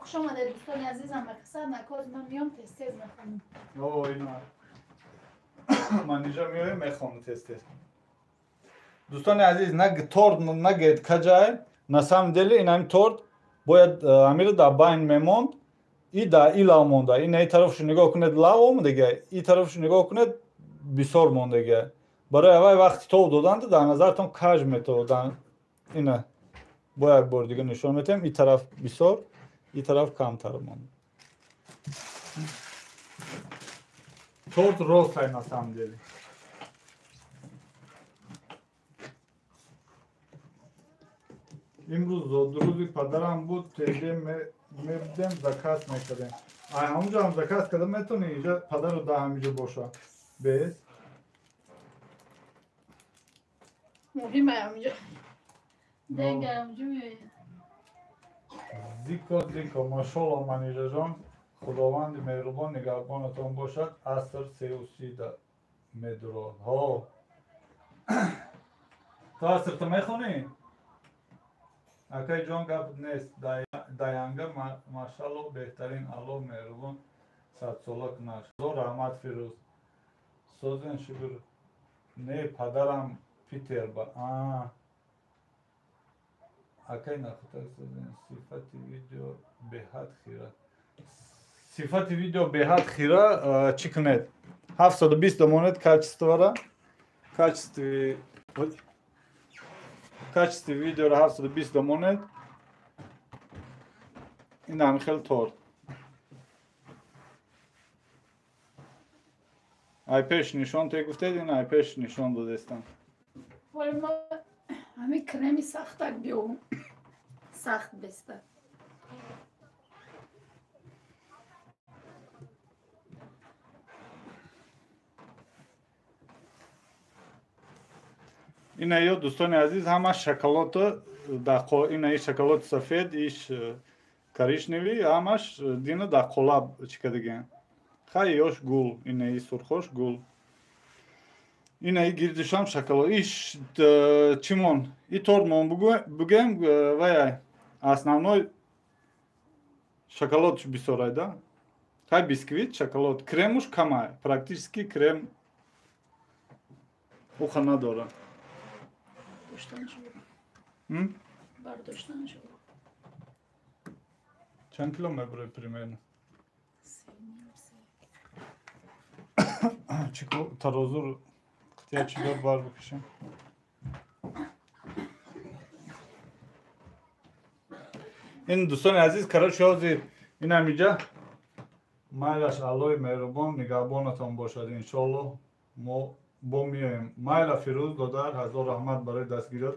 Хуш омадед дӯстони азизам, мақсад накоз ман миём тез-тез мехонам. О, ина ман иҷа меоем мехонам тез-тез. Дӯстони азиз, на торт нагед каҷай, на самом деле ин ҳами торт бояд ҳамиро дар байн мемонд, и дар и лав монда. Ин и тарафшо нигоҳ кунед лав омадага, и тарафшо нигоҳ кунед бисёр мондага. Барои аввал вақти тов доданда дар назартон каж метоводан. Ина бо як бор дига нишон метиҳем, и тараф бисёр, и тараф камтар монда. Торт рост ай на самом деле. Имрӯз зодрӯзи падарам буд, теже мебудем, заказ мекардем. Ай ҳамунҷо ҳам заказ карда метавонӣ, инҷа падару да ҳаминҷо боша. Бес? Муҳим ай ҳаминҷо. Денга ҳаминҷо меояд. Зико, зико, машолло манижаҷон, Худованди меҳрубон нигаҳбонатон бошад. Аср 3:30 медурод. Ҳо. Ту асрто мехонӣ? Акай ҷон гап нест. Даянга машалло беҳтарин, Аллоҳ меҳрубон садсола кунад. Ҳазор раҳмат Фирӯз. Созен шукр. Не, падарам Питер ба. Акай нахутак созен. Сифати видео беҳад хира. Сифати видео беҳад хира чӣ кунед? 720 домонед качествора. Качестве видеоро 720 домонед. Ин ҳами хел торт. Ай пеш нишон те гуфтед, ин ай пеш нишон додестам. Вале ма ҳами креми сахтак биёвум. Сахт беста. Ина ё дӯстони азиз ҳама шоколото дар ина и шоколоти сафед, иш коричневый, ҳамаш дина дар қолаб чӣ кардагиан. Хай ёш гул, ина и сурхош гул. Ина и гирдишам шоколад. Иш чимон? И торт мон бугем вай основной шоколад бисёрай да? Хай бисквит, шоколад, кремуш камай. Практически крем уха надора. Чанд кило мебуред примерно? Тарозур қития чидор бар бикашем. Ин дӯстони азиз, короче, ҳозир ин ҳамиҷа майлаш Аллоҳи меҳрубон нигаҳбонатон бошад иншоаллоҳ. Мо бо меоем. Майла Фирӯз додар, ҳазор раҳмат барои дастгириёт.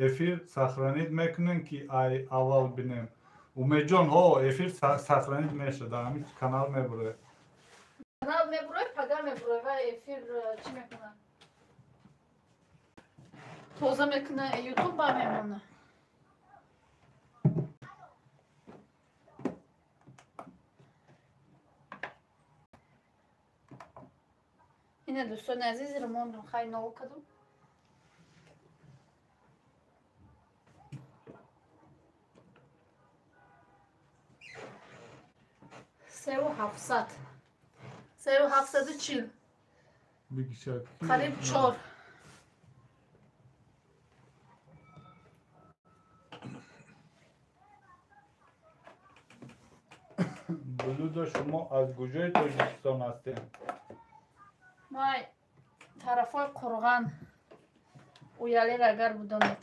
Эфир сохранить мекунем ки ай аввал бинем. Умедҷон, ҳо, эфир сохранить мешавад, дар ҳамин канал мебурояд. Канал мебурояд, пага мебурояд ва эфир чӣ мекунад? Тоза мекунад, ютуб ба мемонад. Ина дӯстони азиз, ремонтум хай нов кардум. Севу ҳафтсад. 3740. Қариб 4. Блюдо шумо аз куҷои Тоҷикистон ҳастед? Май тарафҳои Қурған уялер агар будонед.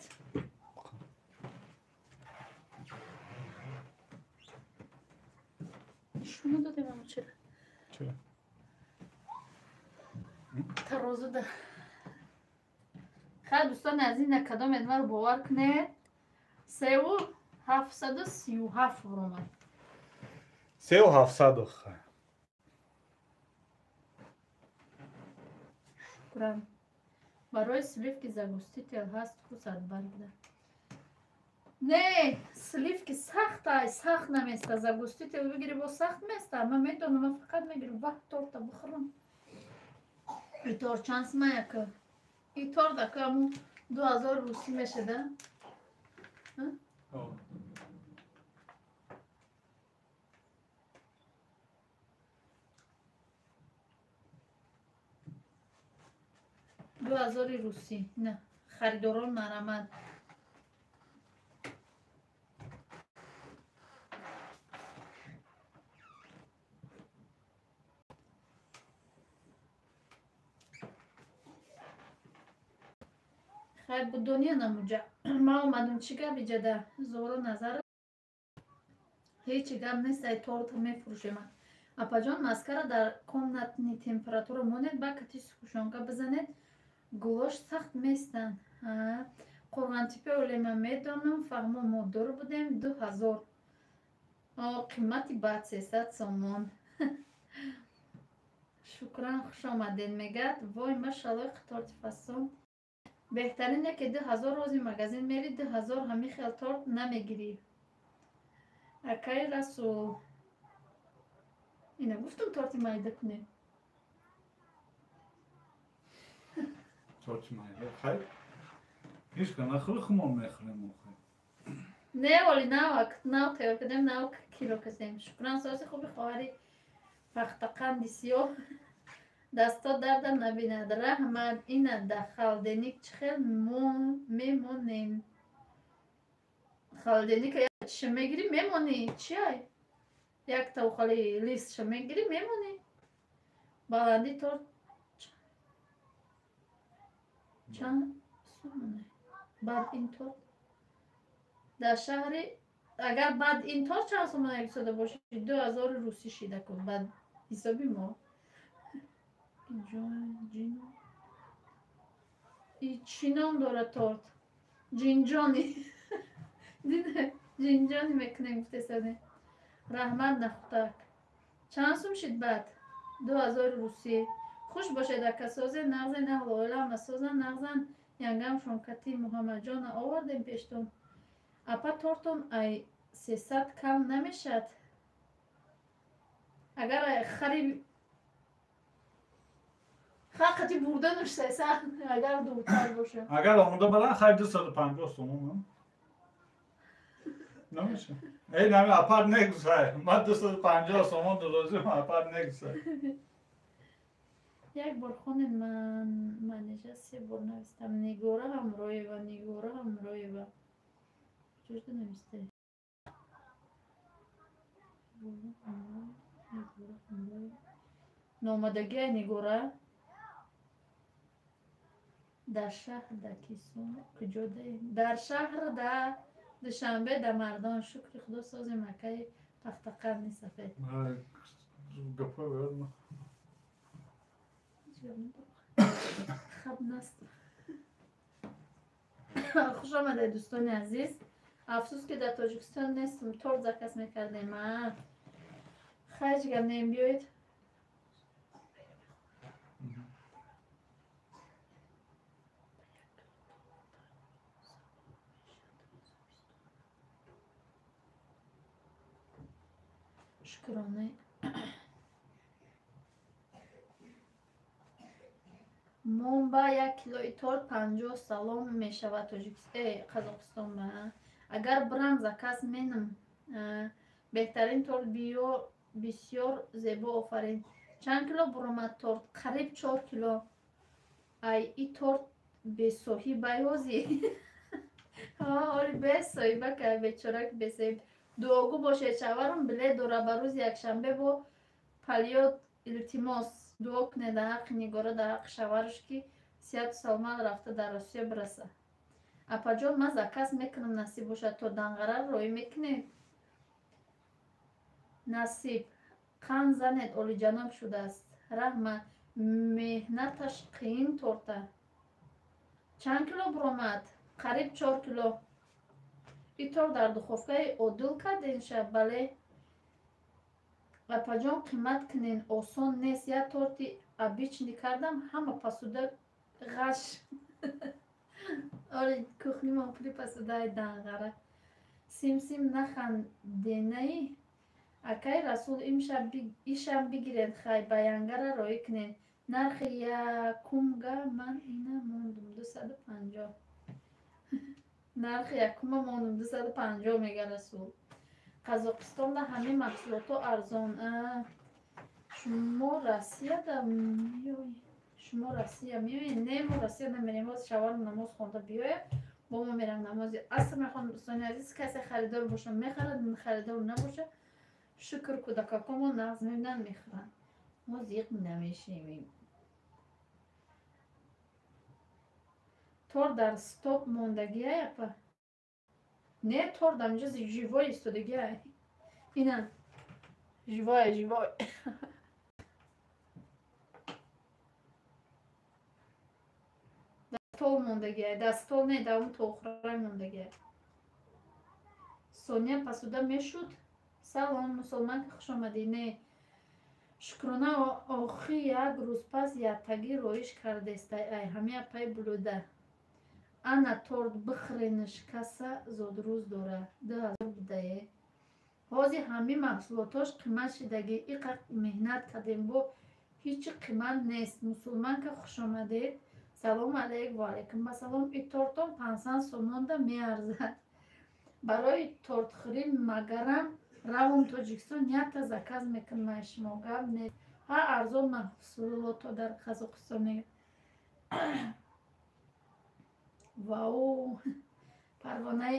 Шумо додем амо чера? Чера? Тарозу да. Хай дӯстони азиз, на кадом маро бовар кунед. 3737 ромад. 3700 хай. Шукран. Барои сливки загуститель ҳаст хусад баргда. Не, сливки сахт ай, сахт наместа. Загуститель бигири бо сахт места. Ман медонам, ман фақат мегирам вақт торта бихӯрам. И торт чанд сумаяка? И торт ака аму 2000 русӣ мешада? Ду ҳазори русӣ. На, харидорон марамад. Хай будония намуҷа. Ма омадум чӣ гап иҷада? Зоро назар. Ҳеҷ гап нест, ай торт мефурӯшем. Апаҷон, маскара дар комнатни температура монед, ба кати сушонка бизанед. Гулош сахт местанд. Қурғантипе олема медонам, фаҳмо мо дур будем 2000. Қимати бад 300 сомон. Шукран, хуш омадед мегӯяд. Вой, машаллоҳ, торти фасон. Беҳтарине ки 2000 рӯзи магазин мери, 2000 ҳамин хел торт намегирӣ. Акаи Расул. Ина гуфтум торти майда кунем. Торти майда хай. Ҳеҷ ка нахӯри хумон мехӯрем охир. Не, оли нав, нав тайёр кардем, нав кило кардем. Шукран, сози хуби хоҳари пахтақанди сиёҳ. Дасто дардам набинад. Раҳмат, ина да холодильник чӣ хел мемонем. Холодильника чиша мегирӣ мемонӣ. Чи ай? Як тавхали листша мегирӣ мемонӣ. Баланди торт чанд сомоне? Баъд ин торт дар шаҳри агар баъд ин торт чанд сомона ҳисода бошӣ 2000 русӣ шида кун баъд ҳисоби мо. И чӣ ном дорад торт? Ҷинҷони. Дида ҷинҷони мекунем гуфтесаде. Раҳмат нахутак. Чанд сум шид баъд? 2000 русӣ. Хуш бошед ака, созе нағзе наҳл оила масозан нағзан янгам шонкати Муҳаммадҷона овардем пештон. Апа тортон ай 300 кам намешад? Агар Хақати бурданаш 300 агар дуртар боша. Агар омода баран хай 250 сомон. Намеша. Эй нами апар негусай. Ма 250 сомон дорозим апар негусай. Як бор хонем ман манежа се бор навистам. Нигора Ҳамроева, Нигора Ҳамроева. Чужда навистай? Номадагиай Нигора. Дар шаҳр да кисон куҷо даем? Дар шаҳр да Душанбе да Мардон. Шукри Худо сози макаи пахтақарни сафед. Хаб наст. Хуш омадед дӯстони азиз. Афсӯс ки дар Тоҷикистон нестам, торт заказ мекардем. Хайч гап нем, биёед. Шукрона. Момба як килои торт 50 салом мешавад Қазоқистон ба. Агар бирам заказ менам. Беҳтарин торт бисёр зебо, офарин. Чанд кило буромад торт? Қариб 4 кило. Ай и торт бесоҳибай ҳози. Оли бесоҳиба ка бечора ки бесоҳиб. Дуогӯ бошед, шаварам билет дора ба рӯзи якшанбе бо палиёт. Илтимос дуо кунед дар ҳаққи Нигора, дар ҳаққи шавараш ки сиҳату саломат рафта дар Русия бираса. Апаҷон, ман заказ мекунам, насиб бошад то Данғара роӣ мекунед. Насиб қанд занед, олиҷаноб шудааст. Раҳма, меҳнаташ қиин торта. Чанд кило буромад? Қариб 4 кило. И торт дар духовкаи одил карден шаб? Бале. Апаҷон, қимат кунен, осон нест. Як торти обычный кардам, ҳама пасуда ғаш. Оли кухнимон пули пасудаи Данғара. Симсим наханденаи? Акай Расул, ишам бигиред, хай ба янгара роӣ кунед. Нархи якумга ман ина мондум 250. Нархи якума мондум 250 мега Расул. Қазоқистонда ҳамин маҳсулотҳо арзон. Шумо Россияда меоед? Шумо Россия меоед? Не, мо Россия намерем. Боз шаварам намоз хонда биёяд. Бо мо мерам намози аср мехонам. Дӯстони азиз, касе харидор боша мехарад, харидор набоша шукр кӯдакакомо нағз мебинанд, мехӯранд. Мо зиқ намешинем. Торт дар стоп мондагиай апа? Не, торт дар инҷо живой истодагиай. Ина живой, живой. Дар стол мондагиай, дар стол не, дар он тохрай мондагиай. Соня пасуда мешуд? Салом, мусулман, хуш омадӣ. Не, Шукрона, охи як рӯз пас яктагӣ роиш кардестай ай ҳами апай блюда. Ана торт бихӯренш, каса зодрӯз дора. 2000 будае. Ҳозир ҳами маҳсулотош қимат шидагӣ. Иқа меҳнат кардем, бо ҳичи қимат нест. Мусулманка, хуш омадед. Салом алейк, ва алайкум ассалом. И тортон 500 сомонда меарзад. Барои тортхӯрӣ магарам равом Тоҷикистон якта заказ мекунам ай шумо, гап нест. Ҳа, арзон маҳсулото дар Қазоқистон мега. Вау, Парвонаи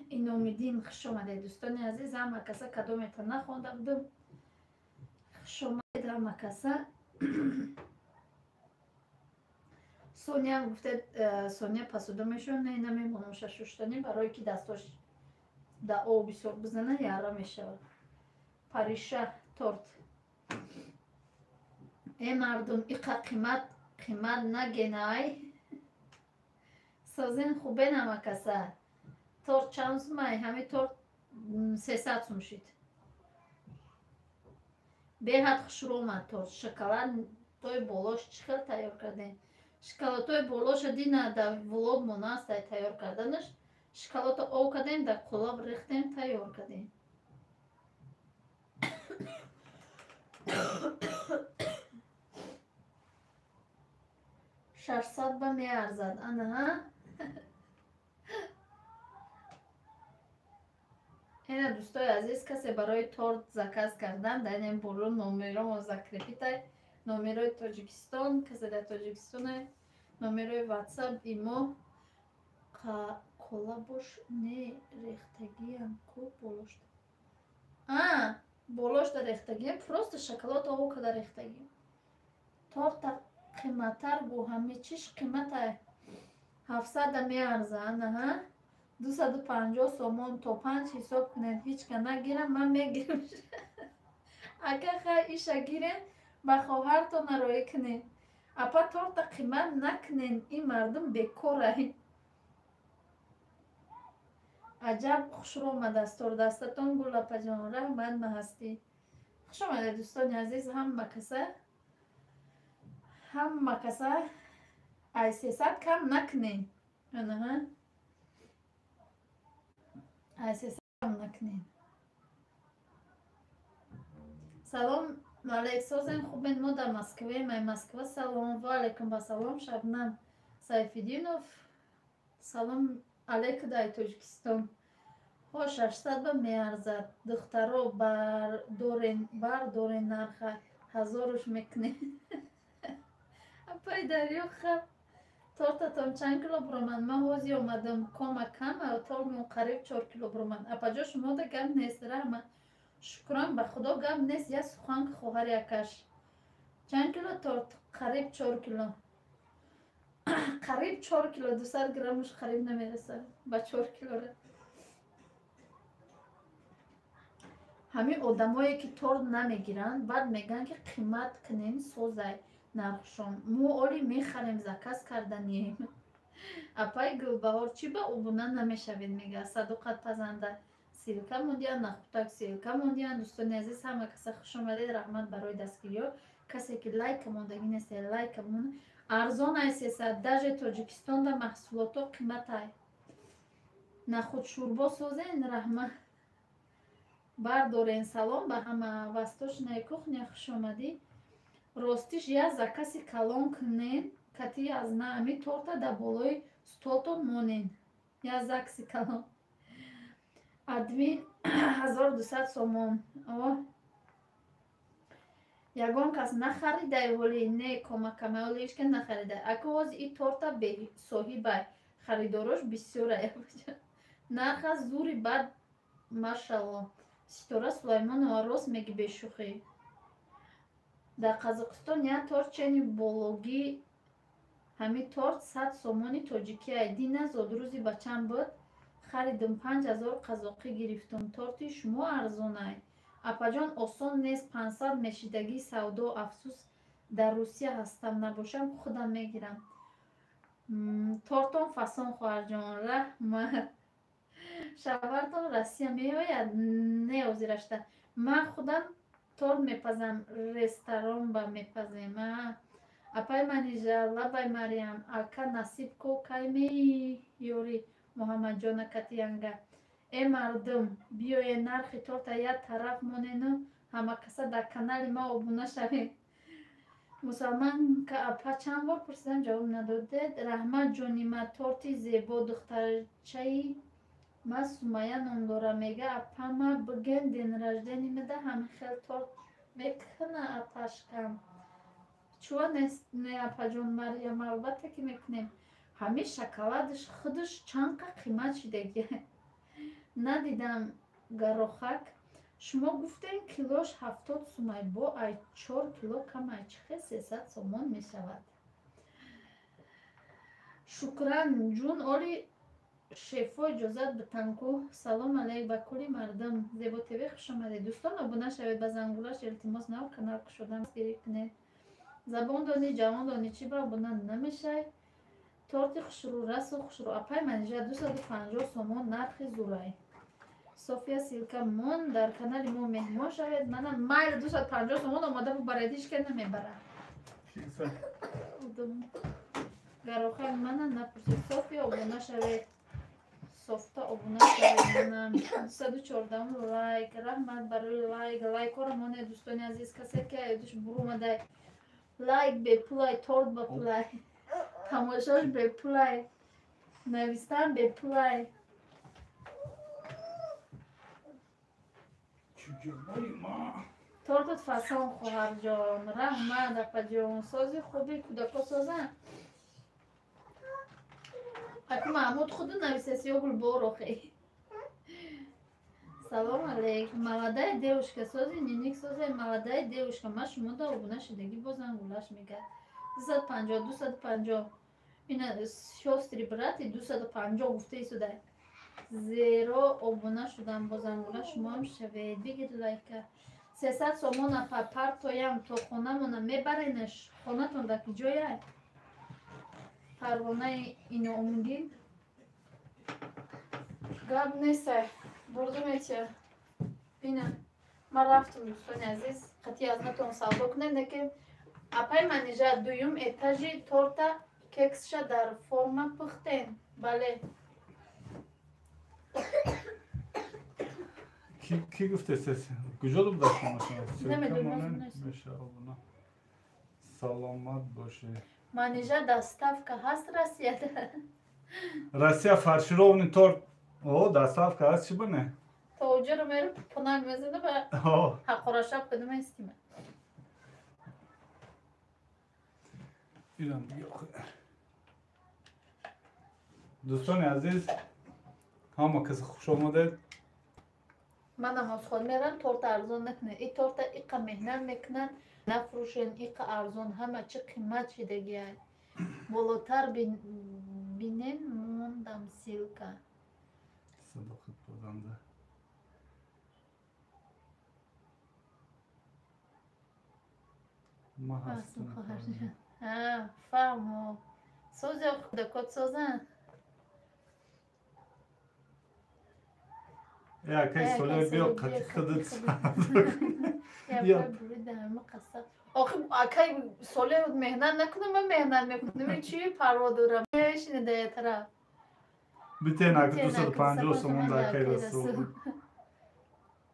Иномиддин, хуш омадед дӯстони азиз. Ҳама каса кадомета нахонда будам. Хуш омадед ҳама каса. Соня гуфтед, Соня пасуда мешавад. Не, намемонам шашуштанӣ, барое ки дастош да об бисёр бизана яра мешавад. Париша торт. Э мардум, иқа қимат қимат нагенай. Созен хубен ҳама каса. Торт чанд сумай? Ҳами торт 300 сум шид. Беҳад хушрӯ омад торт. Шоколадҳои болош чӣ хел тайёр кардем? Шоколадҳои болоша дина дар влог монаст ай тайёр карданаш. Шоколадро об кардем, дар қолаб рехтем, тайёр кардем. 600 ба меарзад. Анаҳа. Ина дӯстои азиз, касе барои торт заказ кардан дар ин боло номеромо закрепитай, номерои Тоҷикистон, касе дар Тоҷикистон, номерои WhatsApp имо кола бош не рехтагиам ку болошта. А, болошта рехтагиам, просто шоколад ово када рехтагиам. Торта қиматтар гу, ҳаме чиш қимата 700 меарза. Анаҳа. 250 сомон то 5 ҳисоб кунед, ҳеч ка нагирам, ман мегирам. Ака хай иша гирен, ба хоҳартон роӣ кунед. Апа торта қимат накунен, ин мардум бекорай. Аҷаб хушрӯ омадааст тордастатон гул апаҷон, раҳмат маҳастӣ. Хуш омадед дӯстони азиз, ҳама каса ҳама каса ай 300 кам накунен. Анаҳа. Ай 300 кам накунен. Салом алейк, созен хубен, мо дар Москваем, ай Москва салом. Ва алейкум ассалом, Шабнам Сайфиддинов. Салом алейк дай Тоҷикистон. Ҳо 600 ба меарзад. Духтаро бардорен нарха, ҳазоруш мекунем. Апай дарё хаб. Тортатон чанд кило буромад? Ман ҳозир омадам, кома кама, тормон қариб 4 кило буромад. Апаҷо шумода гап нест, раҳма. Шукран ба худо гап нест, я сухан хоҳари акаш. Чанд кило торт? Қариб 4 кило. Қариб 4 кило, 200 граммуш қариб намерасад ба 4 килора. Ҳамин одамое ки торт намегиранд, баъд мегӯянд ки қимат кунем созай нархшон. Мо оли мехарем, заказ карданием. Апай Гулбаҳор чӣ ба обуна намешавед мега. Садоқат пазанда ссылка мондиян, нахутак ссылка мондиян. Дӯстони азиз, ҳама каса хуш омадед, раҳмат барои дастгириҳо. Касе ки лайка мондагӣ нест, лайка мон. Арзон ай 300, даже Тоҷикистонда маҳсулото қиматай. Нахуд шӯрбо созен, раҳмат. Бардорен салом ба ҳама. Восточная кухня хуш омадӣ. Ростиш я закази калон кунен, кати аз наами торта дар болои столтон монен. Я закси калон. Админ 1200 сомон. О. Ягон кас нахаридай ҳоли, не комакамай ҳоли ҳеч ка нахаридай. Ака ҳозир и торта бесоҳибай, харидорош бисёрай. Нарха зури бад, машалло. Ситора Сулаймонова рост меги бешӯхӣ. Дар Қазоқистон як торт чени бологӣ ҳамин торт 100 сомони тоҷикиай. Дина зодрӯзи бачам буд, харидум 5000 қазоқӣ гирифтум. Торти шумо арзонай. Апаҷон осон нест 500 мешидагии савдо. Афсӯс дар Русия ҳастам, набошам худам мегирам. Тортон фасон хоҳарҷон, раҳмат. Шавҳартон Россия меояд? Не ҳозирашта. Ман худам торт мепазам, ресторан ба мепазем. Апай Манижа, лабай Мариям, ака насиб ко кай меёри Муҳаммадҷона катиянга. Э мардум, биёе нархи торта як тараф монену ҳама каса дар канали ма обуна шавед. Мусалманка апа чанд бор пурсидам, ҷавоб надодед. Раҳмат ҷонима, торти зебо. Духтарчаи ма Сумая ном дора, мега апама биген день рождения меда ҳамин хел торт мекуна апашкам. Чуа нест, не апаҷон Мариям, албатта ки мекунем. Ҳамин шоколадаш худаш чанд қа қимат шидаги. Надидам гарохак. Шумо гуфтем килош 70 сумай, бо ай 4 кило камай чихе 300 сомон мешавад. Шукран ҷун оли шефо иҷозат битанку. Салом алейк ба кулли мардум. Зебо ТВ хуш омадед. Дӯстон обуна шавед, ба зангулаш илтимос нав канал кушодан гирӣ кунед. Забон дони, ҷавон дони, чӣ ба обуна намешай? Торти хушрӯ, расу хушрӯ. Апай Манижа 250 сомон нархи зурай. София ссылка мон, дар канали мо меҳмон шавед. Мана майли 250 сомон омода бубаред, ҳеч ка намебарад. Гарохай мана напурсед. София обуна шавед. Софта обуна шавед. Мана 214 лайк. Раҳмат барои лайк. Лайкҳоро монед дӯстони азиз, касе ки айдуш бурумадай. Лайк бепулай, торт ба пулай. Тамошош бепулай. Навистан бепулай. Тортат фасон, хоҳарҷон. Раҳмат, апаҷон. Сози хуби кӯдако созан. Аку Маҳмуд худу нависаси ё Гулбор охе. Салом алейкум. Молодая девушка сози ниник сози молодая девушка. Ма шумо да обуна шудагӣ бозан гулаш мега. 250 250. Ина сёстри брати 250 гуфта исудай. Зеро обуна шудам бозан гула шумоам шавед. Бигир лайка. 300 сомона па партоям то хонамона мебаренаш. Хонатон дар куҷояй? Парвонаи Иноумдин. Гап нестай. Бурду метия. Бина. Ман рафтам, дӯстони азиз. Қатъи аз натон савдо кунед, неки апай Манижа дуюм этажи торта кексша дар форма пухтен. Бале. Ки гуфтесес? Куҷо буда хонашон? Намедонам. Саломат бошед. Манижа доставка ҳаст Россияда? Россия фаршированный торт. О, доставка ҳаст, чӣ буне? То уҷаро меру пунак мезана ба ҳақорашаб кадума истима. Ирам дига охе. Дӯстони азиз, ҳама касе хуш омадед. Ман намозхон мерам, торта арзон накунед. И торта иқа меҳнат мекунанд, нафурӯшен иқа арзон, ҳама чӣ қимат шидагиай. Болотар бинен мондам ссылка. Садоқат бозанда. Ма ҳастм ҳастам. Хоҳарҷон. Фаҳмо. Сози кӯдакот созанд. Э, акай Э, Соле акай биё Соле қати биё, худат қати савдо кун. Я бурида ҳама қасса. Охи акай Соле меҳнат накунам, ман меҳнат мекунам. Чӣ парво дорам? Мешине да я тараф. Битен ака Битен ака 250 сомон да 250 акай акай Расул. Расул.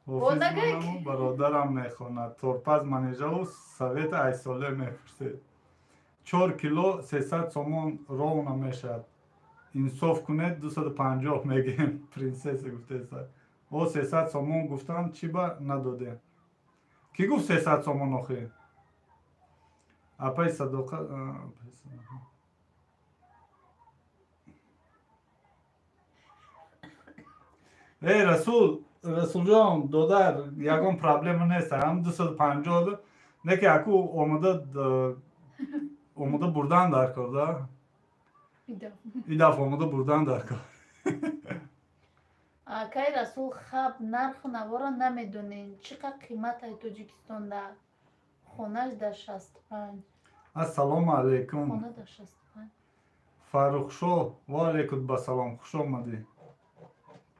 Ҳофиз нагай манаму бародарам мехонад. Торпаз Манижаву совета Айсоле мепурсед. 4 кило 300 сомон ровно мешавад. Инсоф кунед 250 мегем. Принсесса гуфтеса. О 300 сомон гуфтан чӣ ба надодем? Кӣ гуфт 300 сомон охи? Апай Садоқа, апай Садоқа. Эй Расул, Расулҷон, додар, ягон проблема нест. Ҳам 250 не ки аку омода бурдан дар кор, да? И дафъа омода бурдан дар кор. Акай Расул хаб нарху наворо намедонем. Чӣ қад қиматай Тоҷикистонда? Хонаш дар 65. Ассалому алайкум. Хона дар 65. Фаррухшо, ва алайкум ба салом, хуш омадӣ.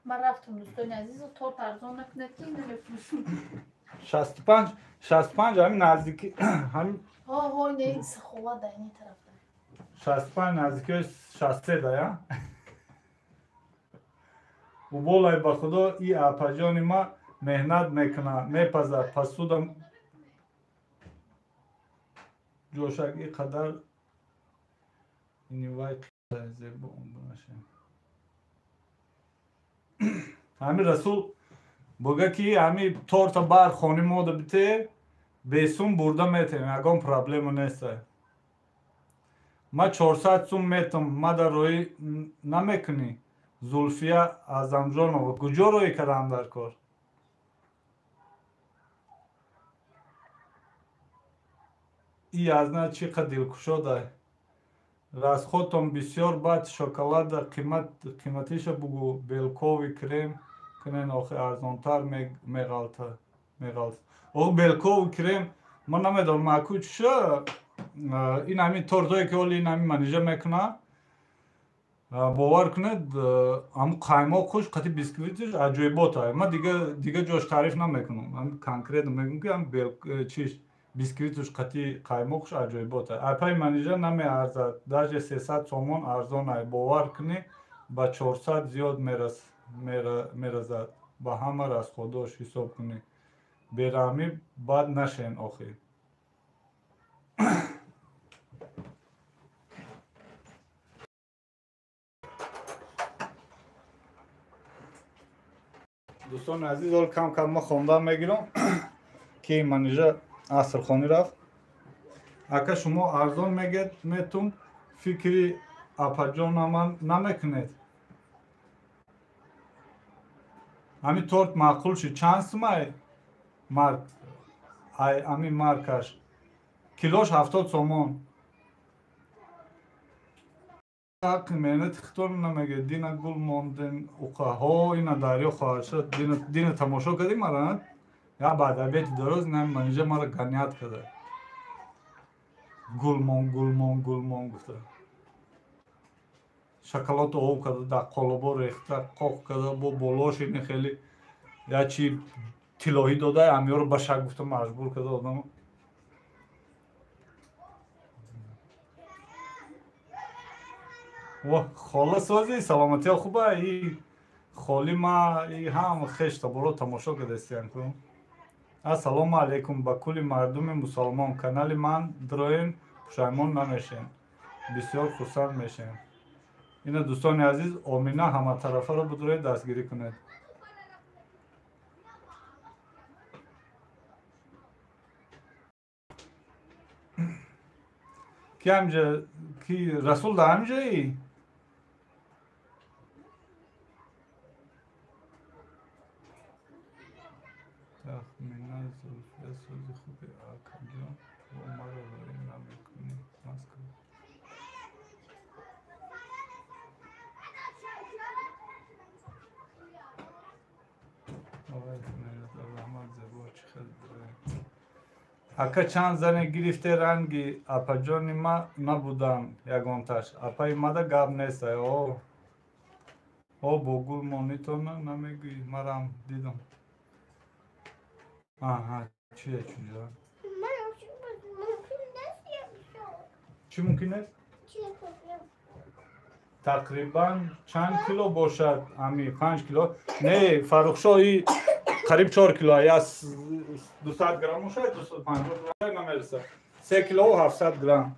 Ман рафтам, дӯстони азиз, торт арзон накунед ки намефурӯшам. 65, 65 ҳамин наздики ҳамин Ҳо, не, сахова да ини тарафда. 65 наздикиҳои 63 да, я? Уболай ба худо и апаҷони ма меҳнат мекунад, мепазад, пасудам ҷошак и қадар инивай зебо обунаша. Ҳамин Расул бога ки ҳами торта бар хони мода бите бесум бурда метем, ягон проблема неста. Ма 400 сум метам, ма дар роҳӣ намекунӣ. Зулфия Аъзамҷонова, куҷо роҳӣ кардам дар кор? И азна чӣ қад дилкушодай. Расходтон бисёр, баъд шоколада қиматиша бугӯ, белковый крем кунен охи арзонтар меғалта. Меғалта. Ох белковый крем ман намедонам аку чиша ин ҳамин тортое ки ҳоли ин ҳамин Манижа мекуна. Бовар кунед, ҳамун қаймоқ хуш қати бисквитиш аҷоибота. Ман дига ҷош таъриф намекунам. Ҳам конкретно мегӯям ки ҳам чиш бисквитуш қати қаймоқш аҷоибота. Апай Манижа намеарзад, даже 300 сомон арзонай. Бовар кунӣ ба 400 зиёд меразад. Ба ҳама расходош ҳисоб кунӣ. Бераҳмӣ бад нашен охир. Дӯстони азиз, ҳол кам кам ма хонда мегирам, ки Манижа асрхонӣ рафт. Ака, шумо арзон мегед, метум фикри апаҷонаман намекунед. Ҳами торт маъқул шид. Чанд сумай марк? Ай ами маркаш. Килош 70 сомон. Ҳаққи меҳнати худтон намегед. Дина гул монден уқаҳо, ина дарё хоҳад шуд. Дина тамошо кардӣ мара? Я баъд обеди дароз на Манижа мара ганият карда. Гулмон, гулмон, гулмон гуфта. Шоколад об карда, дар қолобо рехта, қоқ карда, бо болош ини хеле я чи тиллоҳӣ дода, амиёро ба шак гуфта маҷбур карда одам. Во, хола созӣ, саломатиё хуба? И холи ма и ҳам хеш таборо тамошо кардастиян ку. Ассалому алайкум ба кулли мардуми мусалмон. Канали ман дроен, пушаймон намешем. Бисёр хурсанд мешем. Ина дӯстони азиз, Омина ҳаматарафаро будроед дастгирӣ кунед. Ки ҳамҷа, ки Расул дар ҳамҷаи? Тахмина Зулфия сози хуби акаҷон, бо маро ворӣ намекунӣ Москва. Ака, чанд зане гирифте ранги апаҷони ма набуданд ягонташ. Апаи мада гап нест. О, о бо гул монитона намегӯӣ, марам дидам. Аҳа, чие чуҷо? Чӣ мумкин нест? Тақрибан чанд кило бошад? Ами 5 кило? Не, Фаррухшоҳ, и қариб 4 кило, я 200 грамм бошад, 250 грамм намерасад. 3 кило 700 грамм.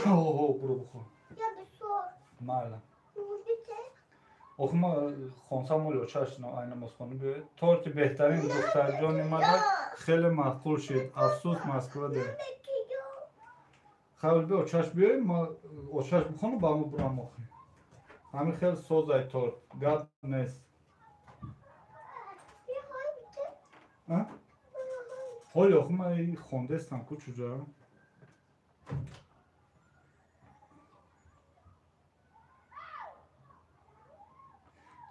Оҳо, буро бихӯр. Майла. Охи ма хонсам оли очаш ай намозхона биёед. Торти беҳтарин духтарҷони мада хеле маъқул шид. Афсӯс, Москва де. Хайр, биё очаш биёем, ма очаш бихону ба мо бурам охи. Ҳамин хел созай торт, гап нест. Ҳоли охи ма хондестам ку чуҷа.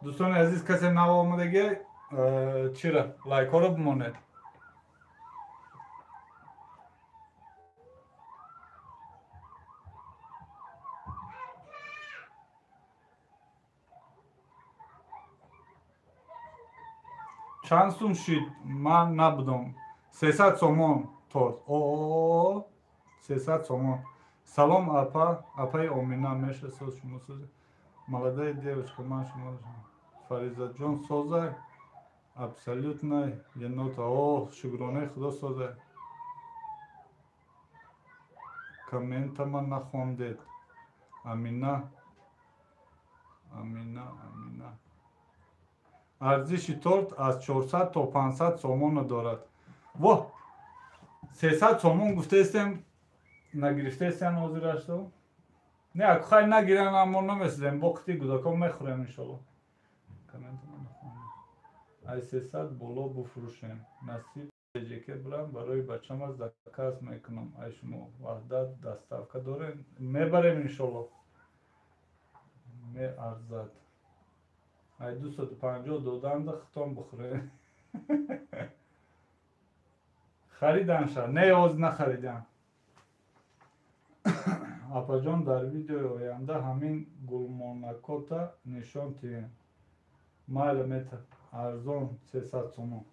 Дӯстони азиз, касе нав омадагӣ, чира лайкҳоро бимонед. Чанд сум шид? Ман набудам. 300 сомон торт. О, 300 сомон. Салом апа, апаи Омина меша соз шумо соз. Молодая девочка, ман шумо Фаризаҷон созай. Абсолютно енота. О, шукронаи Худо созай. Комментама нахондед. Амина. Амина, Амина. Арзиши торт аз 400 то 500 сомонро дорад. Во! 300 сомон гуфтаистем, нагирифтаистем ҳозирашто. Не, аку хай нагиран, аммо намесизем. Бо қити гудакон мехӯрем иншолло. Комментама нахондед. Ай 300 боло буфурӯшем. Насиб ҷеке бурам, барои бачам аз заказ мекунам. Ай шумо Ваҳдат доставка дорем. Мебарем иншолло. Меарзад. Ай 250 доданда хитон бихӯре. Хариданша. Не, оз нахаридам. Апаҷон, дар видеои оянда ҳамин гулмонакота нишон диҳем. Майла мета. Арзон 300 сомон.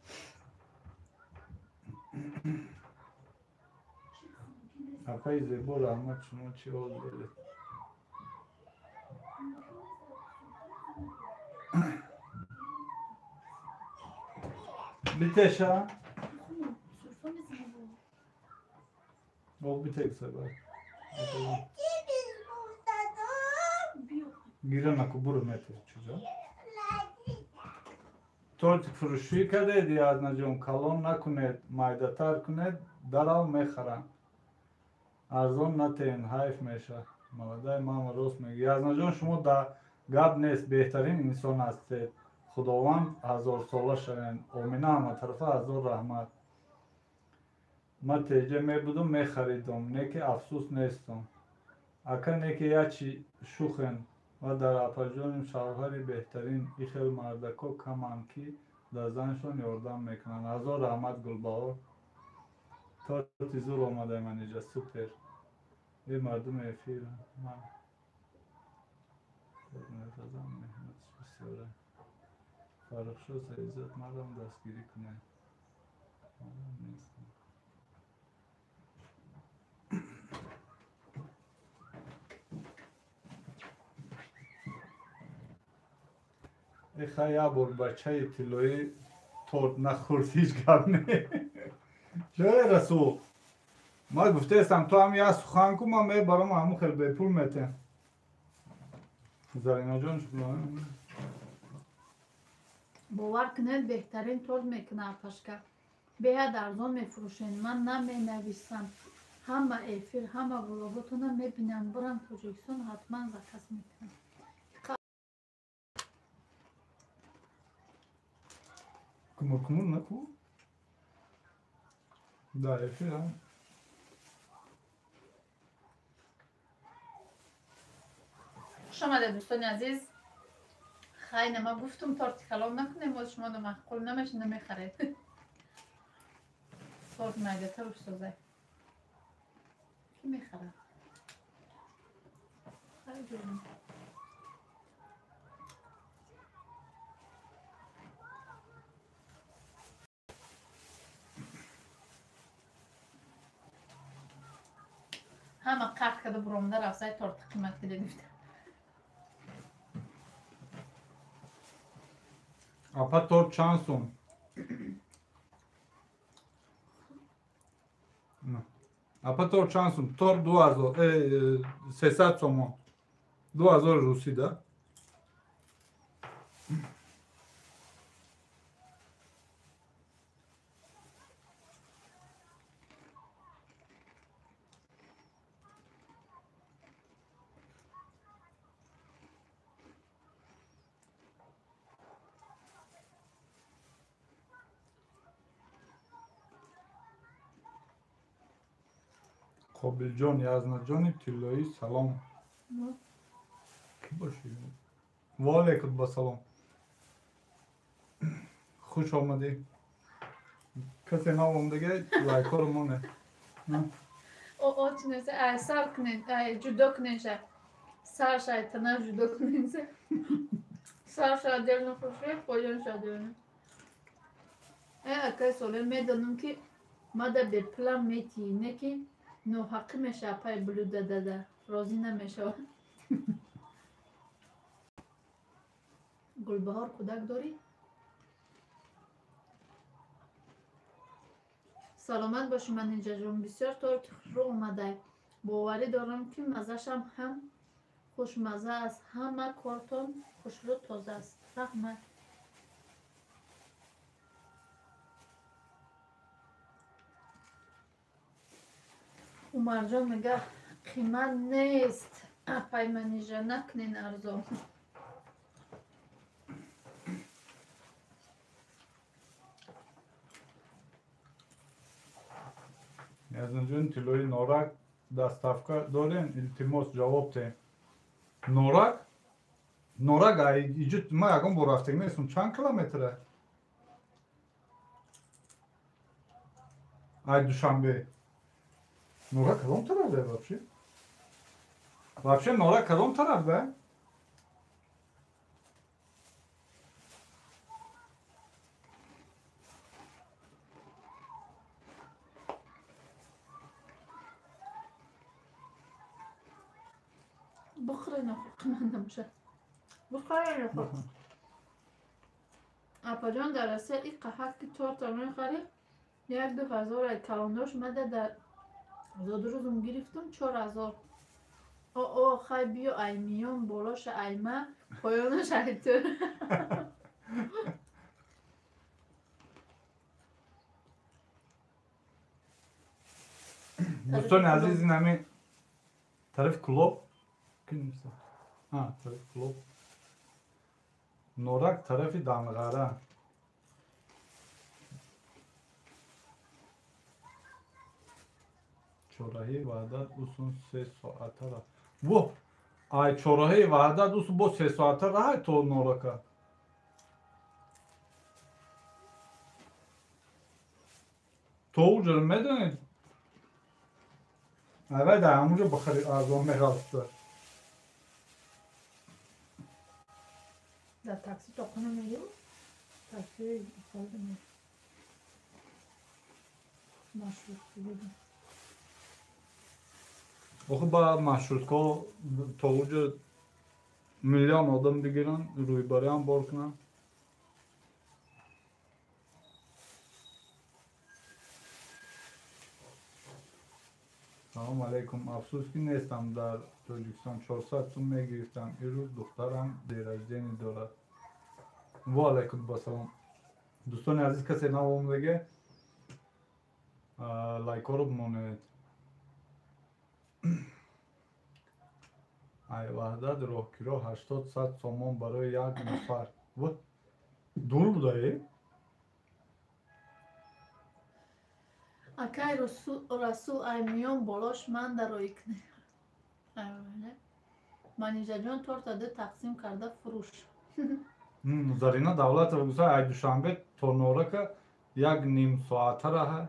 Апаи зебо, раҳмат, шумо чӣ ҳол доред? Битеша? О, битекса бар. Гира наку буру мете чужа. Торт фурӯшӣ кардед, Язнаҷон? Калон накунед, майдатар кунед, дарав мехарам. Арзон натеен, ҳайф меша. Молодай мама, рост мегӯ. Язнаҷон, шумо да гап нест, беҳтарин инсон ҳастед. Худованд ҳазорсола шавед. Омина ҳаматарафа ҳазор раҳмат. Ман теҷа мебудум, мехаридум, не ки афсӯс нестум. Ака не ки ячи шухен ва дар апаҷоним шавҳари беҳтарин. И хел мардако каманд, ки дар заншон ёрдам мекунанд. Ҳазор раҳмат, Гулбаҳор. Торти зур омадай маниҷа, супер. Э мардуми эфир ман мепазам, меҳнатиш бисёра. Фаррухшо Саидзод, марам дастгирӣ кунед. Марам нестам. Эха, як бор бачаи тиллоӣ торт нахӯрд, ҳеҷ гап не. Чое, Расул? Ман гуфтаестам, ту ҳам як сухан ку, ман мебарам ҳамун хел бепул метем. Заринаҷон, бовар кунед, беҳтарин торт мекунад апашка. Беҳад арзон мефурӯшед. Ман наменависам. Ҳама эфир, ҳама влоготона мебинам. Бурам Тоҷикистон, ҳатман заказ мекунам. Кумур-кумур наку? Да, эфир, а? Хуш омадед, дӯстони азиз. Хайна, ман гуфтум торти калон накунем, боз шумо маъқул намеша, намехаред. Торт майдатар созай. Ки мехарад? Хайр. Ҳама қаҳр карда буромада рафсай торти қимат кида гуфта. Апа, торт чанд сум? Апа, торт чанд сум? Торт 2300 сомон. 2000 русӣ, да? Қобилҷон, Язнаҷони тиллоӣ, салом. Кӣ бошӣ? Ва алайкум басалом. Хуш омадӣ. Касе наомдаге лайкҳоро моне. О, чинесе, ай сар кунед, ай ҷудо кунед ша. Сарша ай тана ҷудо кунед. Сарша отдельно фурӯшед, поёнша отдельно. Э, акай Соле, медонам ки мада бепулам метиҳӣ, не ки ноҳақӣ мешава пай блюда дада, розӣ намешава. Гулбаҳор, кӯдак дорӣ? Саломат бошӣ, Манижаҷон. Бисёр торти хушрӯ омадай. Боварӣ дорам, ки маззашам ҳам хушмазза аст. Ҳама кортон хушрӯ тоза аст. Раҳмат. Умарҷон мега қимат нест. Апай Манижа, накунен арзон. Язнаҷони тиллоӣ, Норак доставка дорем? Илтимос, ҷавоб теҳ. Норак? Норак иҷо ман ягон бор рафтагӣ нестам. Чанд километра? Ай Душанбе. Норак кадом тараф да вообще? Вообще Норак кадом тараф да? Бухӯрен охир, қимат набошад. Бухӯрен охир. Апаҷон, дар Россия и қаҳат ки торта мехарӣ, 1-2 ҳазор ай калондош мада дар зодрӯзум гирифтум 4000. О, хай биё, ай миён болоша ай ма, поёнаш ай ту. Дӯстони азиз, ин ҳамин тарафи Кӯлоб, тарафи Кӯлоб, Норак тарафи Данғара. Чорраҳии Ваҳдат усун 3 соата ра. Во, ай чорраҳии Ваҳдат усун бо 3 соата раҳай то Норака. То уҷаро медонед? Аввал дар ҳамонҷо бихари, арзон меғалтида. Дар такси то хона мерим, такси истифода мекунем. Маршрутка будем. Охи ба маршрутка то уҷа миллион одам бигиранд, рӯйбариам бор кунанд. Салом алейкум. Афсӯс, ки нестам дар Тоҷикистон. 400 сум мегирифтам. Ирӯз духтарам день рождения дорад. Ва алайкум басалом. Дӯстони азиз, касе нав омадаге, лайкҳоро бимонед. Ай Ваҳдат роҳкиро 80-100 сомон барои як нафар. Дур будае? Акай Расул, ай миён болош ман дароӣ кунем. Манижаҷон, торта ду тақсим карда фурӯш. Зарина Давлатова гуфта, ай Душанбе то Норака як ним соата раҳа.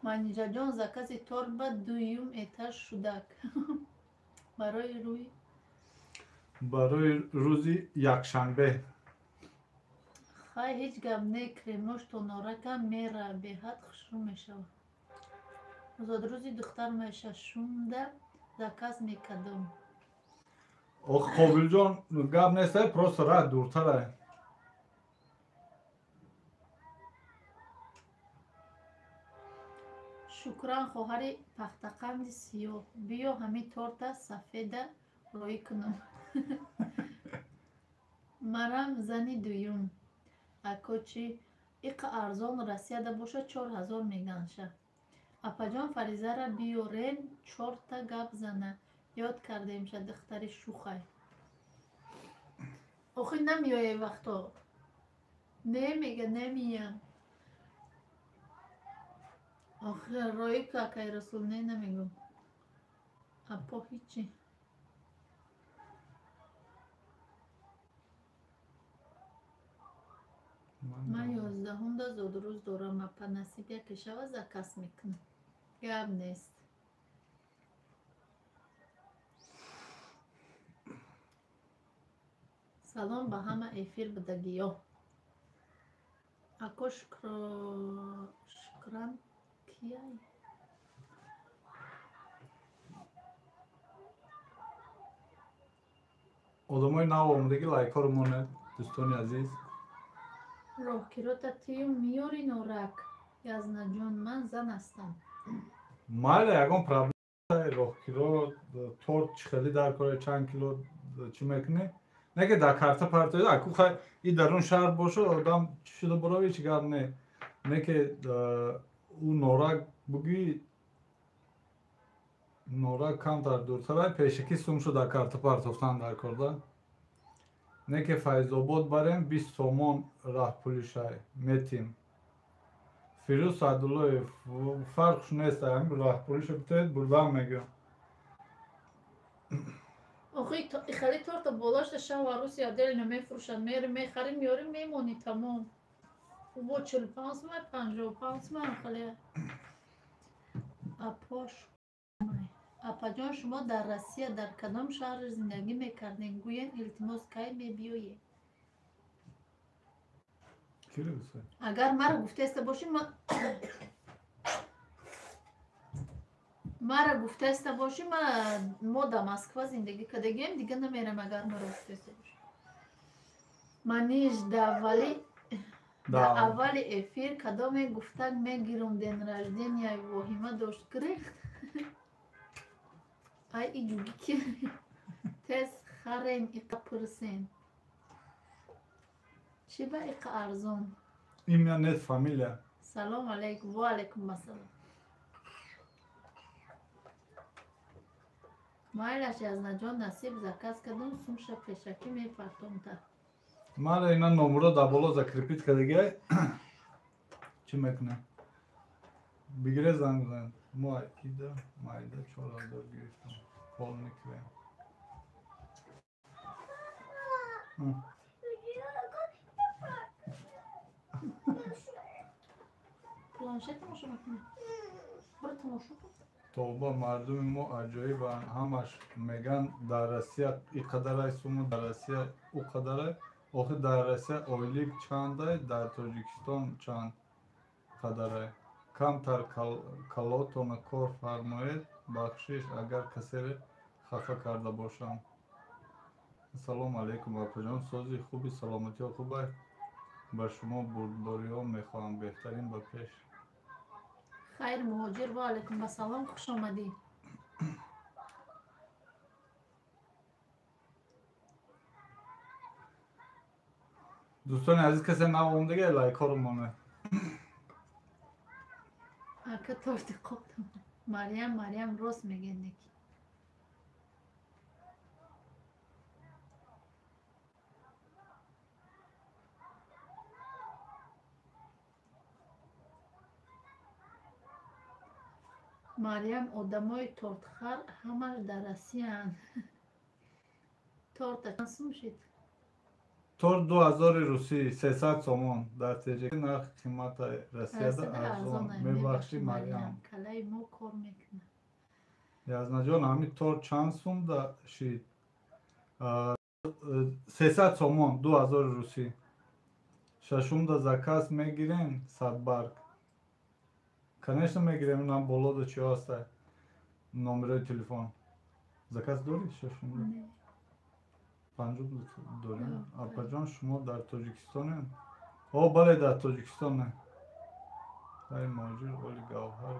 Манижаҷон, закази торт ба дуюм этаж шудак. Барои рӯи Барои рӯзи якшанбе. Хай, ҳеҷ гап не, кремош то Норака мера, беҳад хушрӯ мешавад. Зодрӯзи духтармай шашумда заказ мекардам. Ох, Қобилҷон, гап нест, просто раҳ дуртара. Шукран, хоҳари пахтақанди сиёҳ, биё ҳамин торта сафеда роӣ кунам. Марам зани дуюм. Ако, чи иқа арзон? Россияда бошад, 4000 меганша. Апаҷон, Фаризара биёрен, чорта гап зана, ёд кардемша, духтари шухай. Охи намеояй вақто. Не мега, немиям. Охи роӣ ку, акай Расул, не намегӯм. Апо, ҳичи. Ман 11-умда зодрӯз дорам, апа, насиб яке шава, заказ мекунам. Гап нест. Салом ба ҳама эфир будагиё. Ако, Шукран кияй? Одамои нав омадагӣ, лайкҳоро монед, дӯстони азиз. Роҳкирота тию миёри Норак. Язнаҷон, ман зан ҳастам. Майла, ягон проблема. Роҳкиро, торт чӣ хеле дар кора, чанд кило чӣ мекунӣ? Не ки дар карта партоида, аку хай и дарун шаҳр бошад, одам чӣ шуда барои ҳеҷ гап не. Не ки ӯ Норак бугӯӣ, Норак камтар дуртара, пешакӣ сум шуд дар карта партофтан дар корда. Не ки Файзобод барем, 20 сомон раҳпулишай метим. Фирӯз Саъдуллоев, фарқш нест, ҳамин раҳпулиша битоед, бурдан мегӯям. Охи хеле торта болашта шава Русия отдельно мефурӯшанд. Мери мехарӣ, меёрӣ, мемонӣ, тамом. Бо 45 сумай, 55 сумай хеле. Апош, апаҷон, шумо дар Россия дар кадом шаҳр зиндагӣ мекардем? Гӯен, илтимос, кай мебиёед? Агар маро гуфтаиста бошӣ, маро гуфтаиста бошӣ, мо дар Москва зиндагӣ кардагием, дига намерам. Агар маро гуфтаиста бошӣ, маниж дар аввали эфир кадоме гуфтак мегирум, день рождения воҳима дошт, гирехт. Ай, иҷуги ки тез харем, иқа пурсен, чӣ ба иқа арзон? Имя нет, фамилия. Салом алейкум. Ва алейкум ассалом. Майлаш Язнаҷон, насиб заказ кардум, сумша пешакӣ мепартомта. Мара ина номро дар боло закрепить кардагиай. Чӣ мекунем? Бигире, занг бизанед. Мо ида майда 4000 гирифтам. Полный крем. Планшет тамошо мекунӣ? Бро тамошо кун. Тоба, мардуми мо аҷоибанд, ҳамаш меган дар Россия и қадарай суму, дар Россия ӯ қадарай. Охир дар Россия ойлик чандай, дар Тоҷикистон чанд қадарай? Камтар калотона кор фармоед. Бахшиш, агар касере хафа карда бошам. Ассалому алайкум, апаҷон, сози хуби, саломатиҳо хубай? Ба шумо бурдбориҳо мехоҳам, беҳтарин, ба пеш. Хайр муҳоҷир, ва алайкум ассалом, хуш омадӣ. Дӯстони азиз, касе нав омдага, лайкҳоро монед. Ака, торти қоптам. Марьям, Марьям рост мегӯяд неки. Марьям, одамои тортхар ҳамаш дар Россияанд. Торта чанд сум шид? Торт 2000 русӣ, 300 сомон. Дар теҷаки нархи қимата, Россияда арзон. Мебахшӣ, Марьям. Калаи мо кор мекунад. Язнаҷон, ҳамин торт чанд сум да шид? 300 сомон, 2000 русӣ. Шашумда заказ мегирем, садбарг? Конечно мегирем, нам болода чиҳо ҳаста? Номерои телефон. Заказ дорӣ шашумда? Панҷум дорем. Апаҷон, шумо дар Тоҷикистонем? О, бале, дар Тоҷикистонем. Ай муҳоҷир, оли гавҳар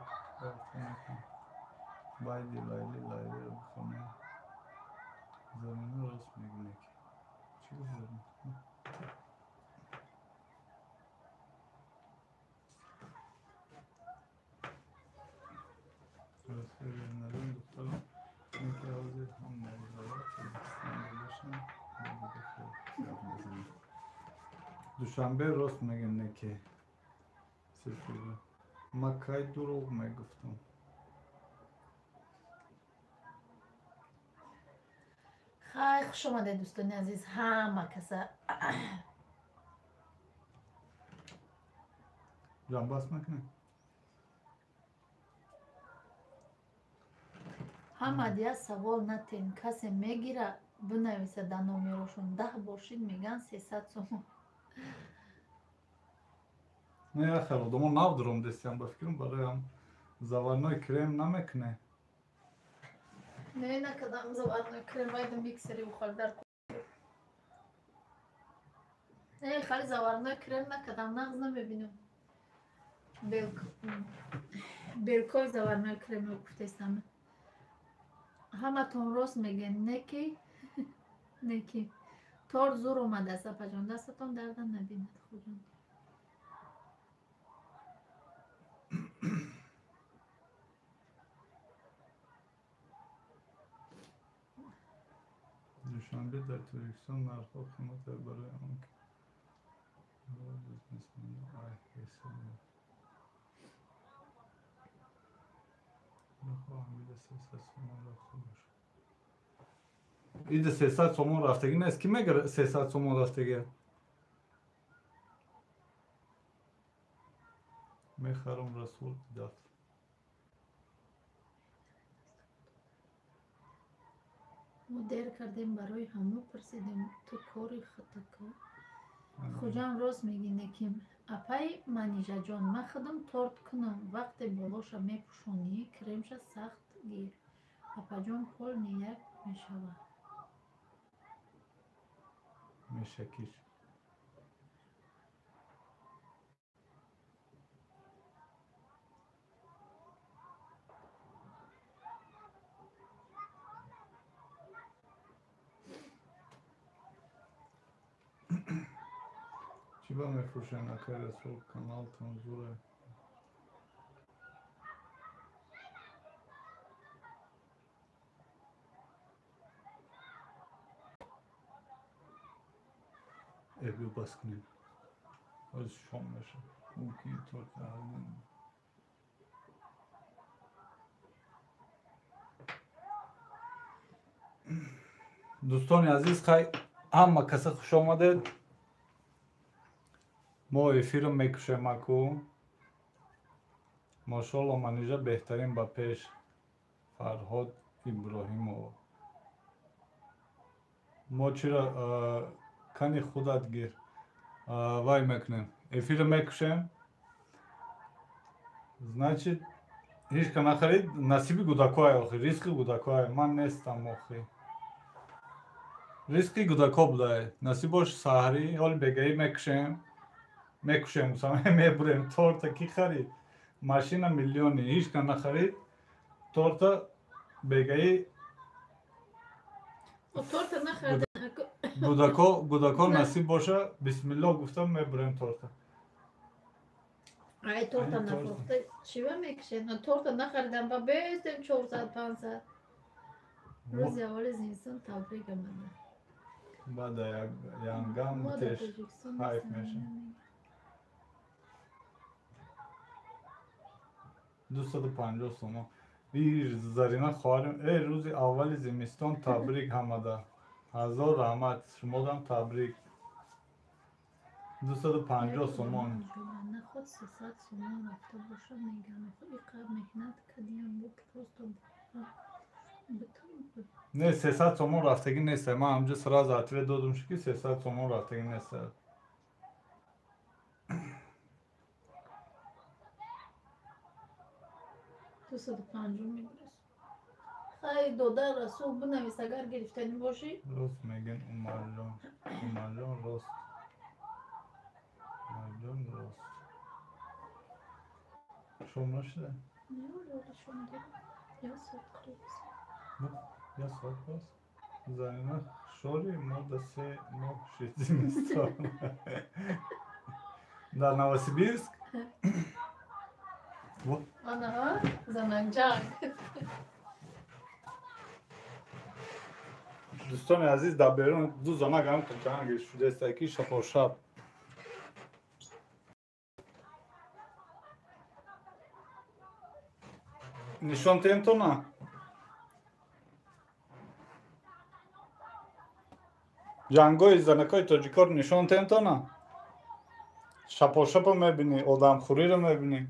байди Лайли, Лайлиро бихонем. Замина рост мегӯ неки. Чӣ гуфт Замина? Духтарон, инки ҳозир ҳам мавзӯъ Тоҷикистон бошанд. Душанбе рост мегӯем неки. Ма кай дурӯғ мегуфтам? Хай, хуш омадед, дӯстони азиз, ҳама каса. Ҷамбаст мекунем? Ҳама дия савол натен, касе мегира, бинависа дар номерошон. 10 бошид, меган 300 сомон. Не, яхел одамо нав дуром дестиям, ба фикрам, бароям заварной крем намекуне. Не, накардам заварной крем, айда миксери ухал дар. Не, хали заварной крем накардам, нағз намебинам. Белкои заварной крем гуфтестам. Ҳаматон рост мегӯед, неки неки. Торт зур омадааст, апаҷон, дастатон дарда набинад, хуҷон. Душанбе дар Тоҷикистон нархҳо қиматар, барои он ки бизнесмено ай ҳисоб мехоҳам, ида 300 сомон рафта бошад. Ида 300 сомон рафтагӣ нест. Кӣ мегара 300 сомон рафтагӣ? Мехарам, Расул дафт. Мо дер кардем, барои ҳамо пурсидем, ту кори хатака. Хуҷон, рост мегӣ неким. Апаи Манижаҷон, ман худам торт кунам, вақте болоша мепӯшонӣ, кремша сахт гир. Апаҷон, пол нияк мешавад. Мешакиш. Чӣ ба мефурӯшанд, акай Расул, каналтон зуре. Биё бас кунем. Ҳозир шом мешавад. Ки торта дӯстони азиз, хай ҳама каса хуш омадед. Мо эфирро мекушем аку. Мошолло, Манижа беҳтарин ба пеш. Фарҳод Иброҳимова. Мо чиро кани худат гир. Вай мекунем. Эфирро мекушем. Значит, ҳеҷ ка нахарид, насиби гудакое охи, ризқи гудакое. Ман нестам охи. Ризқи гудако будае. Насибош саҳрӣ, ҳоли бегаӣ мекушем. Мекушем, мебурем торта ки харид? Машина миллиони, ҳеҷ ка нахарид. Торта бегаӣ торта нахарид. Гудако, гудако насиб боша, бисмилло гуфтам мебурем торта. Ай торта нафурӯхта чива мекушед? Торта нахаридам ба бестем 400-500. Рӯзи аввали зимистон табрик омада. Баъда янгам теш хайф мешавад. 250 сомон. Ир Зарина хоҳарим, э рӯзи аввали зимистон табрик ҳамада. Ҳазор раҳмат, шумодам табрик. 250 сомон. Наход 300 сомон рафта боша мегам. Иқа меҳнат кардиам бу просто Не, 300 сомон рафтагӣ нест. Ман ҳамҷо сразу ответ додум ки 300 сомон рафтагӣ нест. 250 мебурес. Хай дода Расул бинавис агар гирифтанӣ бошӣ. Рост мегӯн Умарҷон. Умарҷон рост. Умарҷон рост. Шом нашуда? Не, оли шом дорам. Я соат қариб. Я соат бас. Зарина шори мо да се моҳ шид зимистон. Дар Новосибирск? Вот. Ана, занакҷанг. Дӯстони азиз, дар берун ду занак ҳам ҷанг шудааст, ки шапошап. Нишон тем то на? Ҷангои занакҳои тоҷикоро нишон тем то на? Шапошапо мебинӣ, одамхӯриро мебинӣ.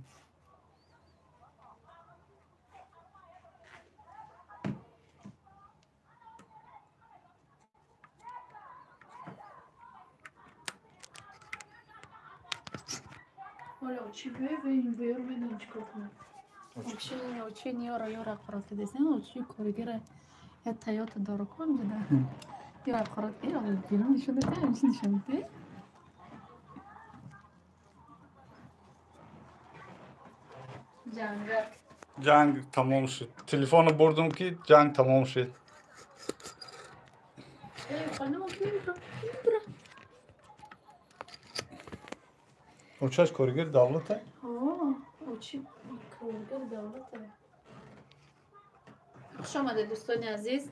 Очи бибин, буёр медон чикор кунам. Очи, очи ниёра ёра қурат кардесен, очи коригера я Тойота дору кун ҷуда. Ёра қурат ки, берун нишон дете, ҳамчи нишон дете. Ҷангак. Ҷанг тамом шуд. Телефонро бурдум ки ҷанг тамом шуд. Очаш коригери давлата? Очи коригери давлата. Хуш омадед дӯстони азиз.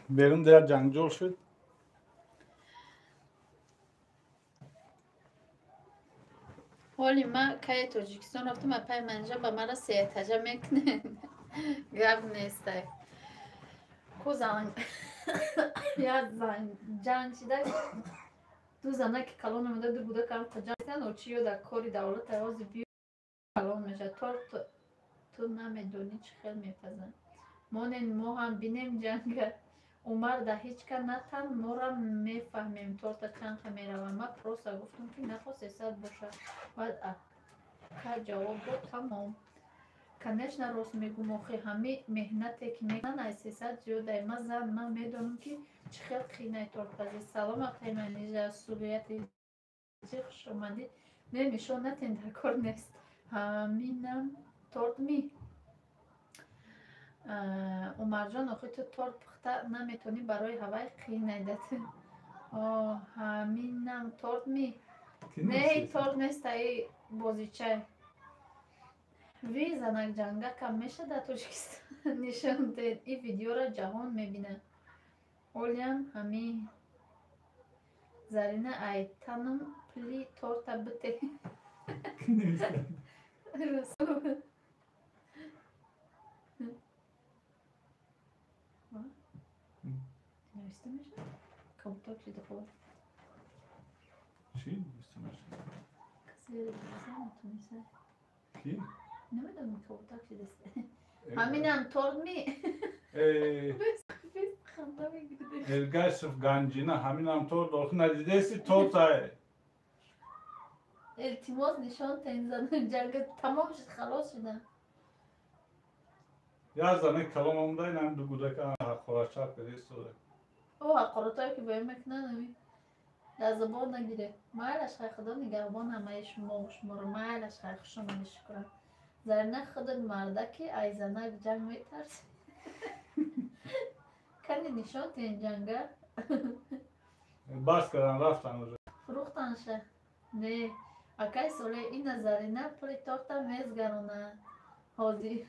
Берун дигар ҷангҷол шуд. Ҳоли ма кай Тоҷикистон рафтам, апай Манижа ба мара сеэтажа мекунед. Гап нестай. Ку зан як ҷанг шида ду занаки калон омада ду гудакам ҷанг очи ё дар кори давлат ҳози биё калон мешавад. Торт ту намедонӣ чӣ хел мепазанд. Монен мо ҳам бинем ҷанга. Умар да ҳеҷ ка натан мора мефаҳмем торта чанд қа меравад. Ма просто гуфтам ки нахо 300 бошад. Баъд ака ҷавоб дод тамом. Конечно рост мегӯм охи ҳами меҳнате ки мекунанд ай 300 зиёдай. Ма зан ман медонам ки чӣ хел қийнай тортпазӣ. Салом апай Манижа, сулияти хуш омадед. Не нишон натен дар кор нест. Ҳаминам торт ми? Умарҷон охи ту торт пухта наметонӣ барои ҳавай қийнайдат. Ҳаминам торт ми? Не торт нест аи бозичай. Ви занак ҷангакам мешавад дар Тоҷикистон? Нишон дед. Ин видеоро ҷаҳон мебинад. Олиам ҳамин Зарина айтанам пули торта бите. Расул. Нависта меша? Кабутак шида хоб. Чӣ нависта меша? Касе натониста. Ки? Намедонам, кабутак шидаст. Ҳаминам торт ми? Ханда мегирди. Эргашев Ганҷина, ҳаминам торт охи надидаси тортай. Илтимос, нишон тен занам ҷанга тамом шуд, халос шуда. Як зане калон омада, инам ду гудака ҳақорат карда истода. О, ҳақоратое ки бояд мекунанд, ами дар забон нагире. Майлаш хай, худо нигаҳбон ҳамаи шумо, шуморо майлаш хай, хуш омадӣ, шукран. Зарина, худат мардаки, ай занак ҷанг метарсӣ. Кани нишон тен ҷанга. Бас кардан рафтан уже. Фурӯхтанша. Не, акай Соле, ина Зарина пули торта мезгарона. Ҳозир.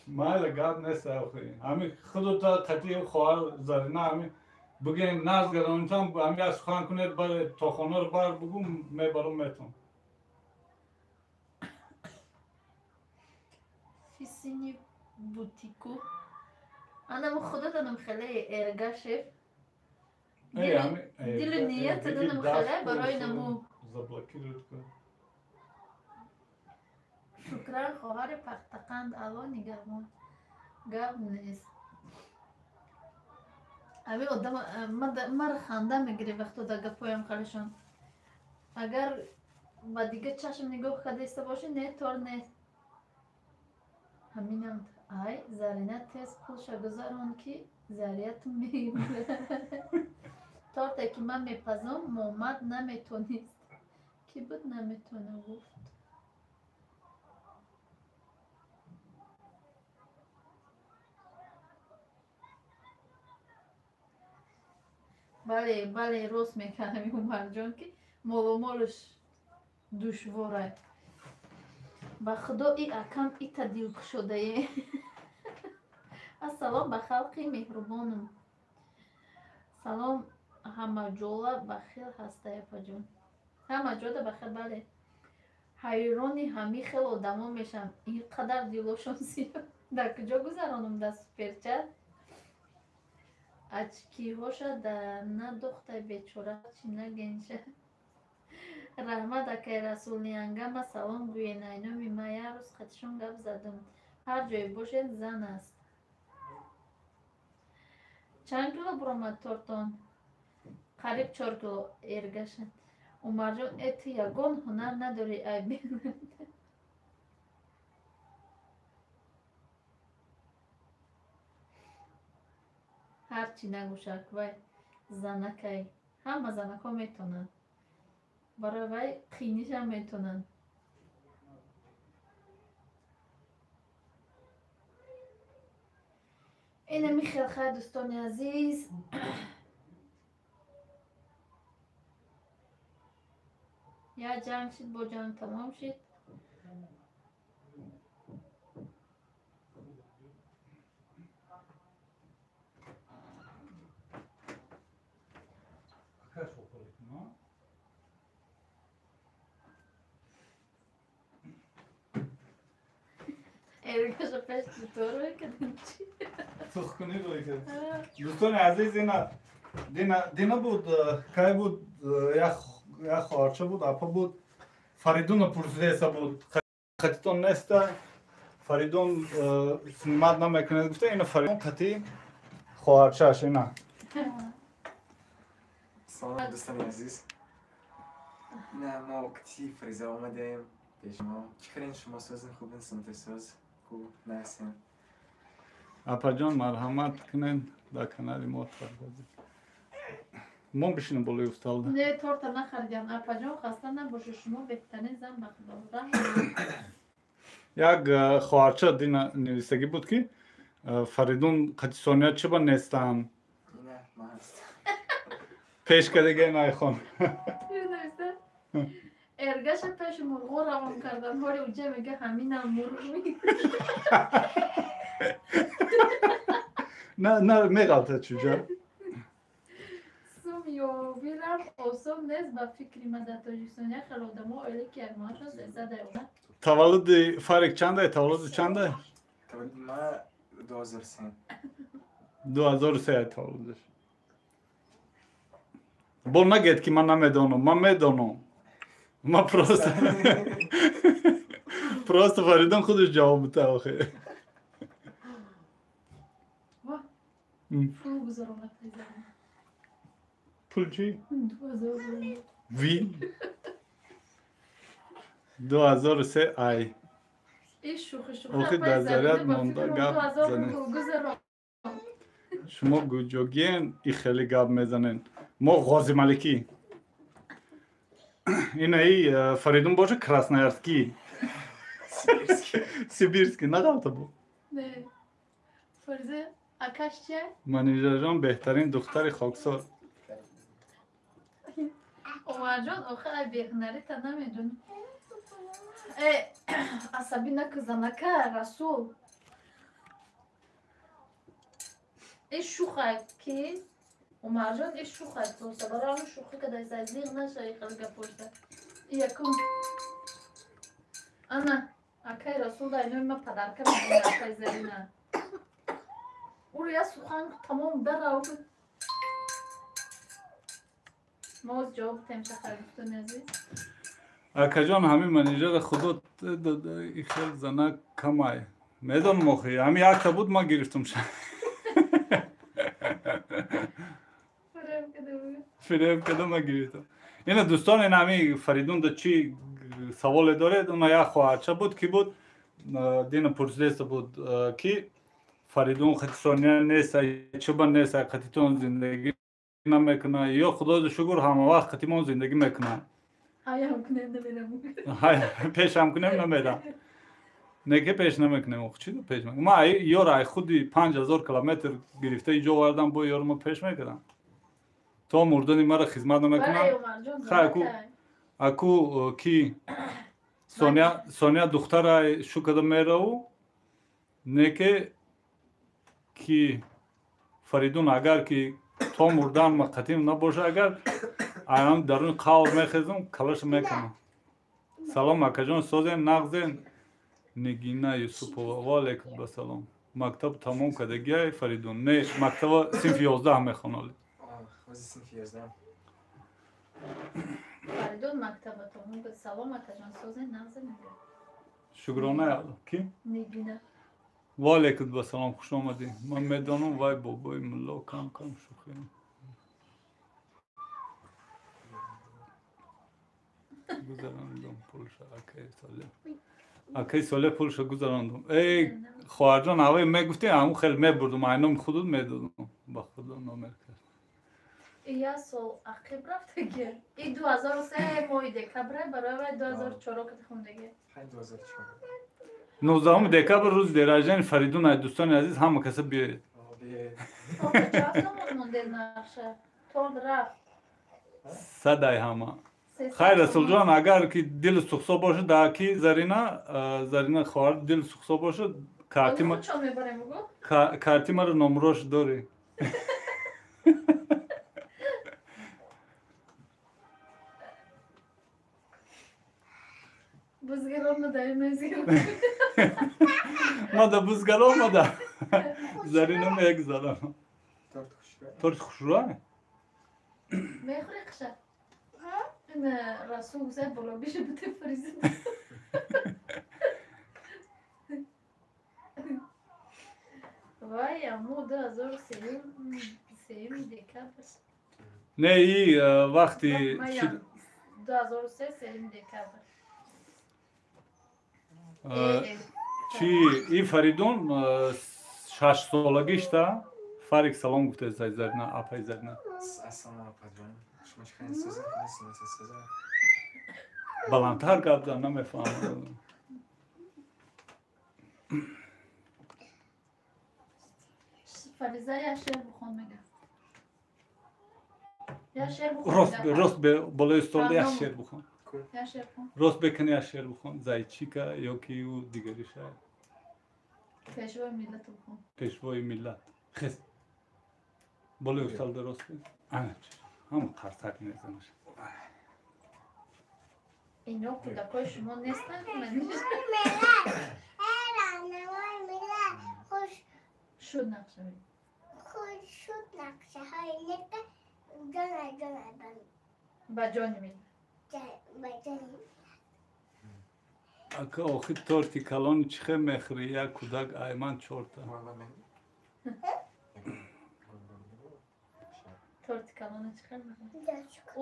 Майла, гап нест охи. Ҳами худута қатъи хоҳар Зарина ҳами бигӯем назгаронитам, ҳами як сухан кунед, бар то хонаро бар бугу мебарам метон. Фисини бутику. Анаму худатонам хеле Эргашев. Дилу ниятадонам хеле барои наму. Заблокируют ка. Шукран, хоҳари пахтақанд, Алло нигаҳбон. Гап нест. Ами одам мара ханда мегирӣ вақто дар гапҳоям халишон. Агар ба дига чашм нигоҳ карда иста бошӣ, не, тор нест. Ҳаминам ай Зарина, тез пулша гузарон, ки зарияту мегирад. Торте ки ман мепазам, Момад наметонист. Кӣ буд наметона гуфт? Бале, бале, рост мекардам, Умарҷон, ки моломолаш душворай. Ба худо, и акам ита дилкушодае. Ассалом ба халқи меҳрубонам. Салом, ҳамаҷола бахел ҳастай, апаҷон. Ҳамаҷода бахел, бале. Ҳайрони ҳамин хел одамо мешавам. Ин қадар дилошон зиёд. Дар куҷо гузаронам, дар суперчат? Очкиҳоша да надохтай бечора, чӣ нагенша. Раҳмат, акай Расул, ниангама салом гӯен, айноми ма як рӯз қатишон гап задам. Ҳар ҷое бошед, зан аст. Чанд кило буромад тортон? Қариб 4 кило, Эргаша. Умарҷон, э ту ягон ҳунар надорӣ, ай ҳарчи нагӯшак, вай занакай. Ҳама занакҳо метонанд. Барои вай қинишам метонанд. Инами хел хай, дӯстони азиз. Як ҷанг шид, бо ҷанг тамом шид. Эргаша пеш читор мекардем чи? Тухкунӣ рӯй кард. Дӯстони азиз, ина дина буд, кай буд, як хоҳарча буд, апа буд, Фаридуна пурсидеса буд. Қатитон неста, Фаридун снимать намекунад, гуфта, ина Фаридун қати хоҳарчааш ина. Салом, дӯстони азиз. Ина мо қати Фариза омадаем пеш мо. Чӣ кардем, шумо созин, хубин, сунтесоз, хуб насем. Апаҷон, марҳамат кунед дар канали мо тарбазӣ. Мо бишинем болои усталда. Не, торта нахаридам. Апаҷон, хаста набошед, шумо беҳтарин зан, ба худо. Раҳмат. Як хоҳарча дина нависагӣ буд, ки Фаридун қати Сония чиба нестам. Ина ман ҳастам. Пеш кардагӣ найхон. Эргаша пеши мурғо равон кардан. Ҳоли уҷа мега ҳаминам мурғ ми. На, на, меғалта чуҷа. Сум ёб. Осон нест ба фикри ма дар Тоҷикистон як хел одамо оила ки як моҳашон 300 евро. Таваллуди Фарик чандай? Таваллуди чандай? Таваллуди ма 2003. 2003 таваллудаш. Бо нагед ки ман намедонам, ман медонам. Ман просто просто Фаридун худаш ҷавоб бита охе. Пул гузаронад. Пул чӣ? 2000. Ви 2003 ай. Иш шӯхи шӯхи. Охи дар заряд монда гап занед. Шумо гуҷогиен и хеле гап мезанен. Мо Ғозималикӣ. Инаи Фаридун боша Красноярский. Сибирский нағалта бу. Не. Фариза акаш чия? Манижаҷон беҳтарин духтари хоксор. Омарҷон охи ай беҳунарита намедонӣ. Э асабӣ накузанака Расул. Э шӯха ки Омарҷон э шӯха просто барои ҳамин шӯхӣ када зиғ нашавӣ хеле гапошта. Якум ана акай Расул дар инои ма падарка мекунад акай Зарина. Уро як сухан тамом дарав. Мо оз ҷавоб тем шахар дӯстони азиз. Акаҷон ҳамин манижара худо и хел зана камай. Медонам охи ҳамин якта буд ман гирифтам. Фиреб кардам ман гирифтам. Ина дӯстон ин ҳамин Фаридун да чӣ саволе доред? Уна як хоҳарча буд ки буд дина пурсидеста буд ки Фаридун хати Сония нест, чуба нест, хатитон зиндагӣ намекунад ё худоро шукр ҳама вақт хатимон зиндагӣ мекунад. Пешам кунем намедам. Не ки пеш намекунем, ох чӣ пеш мекунем? Ма ёра ай худи 5000 километр гирифта иҷо овардам, бо ёро ма пеш мекардам. То мурдани мара хизмат намекунам. Хай аку ки Сония духтара шу када мераву, не ки Фаридун агар ки то мурдан ма қатим набоша, агар аям дарун қавр мехезам, калаша мекунам. Салом акаҷон, созен нағзен. Нигина Юсупова, ва алайкум басалом. Мактаб тамом кардагиай Фаридун? Не, мактаба синфи 11 мехонали. Ҳозир синфи 11. Фаридун мактаба тамом кард. Салом акаҷон, созен нағзен. Шукрона ки? Нигина. Ва алайкум басалом, хуш омадӣ. Ман медонам вай бобои мулло кам кам шӯхӣ. Гузарондам пулша акаи Солеҳ. Акаи Солеҳ пулша гузарондам. Эй хоҳарҷон, ҳавои мегуфтӣ ҳамун хел мебурдум, айном худут медодам. Ба худо номер кард. Як сол ақиб рафтаги. И 2003 моҳи декабр барои вай 2004 кати хондагӣ. Хай 2004. 19 декабр рӯзи день рождения Фаридун ай дӯстони азиз ҳама каса биёед. Чанд монде нақша? Торт рафт. Садай ҳама. Хайр Расулҷон, агар ки дили сухсо бошад, да ки Зарина, Зарина хоҳар дили сухсо бошад, карти маро номрош дорӣ. Мада бузгар омада. Зарина мегзарам. Торт хушрӯ? Мехӯри қиша? Расул гузар боло биша бите фариза. Вай, аммо 2003 декабр. Не, и вақти 2003 3 декабр. Чи и Фаридун 6 солагишта Фарик салом гуфта Зарина, апай Зарина. Ассалому апаҷон. Шумо чӣ хеле созед? Созед. Баландтар гап зан, намефаҳмам. Фариза як шеър бихон мега. Як шеър бихон. Рост рост болои стол як шеър бихон. Як шеър бихон. Рост бекани як шеър бихон. Зайчика ё ки ӯ дигариша. Пешвои миллат бихон. Пешвои миллат. Хес. Болои стол рост. Ана. Ҳама қартак мезанаш. Ино кӯдакҳои шумо нестанд? Шуд нақша. Шуд нақшаҳои нека ба ҷони миллат. Ака охи торти калони чӣ хел мехӯрӣ? Як кӯдак айман чорта. Торти калони чӣ хел мехӯрӣ?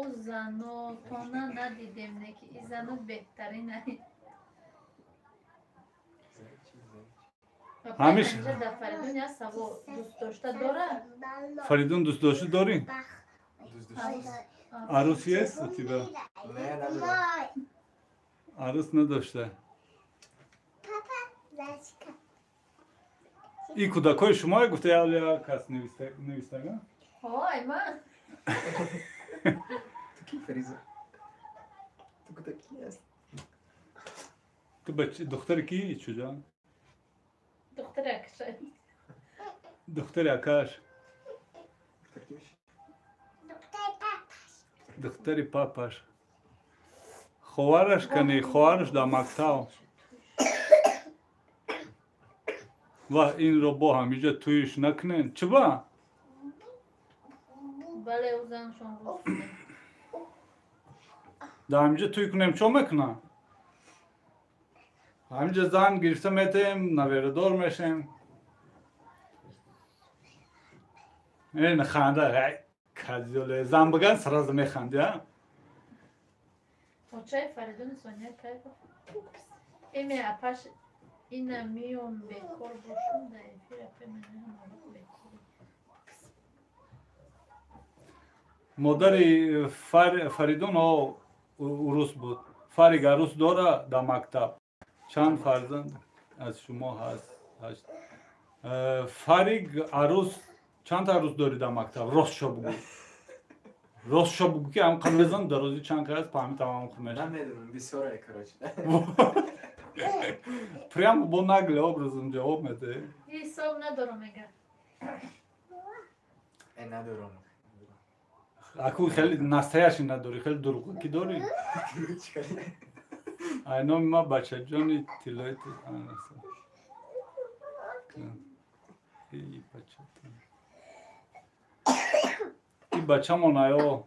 Ӯ занотона надидем, не ки и занот беҳтарин ай. Ҳамиш Фаридун як савол дӯстдошта дорад? Фаридун дӯстдошта дорӣ? Арӯс есть у тебя? Не, надорам. Арӯс надошта. И кӯдакҳои шумое гуфта як кас навистага? Ой, ман. Ту ки, Фариза? Ту кӯдаки аст? Ту духтари ки чуҷа? Духтари акаш. Духтари акаш. Духтари папаш. Ховараш кани, хоҳараш дар мактаб. Ва инро бо ҳамиҷа тӯйиш накунен. Чӣ ба? Бале, ӯ заншон рӯз. Дар ҳамиҷа тӯй кунем, чо мекунам? Ҳамиҷа зан гирифта метаем, наверадор мешем. Ин ханда, казёле. Зан биган сразу механди, а? Очаи Фаридуни Сония кай эме апаш ина миём бекор бошум дар эфир апе менаам бекор. Модари Фаридун урус буд. Фариг арӯс дора дар мактаб. Чанд фарзанд аз шумо ҳаст? Фариг арӯс чанд арӯс дорӣ дар мактаб? Ростшо бугӯ. Ростшо бугӯ ки ҳам қамезан дарози чанд кас паҳми тамом хумеш. Намедонам, бисёре, короче. Прямо бо наглый образом ҷавоб медиҳӣ. Ҳисоб надорам мега. Э, надорам. Аку хеле настоящий надорӣ, хеле дурӯғ ки дорӣ? Ай номи ма бачаҷони тиллои анаса. Эй бачатон. И бачамон аё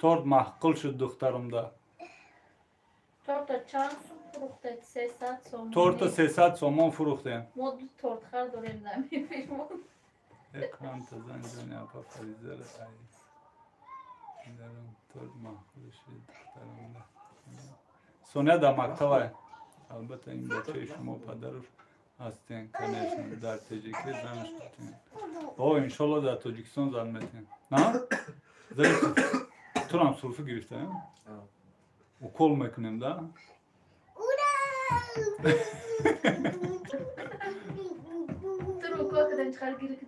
торт маъқул шуд духтарамда. Торта чанд сум фурӯхтед? 300 сомон. Торта 300 сомон фурӯхтем. Мо ду тортхар дорем намефирмон. Эқрамта занҷони апа Фаризара айс. Дарам торт маъқул шуд духтарамда. Соня дар мактаб. Албатта ин бачаи шумо падаруш ҳастен, конечно, дар ТЖК занаш метен. О, иншолло дар Тоҷикистон зан метен. На? Турам сулфа гирифта, укол мекунем, да? Тур укол кардем, чӣ хел гирифт?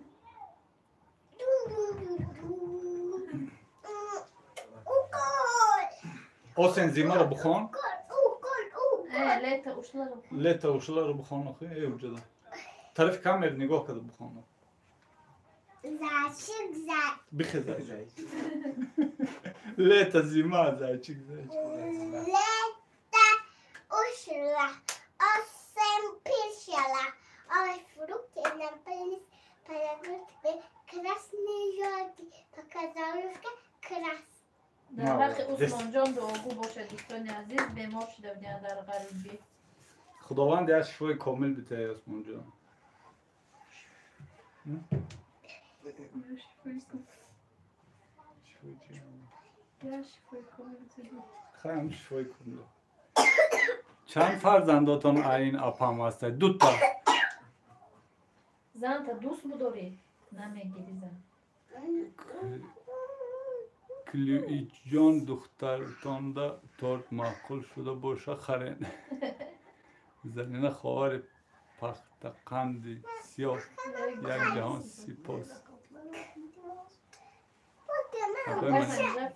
Осен зимаро бихон. Лето ушларо. Лето ушларо бихон, охи, э уҷада. Тарафи камер нигоҳ карда бихон. Зайчик, зайчик. Бихе зайчик. Лето, зима, зайчик, зайчик. Лето ушла, осень пришла. Ой, фрукты нам принес, подарок красный желтый, показалушка красный. Дар ҳаққи Усмонҷон дуогӯ бошад, дӯстони азиз, бемор шуда буданд дар ғарибӣ. Худованд як шифои комил бидиҳад Усмонҷон. Шифои комил. Чанд фарзандотон айн апам ҳастад? Дута. Занта дӯст будорӣ? Намегирӣ зан. Клюиҷон духтартонда торт маъқул шуда боша харен. Зарина ховари пахтақанди сиёҳ як ҷаҳон сипос.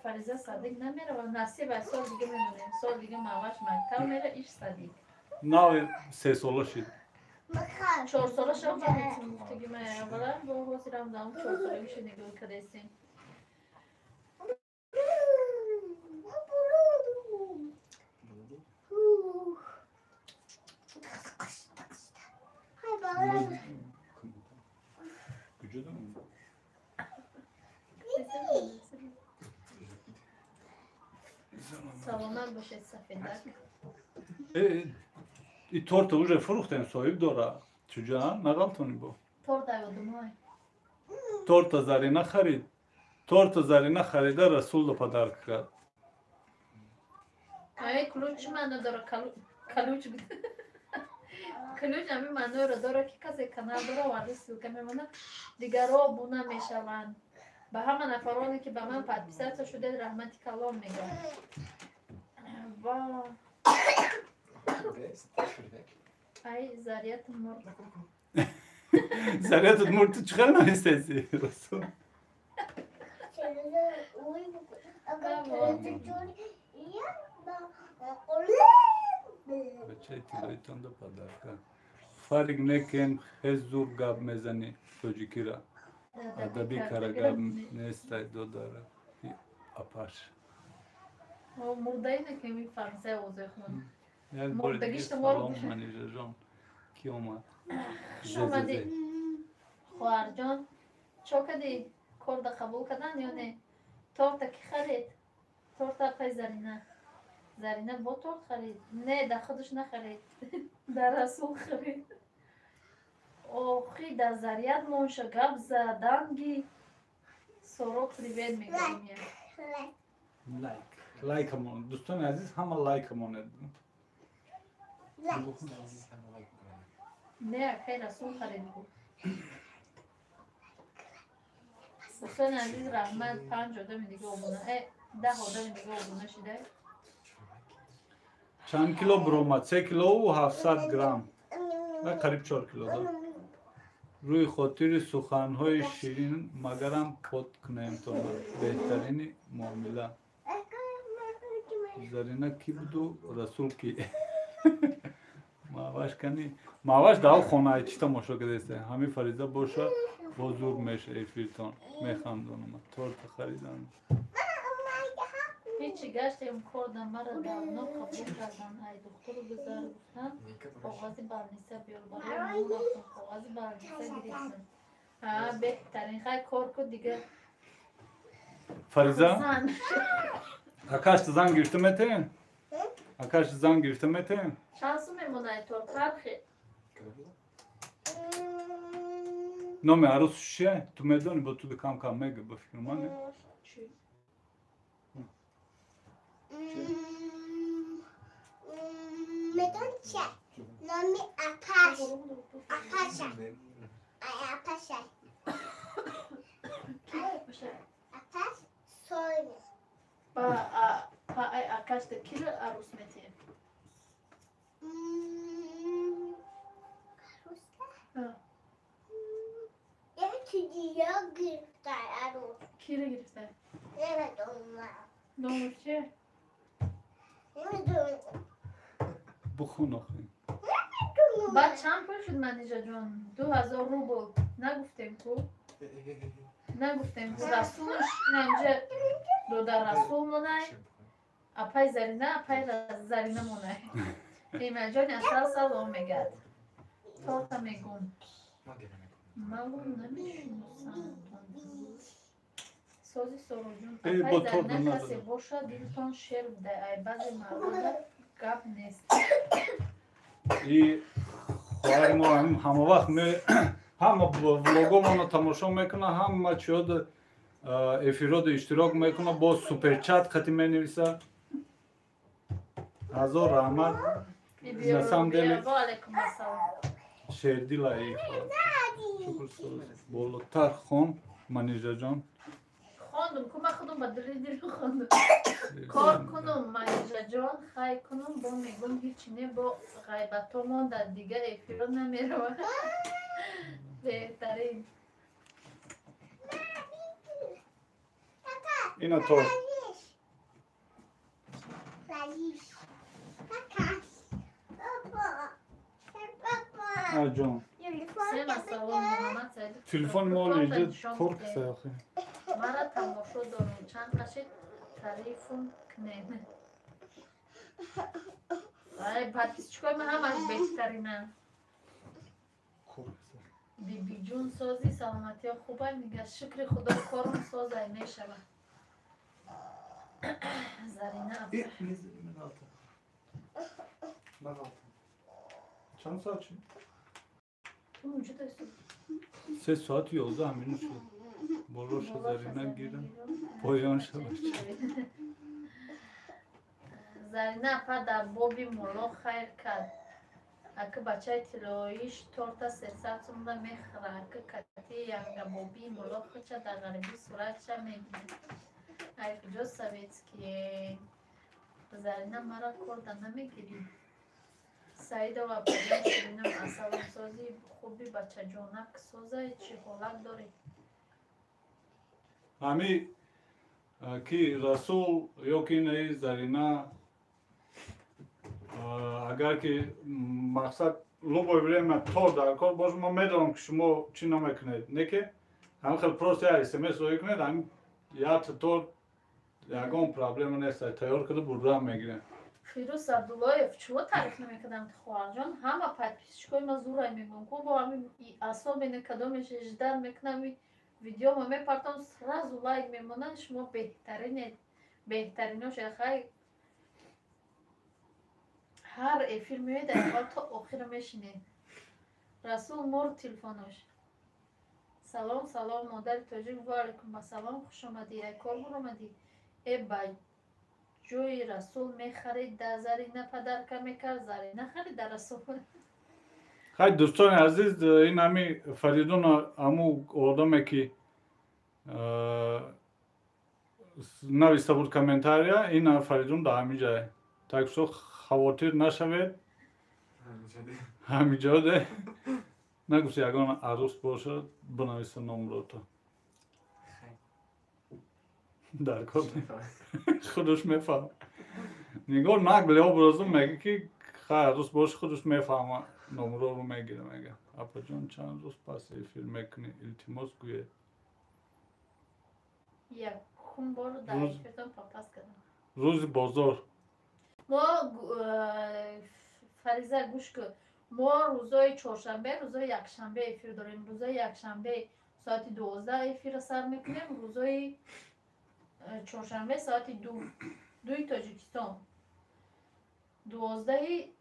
Фариза садик намерава, насиб аз сол дига мемонем. Сол дига маваш мактаб мера, иш садик. Нави сесола шид. Чорсола шав гуфтаги ман аввала бо ҳозирам даам чорсолагиша нигоҳ кардастем. Саломат бошед, Сафедак. И торта уже фурӯхтем, соҳиб дора. Чуҷа нағалтонӣ бо? Торта ёдумай. Торта Зарина харид. Торта Зарина харида Расулро подарк кард. Ай ключ чӣ маъно дора? Ключ ключ ҳамин маъноеро дора, ки касе канал дора, оварда ссылка мемонад, дигарҳо обуна мешаванд. Ба ҳама нафароне, ки ба ман подписаться шудед, раҳмати калом мегӯям. Ва ай зарият мурд. Зариятат мурд, ту чӣ хел навистаси, Расул? Бачаи тиллоитонда подарка. Фарқ некем, хез зур гап мезанӣ тоҷикира. Адабӣ кара гап нестай додара апаш. Мурдаи некеми фарза овозе хун. Як бори дига салом, Манижаҷон. Ки омад? Хуш омадӣ, хоҳарҷон. Чо кардӣ? Корда қабул кардан ё не? Торта кӣ харид? Торта апай Зарина. Зарина бо торт харид? Не, дар худаш нахарид. Дар Расул харид. Охи дар зарият монша гап заданги. Соро привет мегӯем. Лайк. Лайкамон. Дӯстони азиз, ҳама лайкамонед. Не, акай Расул харид буд. Дӯстони азиз, раҳмат, 5 одами дига обуна, 10 одами дига обуна шида. Чанд кило буромад? 3 килову 700 грамм. Ва қариб 4 кило да. Рӯи хотири суханҳои ширин магарам под кунем то беҳтарини муомила. Зарина кӣ буду, Расул кӣ? Маҳваш кани? Маҳваш дар хонаи чӣ тамошо кардааст? Ҳамин Фариза боша, бо зур меша эфиртон. Механдонам. Торта харидан. Ҳечи гаштем кордам, мара давно қабул кардан. Ай духтуру гузар гуфтан, коғази балниса биёр. Барои ман рафтам, коғази балниса гирифтам. Беҳтарин хай кор ку дига. Фариза? Акаш зан гирифта метавен? Акаш зан гирифта метавен? Чанд сум мемонад торт фархи? Номи арӯс чие? Ту медонӣ, бо ту кам кам мега ба фикри ман. Чӣ? Медон чия? Номи апаш. Апаша. Ай апаша. Апаш Соня. Па ай акашта кира арӯс метиҳем? Арӯса? Яки дигар гирифта арӯс. Кира гирифта? Намедонам. Номаш чия? Намедонам. Бухон охи. Баъд чанд пул шуд, Манижаҷон? 2000 рубл. Нагуфтем ку? Нагуфтем ку? Расулш инамҷа додар Расул монай, апай Зарина, апай Зарина монай. Эмаҷони асал салом мегӯяд. Торта мегум. Маълум намешиносам. Сози Сороҷон, апай Зарина касе бошад, дилтон шер буда. Ай баъзе мардода гап нест. И хоҳари мо ҳама вақт ҳама влогомонро тамошо мекунад, ҳама чиёда эфирода иштирок мекунад, бо суперчат қати менависа. Ҳазор раҳмат. На самом деле шердила и шукр болотар хон, Манижаҷон. Хондум, ку ман худум ба дили дил хондум. Кор кунум, Манижаҷон, хай кунум, бо мегум ҳичи не, бо ғайбатомон дар дигар эфиро намеравад. Беҳтарин. Ина торт. Аҷон. Телефони мо инҷа кор киса охи. Мара тамошо дорам. Чанд қаши тарифум кунем. Ай, подписчикои ман ҳамаш беҳтаринанд. Бибиҷун сози, саломатиё хубай, мега шукри худо корум созай мешава. Зарина чанд соат шуд? 3 соат 11 минут шуд. Болоша Зарина гирам, поён шавад. Зарина апа дар боби мулло хайр кард. Аки бачаи тиллоиш торта 300 сомона мехӯра. Аки кати янгабобии мулло хуча дар ғарибӣ суратша мебинад. Ай куҷо советские? Зарина мара корда намегирӣ? Саидова апаҷон ширинам асаломсози хуби бачаҷонак созай чӣ ҳолат дорӣ? Ҳами ки Расул ё ки наи Зарина агар ки мақсад любое время то дар кор бош, мо медонам ки шумо чӣ намекунед, не ки ҳамин хел просто як смс роӣ кунед, ҳамин як то ягон проблема нест, тайёр карда бурдаам мегирем. Фирӯз Абдуллоев, чиво таъриф намекардам хоҳарҷон? Ҳама подписчикои ма зурай мегӯям, ку бо ҳамин особенно кадомеш ждан мекунам, видеома мепартам, сразу лайк мемонанд. Шумо беҳтаринед, беҳтаринош. Хай ҳар эфир меоед, аввал то охира мешинед. Расул мурд телефонош. Салом, салом, модари тоҷик, ва алайкум ассалом, хуш омадӣ. Ай кор буромадӣ? Э ба ҷои Расул мехарид, да Зарина падарка мекард, Зарина харид да Расул. Хай дӯстони азиз, ин ҳами Фаридун ҳаму одаме ки нависта буд комментария, ин Фаридун дар ҳамин ҷае. Так что хавотир нашавед. Ҳамиҷоде. Нагуфти ягон арӯс бошад, бинависа номрото. Дар кор худаш мефаҳма. Нигоҳ нагли образом мега ки хай арӯс боша, худаш мефаҳма, номроро мегира мега. Апаҷон чанд рӯз пас эфир мекунӣ? Илтимос гӯед. Якум бор дар эфиртон попас кардам. Рӯзи бозор. Мо Фариза гӯш кун. Мо рӯзои чоршанбе, рӯзои якшанбе эфир дорем. Рӯзои якшанбе соати 12 эфирро сар мекунем, рӯзои чоршанбе соати 2 Тоҷикистон. 12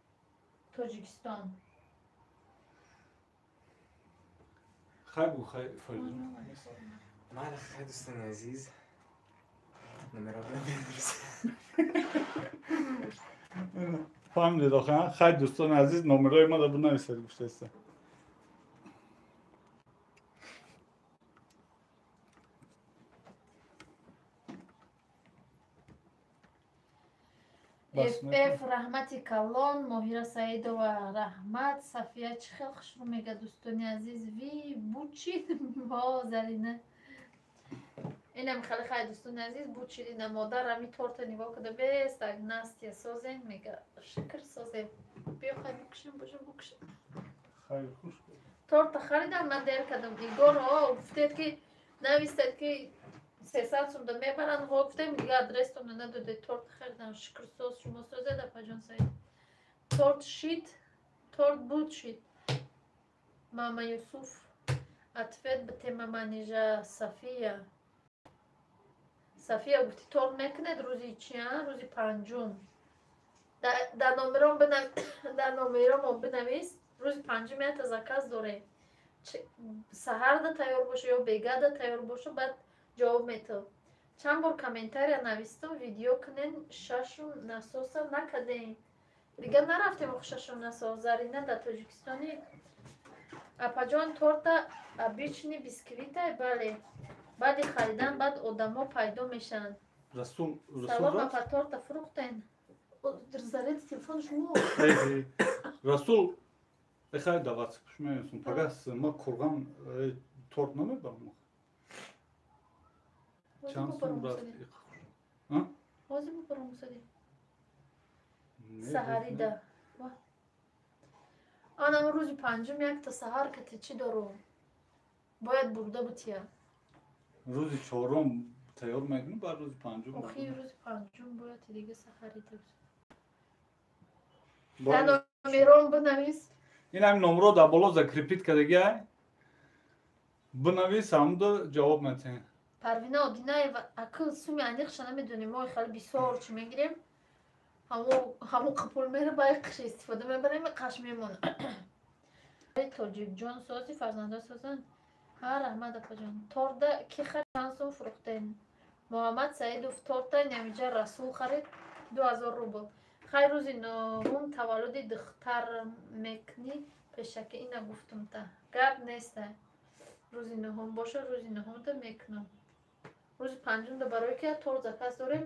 Тоҷикистон. Хай гу, хай Фаридун. Ман хай дӯстони азиз, номеро бинависед. Фаҳмидед охир? Хай дӯстони азиз, номерои маро бинависед гуфтаеста. Фф раҳмати калон, Моҳира Саидова раҳмат, Сафия чӣ хел хушрӯ мега дӯстони азиз, ви бучид мо Зарина. Инам хеле хай дӯстони азиз, бучид ина модар ами торта нигоҳ када бестак Настя созем мега, шукр созем. Биё хай букушем, бошем букушем. Хай хуш. Торта харидам, ман дер кардам. Игор о гуфтед ки навистед ки 300 сум да мебаранд, ҳо гуфтем дига адрестонро надодед. Торт харидам, шукрсоз шумо созед апаҷон Саид. Торт шид, торт буд шид. Мама Юсуф ответ бите маманижа Сафия. Сафия гуфти торт мекунед рӯзи чи, рӯзи панҷум. Дар номером бинавис, рӯзи панҷум ята заказ дорем. Саҳарда тайёр боша ё бегада тайёр боша, баъд ҷавоб метавам. Чанд бор комментария навистам, видео кунен, шашум насоса накардем. Дига нарафтем ох шашум насос. Зарина дар Тоҷикистони. Апаҷон торта обычный бисквитай, бале. Баъди харидан баъд одамо пайдо мешаванд. Расул, Салом апа, торта фурӯхтен. Заряди телефон шумо. Расул, эхай дават пушмеюсум. Пагас ма курган торт намебарам. Чанд сум рафт? Ҳозир бубарам сади. Саҳарида. Анам рӯзи панҷум якта саҳар кати чӣ дорум? Бояд бурда бутия. Рӯзи чорум тайёр мекунӣ, баъд рӯзи панҷум. Охи рӯзи панҷум бояд дига саҳари номером бинавис. Ин ҳами номро дар боло закрепить кардагиай. Бинавис, ҳамуда ҷавоб метиҳем. Парвина Одинаева, акл суми аниқша намедонем, мо хеле бисёр чӣ мегирем. Ҳамо қапул мера, ба қиш истифода мебарем, қаш мемонад. Тоҷикҷон сози, фарзандо созанд. Ҳа, раҳмат апаҷон. Торда ки харид, чанд сум фурӯхтен? Муҳаммад Саидов торта намиҷа Расул харид 2000 рубл. Хай рӯзи нуҳум таваллуди духтар мекунӣ пешаки, ина гуфтумта. Гап неста. Рӯзи нуҳум боша, рӯзи нуҳумда мекунам. Рӯзи панҷумда барои ки торт заказ дорем,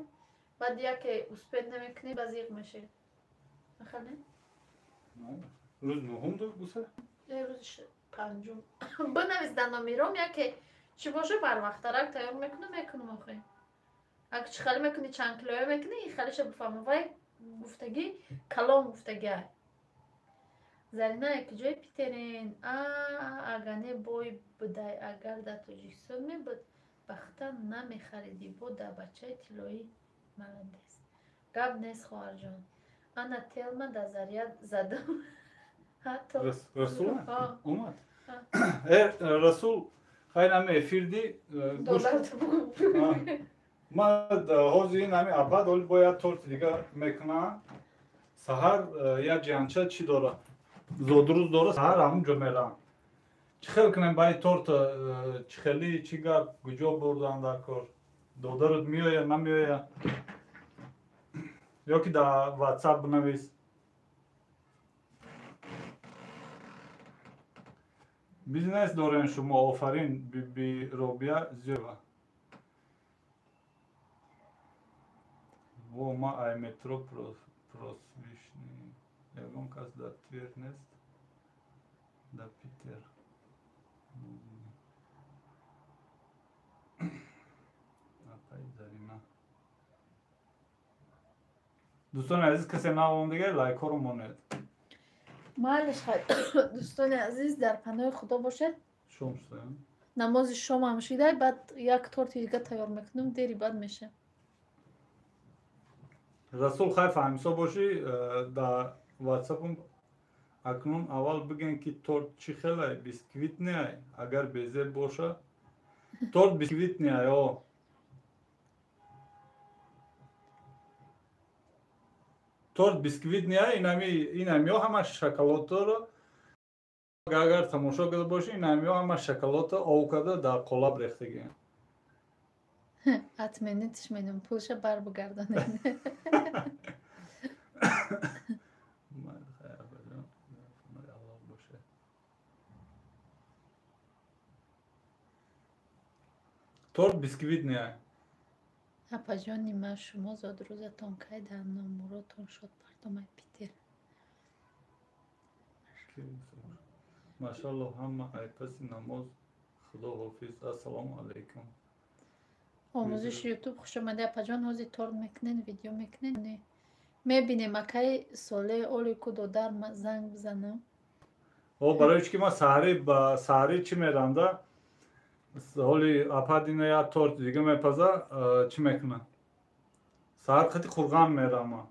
баъд яке успеть намекунӣ, ба зиқ мешавӣ. Механе? Рӯзи нуҳумда гуса? Не, рӯзи панҷум. Бинавис дар номером яке чӣ боша, барвақттарак тайёр мекунам, мекунам охе. Агар чӣ хеле мекунӣ, чанд килоя мекунӣ, ин хелеша бифаҳмам. Вай гуфтагӣ калон гуфтагӣ. Зарина якиҷои Питерен. А ага не бой будай, агар дар Тоҷикистон мебуд, бахта намехаридӣ, бо дар бачаи тиллоӣ молодец. Гап нест, хоҳарҷон. Ана телма дар заряд задам. Расул омад. Расул, хай нами эфирди ман ҳозир ин ҳами абад оли бояд торти дига мекунам. Саҳар як ҷиҳанча чӣ дора? Зодрӯз дора, саҳар ҳамун ҷо мерам. Чӣ хел кунем баи торт, чӣ хели, чӣ гап, куҷо бурдан дар кор? Додарут меоя, намеоя? Ё ки дар WhatsApp бинавис. Бизнес дорем шумо, офарин, Биби Робия Зиёева. Во ма ай метро просвишни. Ягон кас дар Твер нест? Дар Питер. Апай Зарина. Дӯстони азиз, касе навомдига лайкҳоро монед. Майлиш хай. Дӯстони азиз, дар паноҳи Худо бошед. Шом шуда. Намози шомам шидай, баъд як торти дига тайёр мекунам, дери баъд меша. Расул, хай фаҳмисо бошӣ, дар WhatsApp-ум акнун аввал бигӯен ки торт чӣ хелай, бисквитный, агар безеб боша. Торт бисквитный, о. Торт бисквитный, инамиё ҳама шоколадро, агар тамошо карда бошӣ, инамиё ҳама шоколадро ов карда дар қолаб рехтагианд. Отменитиш менам, пулша барбигардонед. Торт бисквитный. Апаҷони ман, шумо зодрӯзатон кай дар номуротон шод пардомай Питер. Машалло, ҳама айпаси намоз. Худо ҳофиз. Ассалому алайкум. Омӯзиши ютуб хушомадӣ апаҷон. Ҳозир торт мекунед, видео мекунед. Мебинем акай соле оли ку додар занг бизанам. О, барои чӣ ки ман саҳарӣ ба саҳарӣ чӣ меранда? Ҳоли апа дина як торт дига мепаза, чӣ мекуна? Саҳар қати қурған мерама.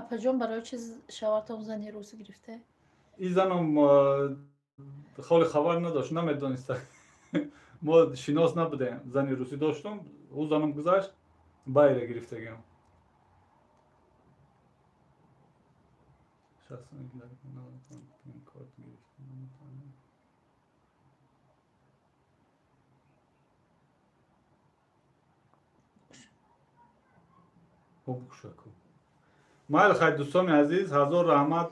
Апаҷон, барои чӣ шавҳартон зани рус гирифта? Ин занам холи хабар надошт, намедониста. Мо шинос набудем, зани русӣ доштум, ӯ занам гузашт, байра гирифтагиам. Майли хай, дӯстони азиз, ҳазор раҳмат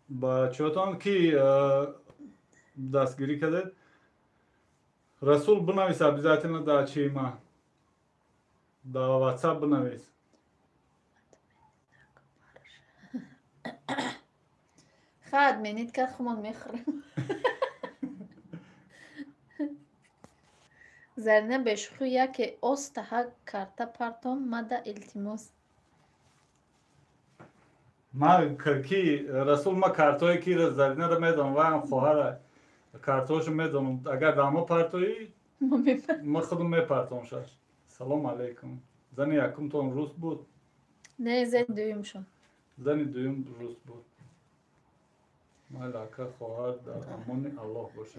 ба чиётон ки дастгирӣ кардед. Расул, бинавис обязательно дар чии ма, дар WhatsApp бинавис. Хай отменить кард, хумон мехӯрем. Зарина бешӯхӣ яке остаҳа карта партом мада, илтимос. Ма ки Расул, ма картое ки Заринаро медонам, ваям хоҳара картоошо медонам. Агар дар мо партоӣ, ма худам мепартом шаш. Салом алейкум. Зани якумтон рус буд? Не, зани дуюмшон. Зани дуюм рус буд. Майли, ака, хоҳар, дар амони Аллоҳ бошед.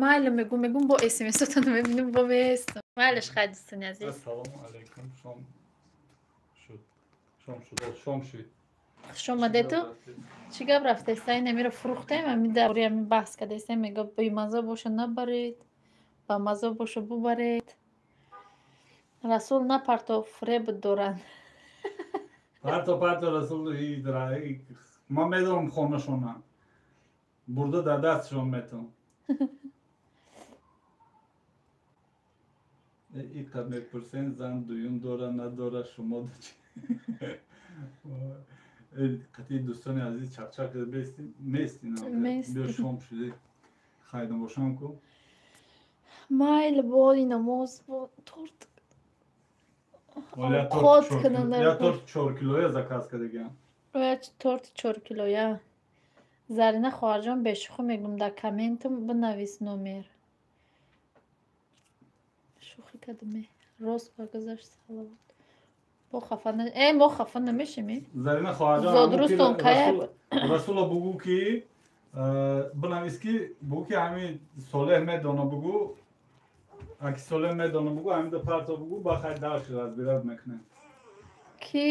Майли, мегум, бо смсотон мебинем, бо местам. Майлиш, хай, дӯстони азиз. Ассалому алейкум. Шом шуд, шом шуд, шом шуд. Хушомадету. Чӣ гап рафтеста? Ин амиро фурӯхтем, ами даври ами баҳс кардестем. Мега, бемаза боша набаред, бамаза боша бубаред. Расул, напарто, фреб доранд. Парто, парто, Расул. Ман медонам хонашона, бурда дар дастшон метавон. Иқа мепурсен, зан дуюм дора, надора, шумо қатъи. Дӯстони азиз, чақчақ местин. Биё, шом шуди, хайдам бошам ку. Майли, боди намоз, бо торт. Я торт 4 килоя заказ кардагиам. Торти 4 килоя. Зарина хоҳарҷон, бешӯхӣ мегӯм, дар комментам бинавис номер. Шӯхӣ кардаме, рост баргузашт. Салавот, бо хафа мо хафа намешем. Зарина хоҳарҷон. Зодрӯзтон кая? Расула бугӯ, ки бинавис, ки бугӯ, ки ҳамин Солеҳ медона, бугӯ, аки Солеҳ медона, бугӯ, ҳамида парто, бугӯ, ба хайр, дарши разбирать мекунем. Ки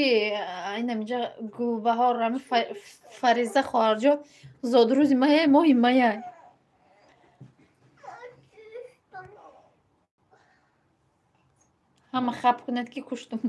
инаминҷа Гулбаҳор, ами Фариза хоҳарҷон, зодрӯзи мая моҳи мая. Ҳама хаб кунед, ки куштум.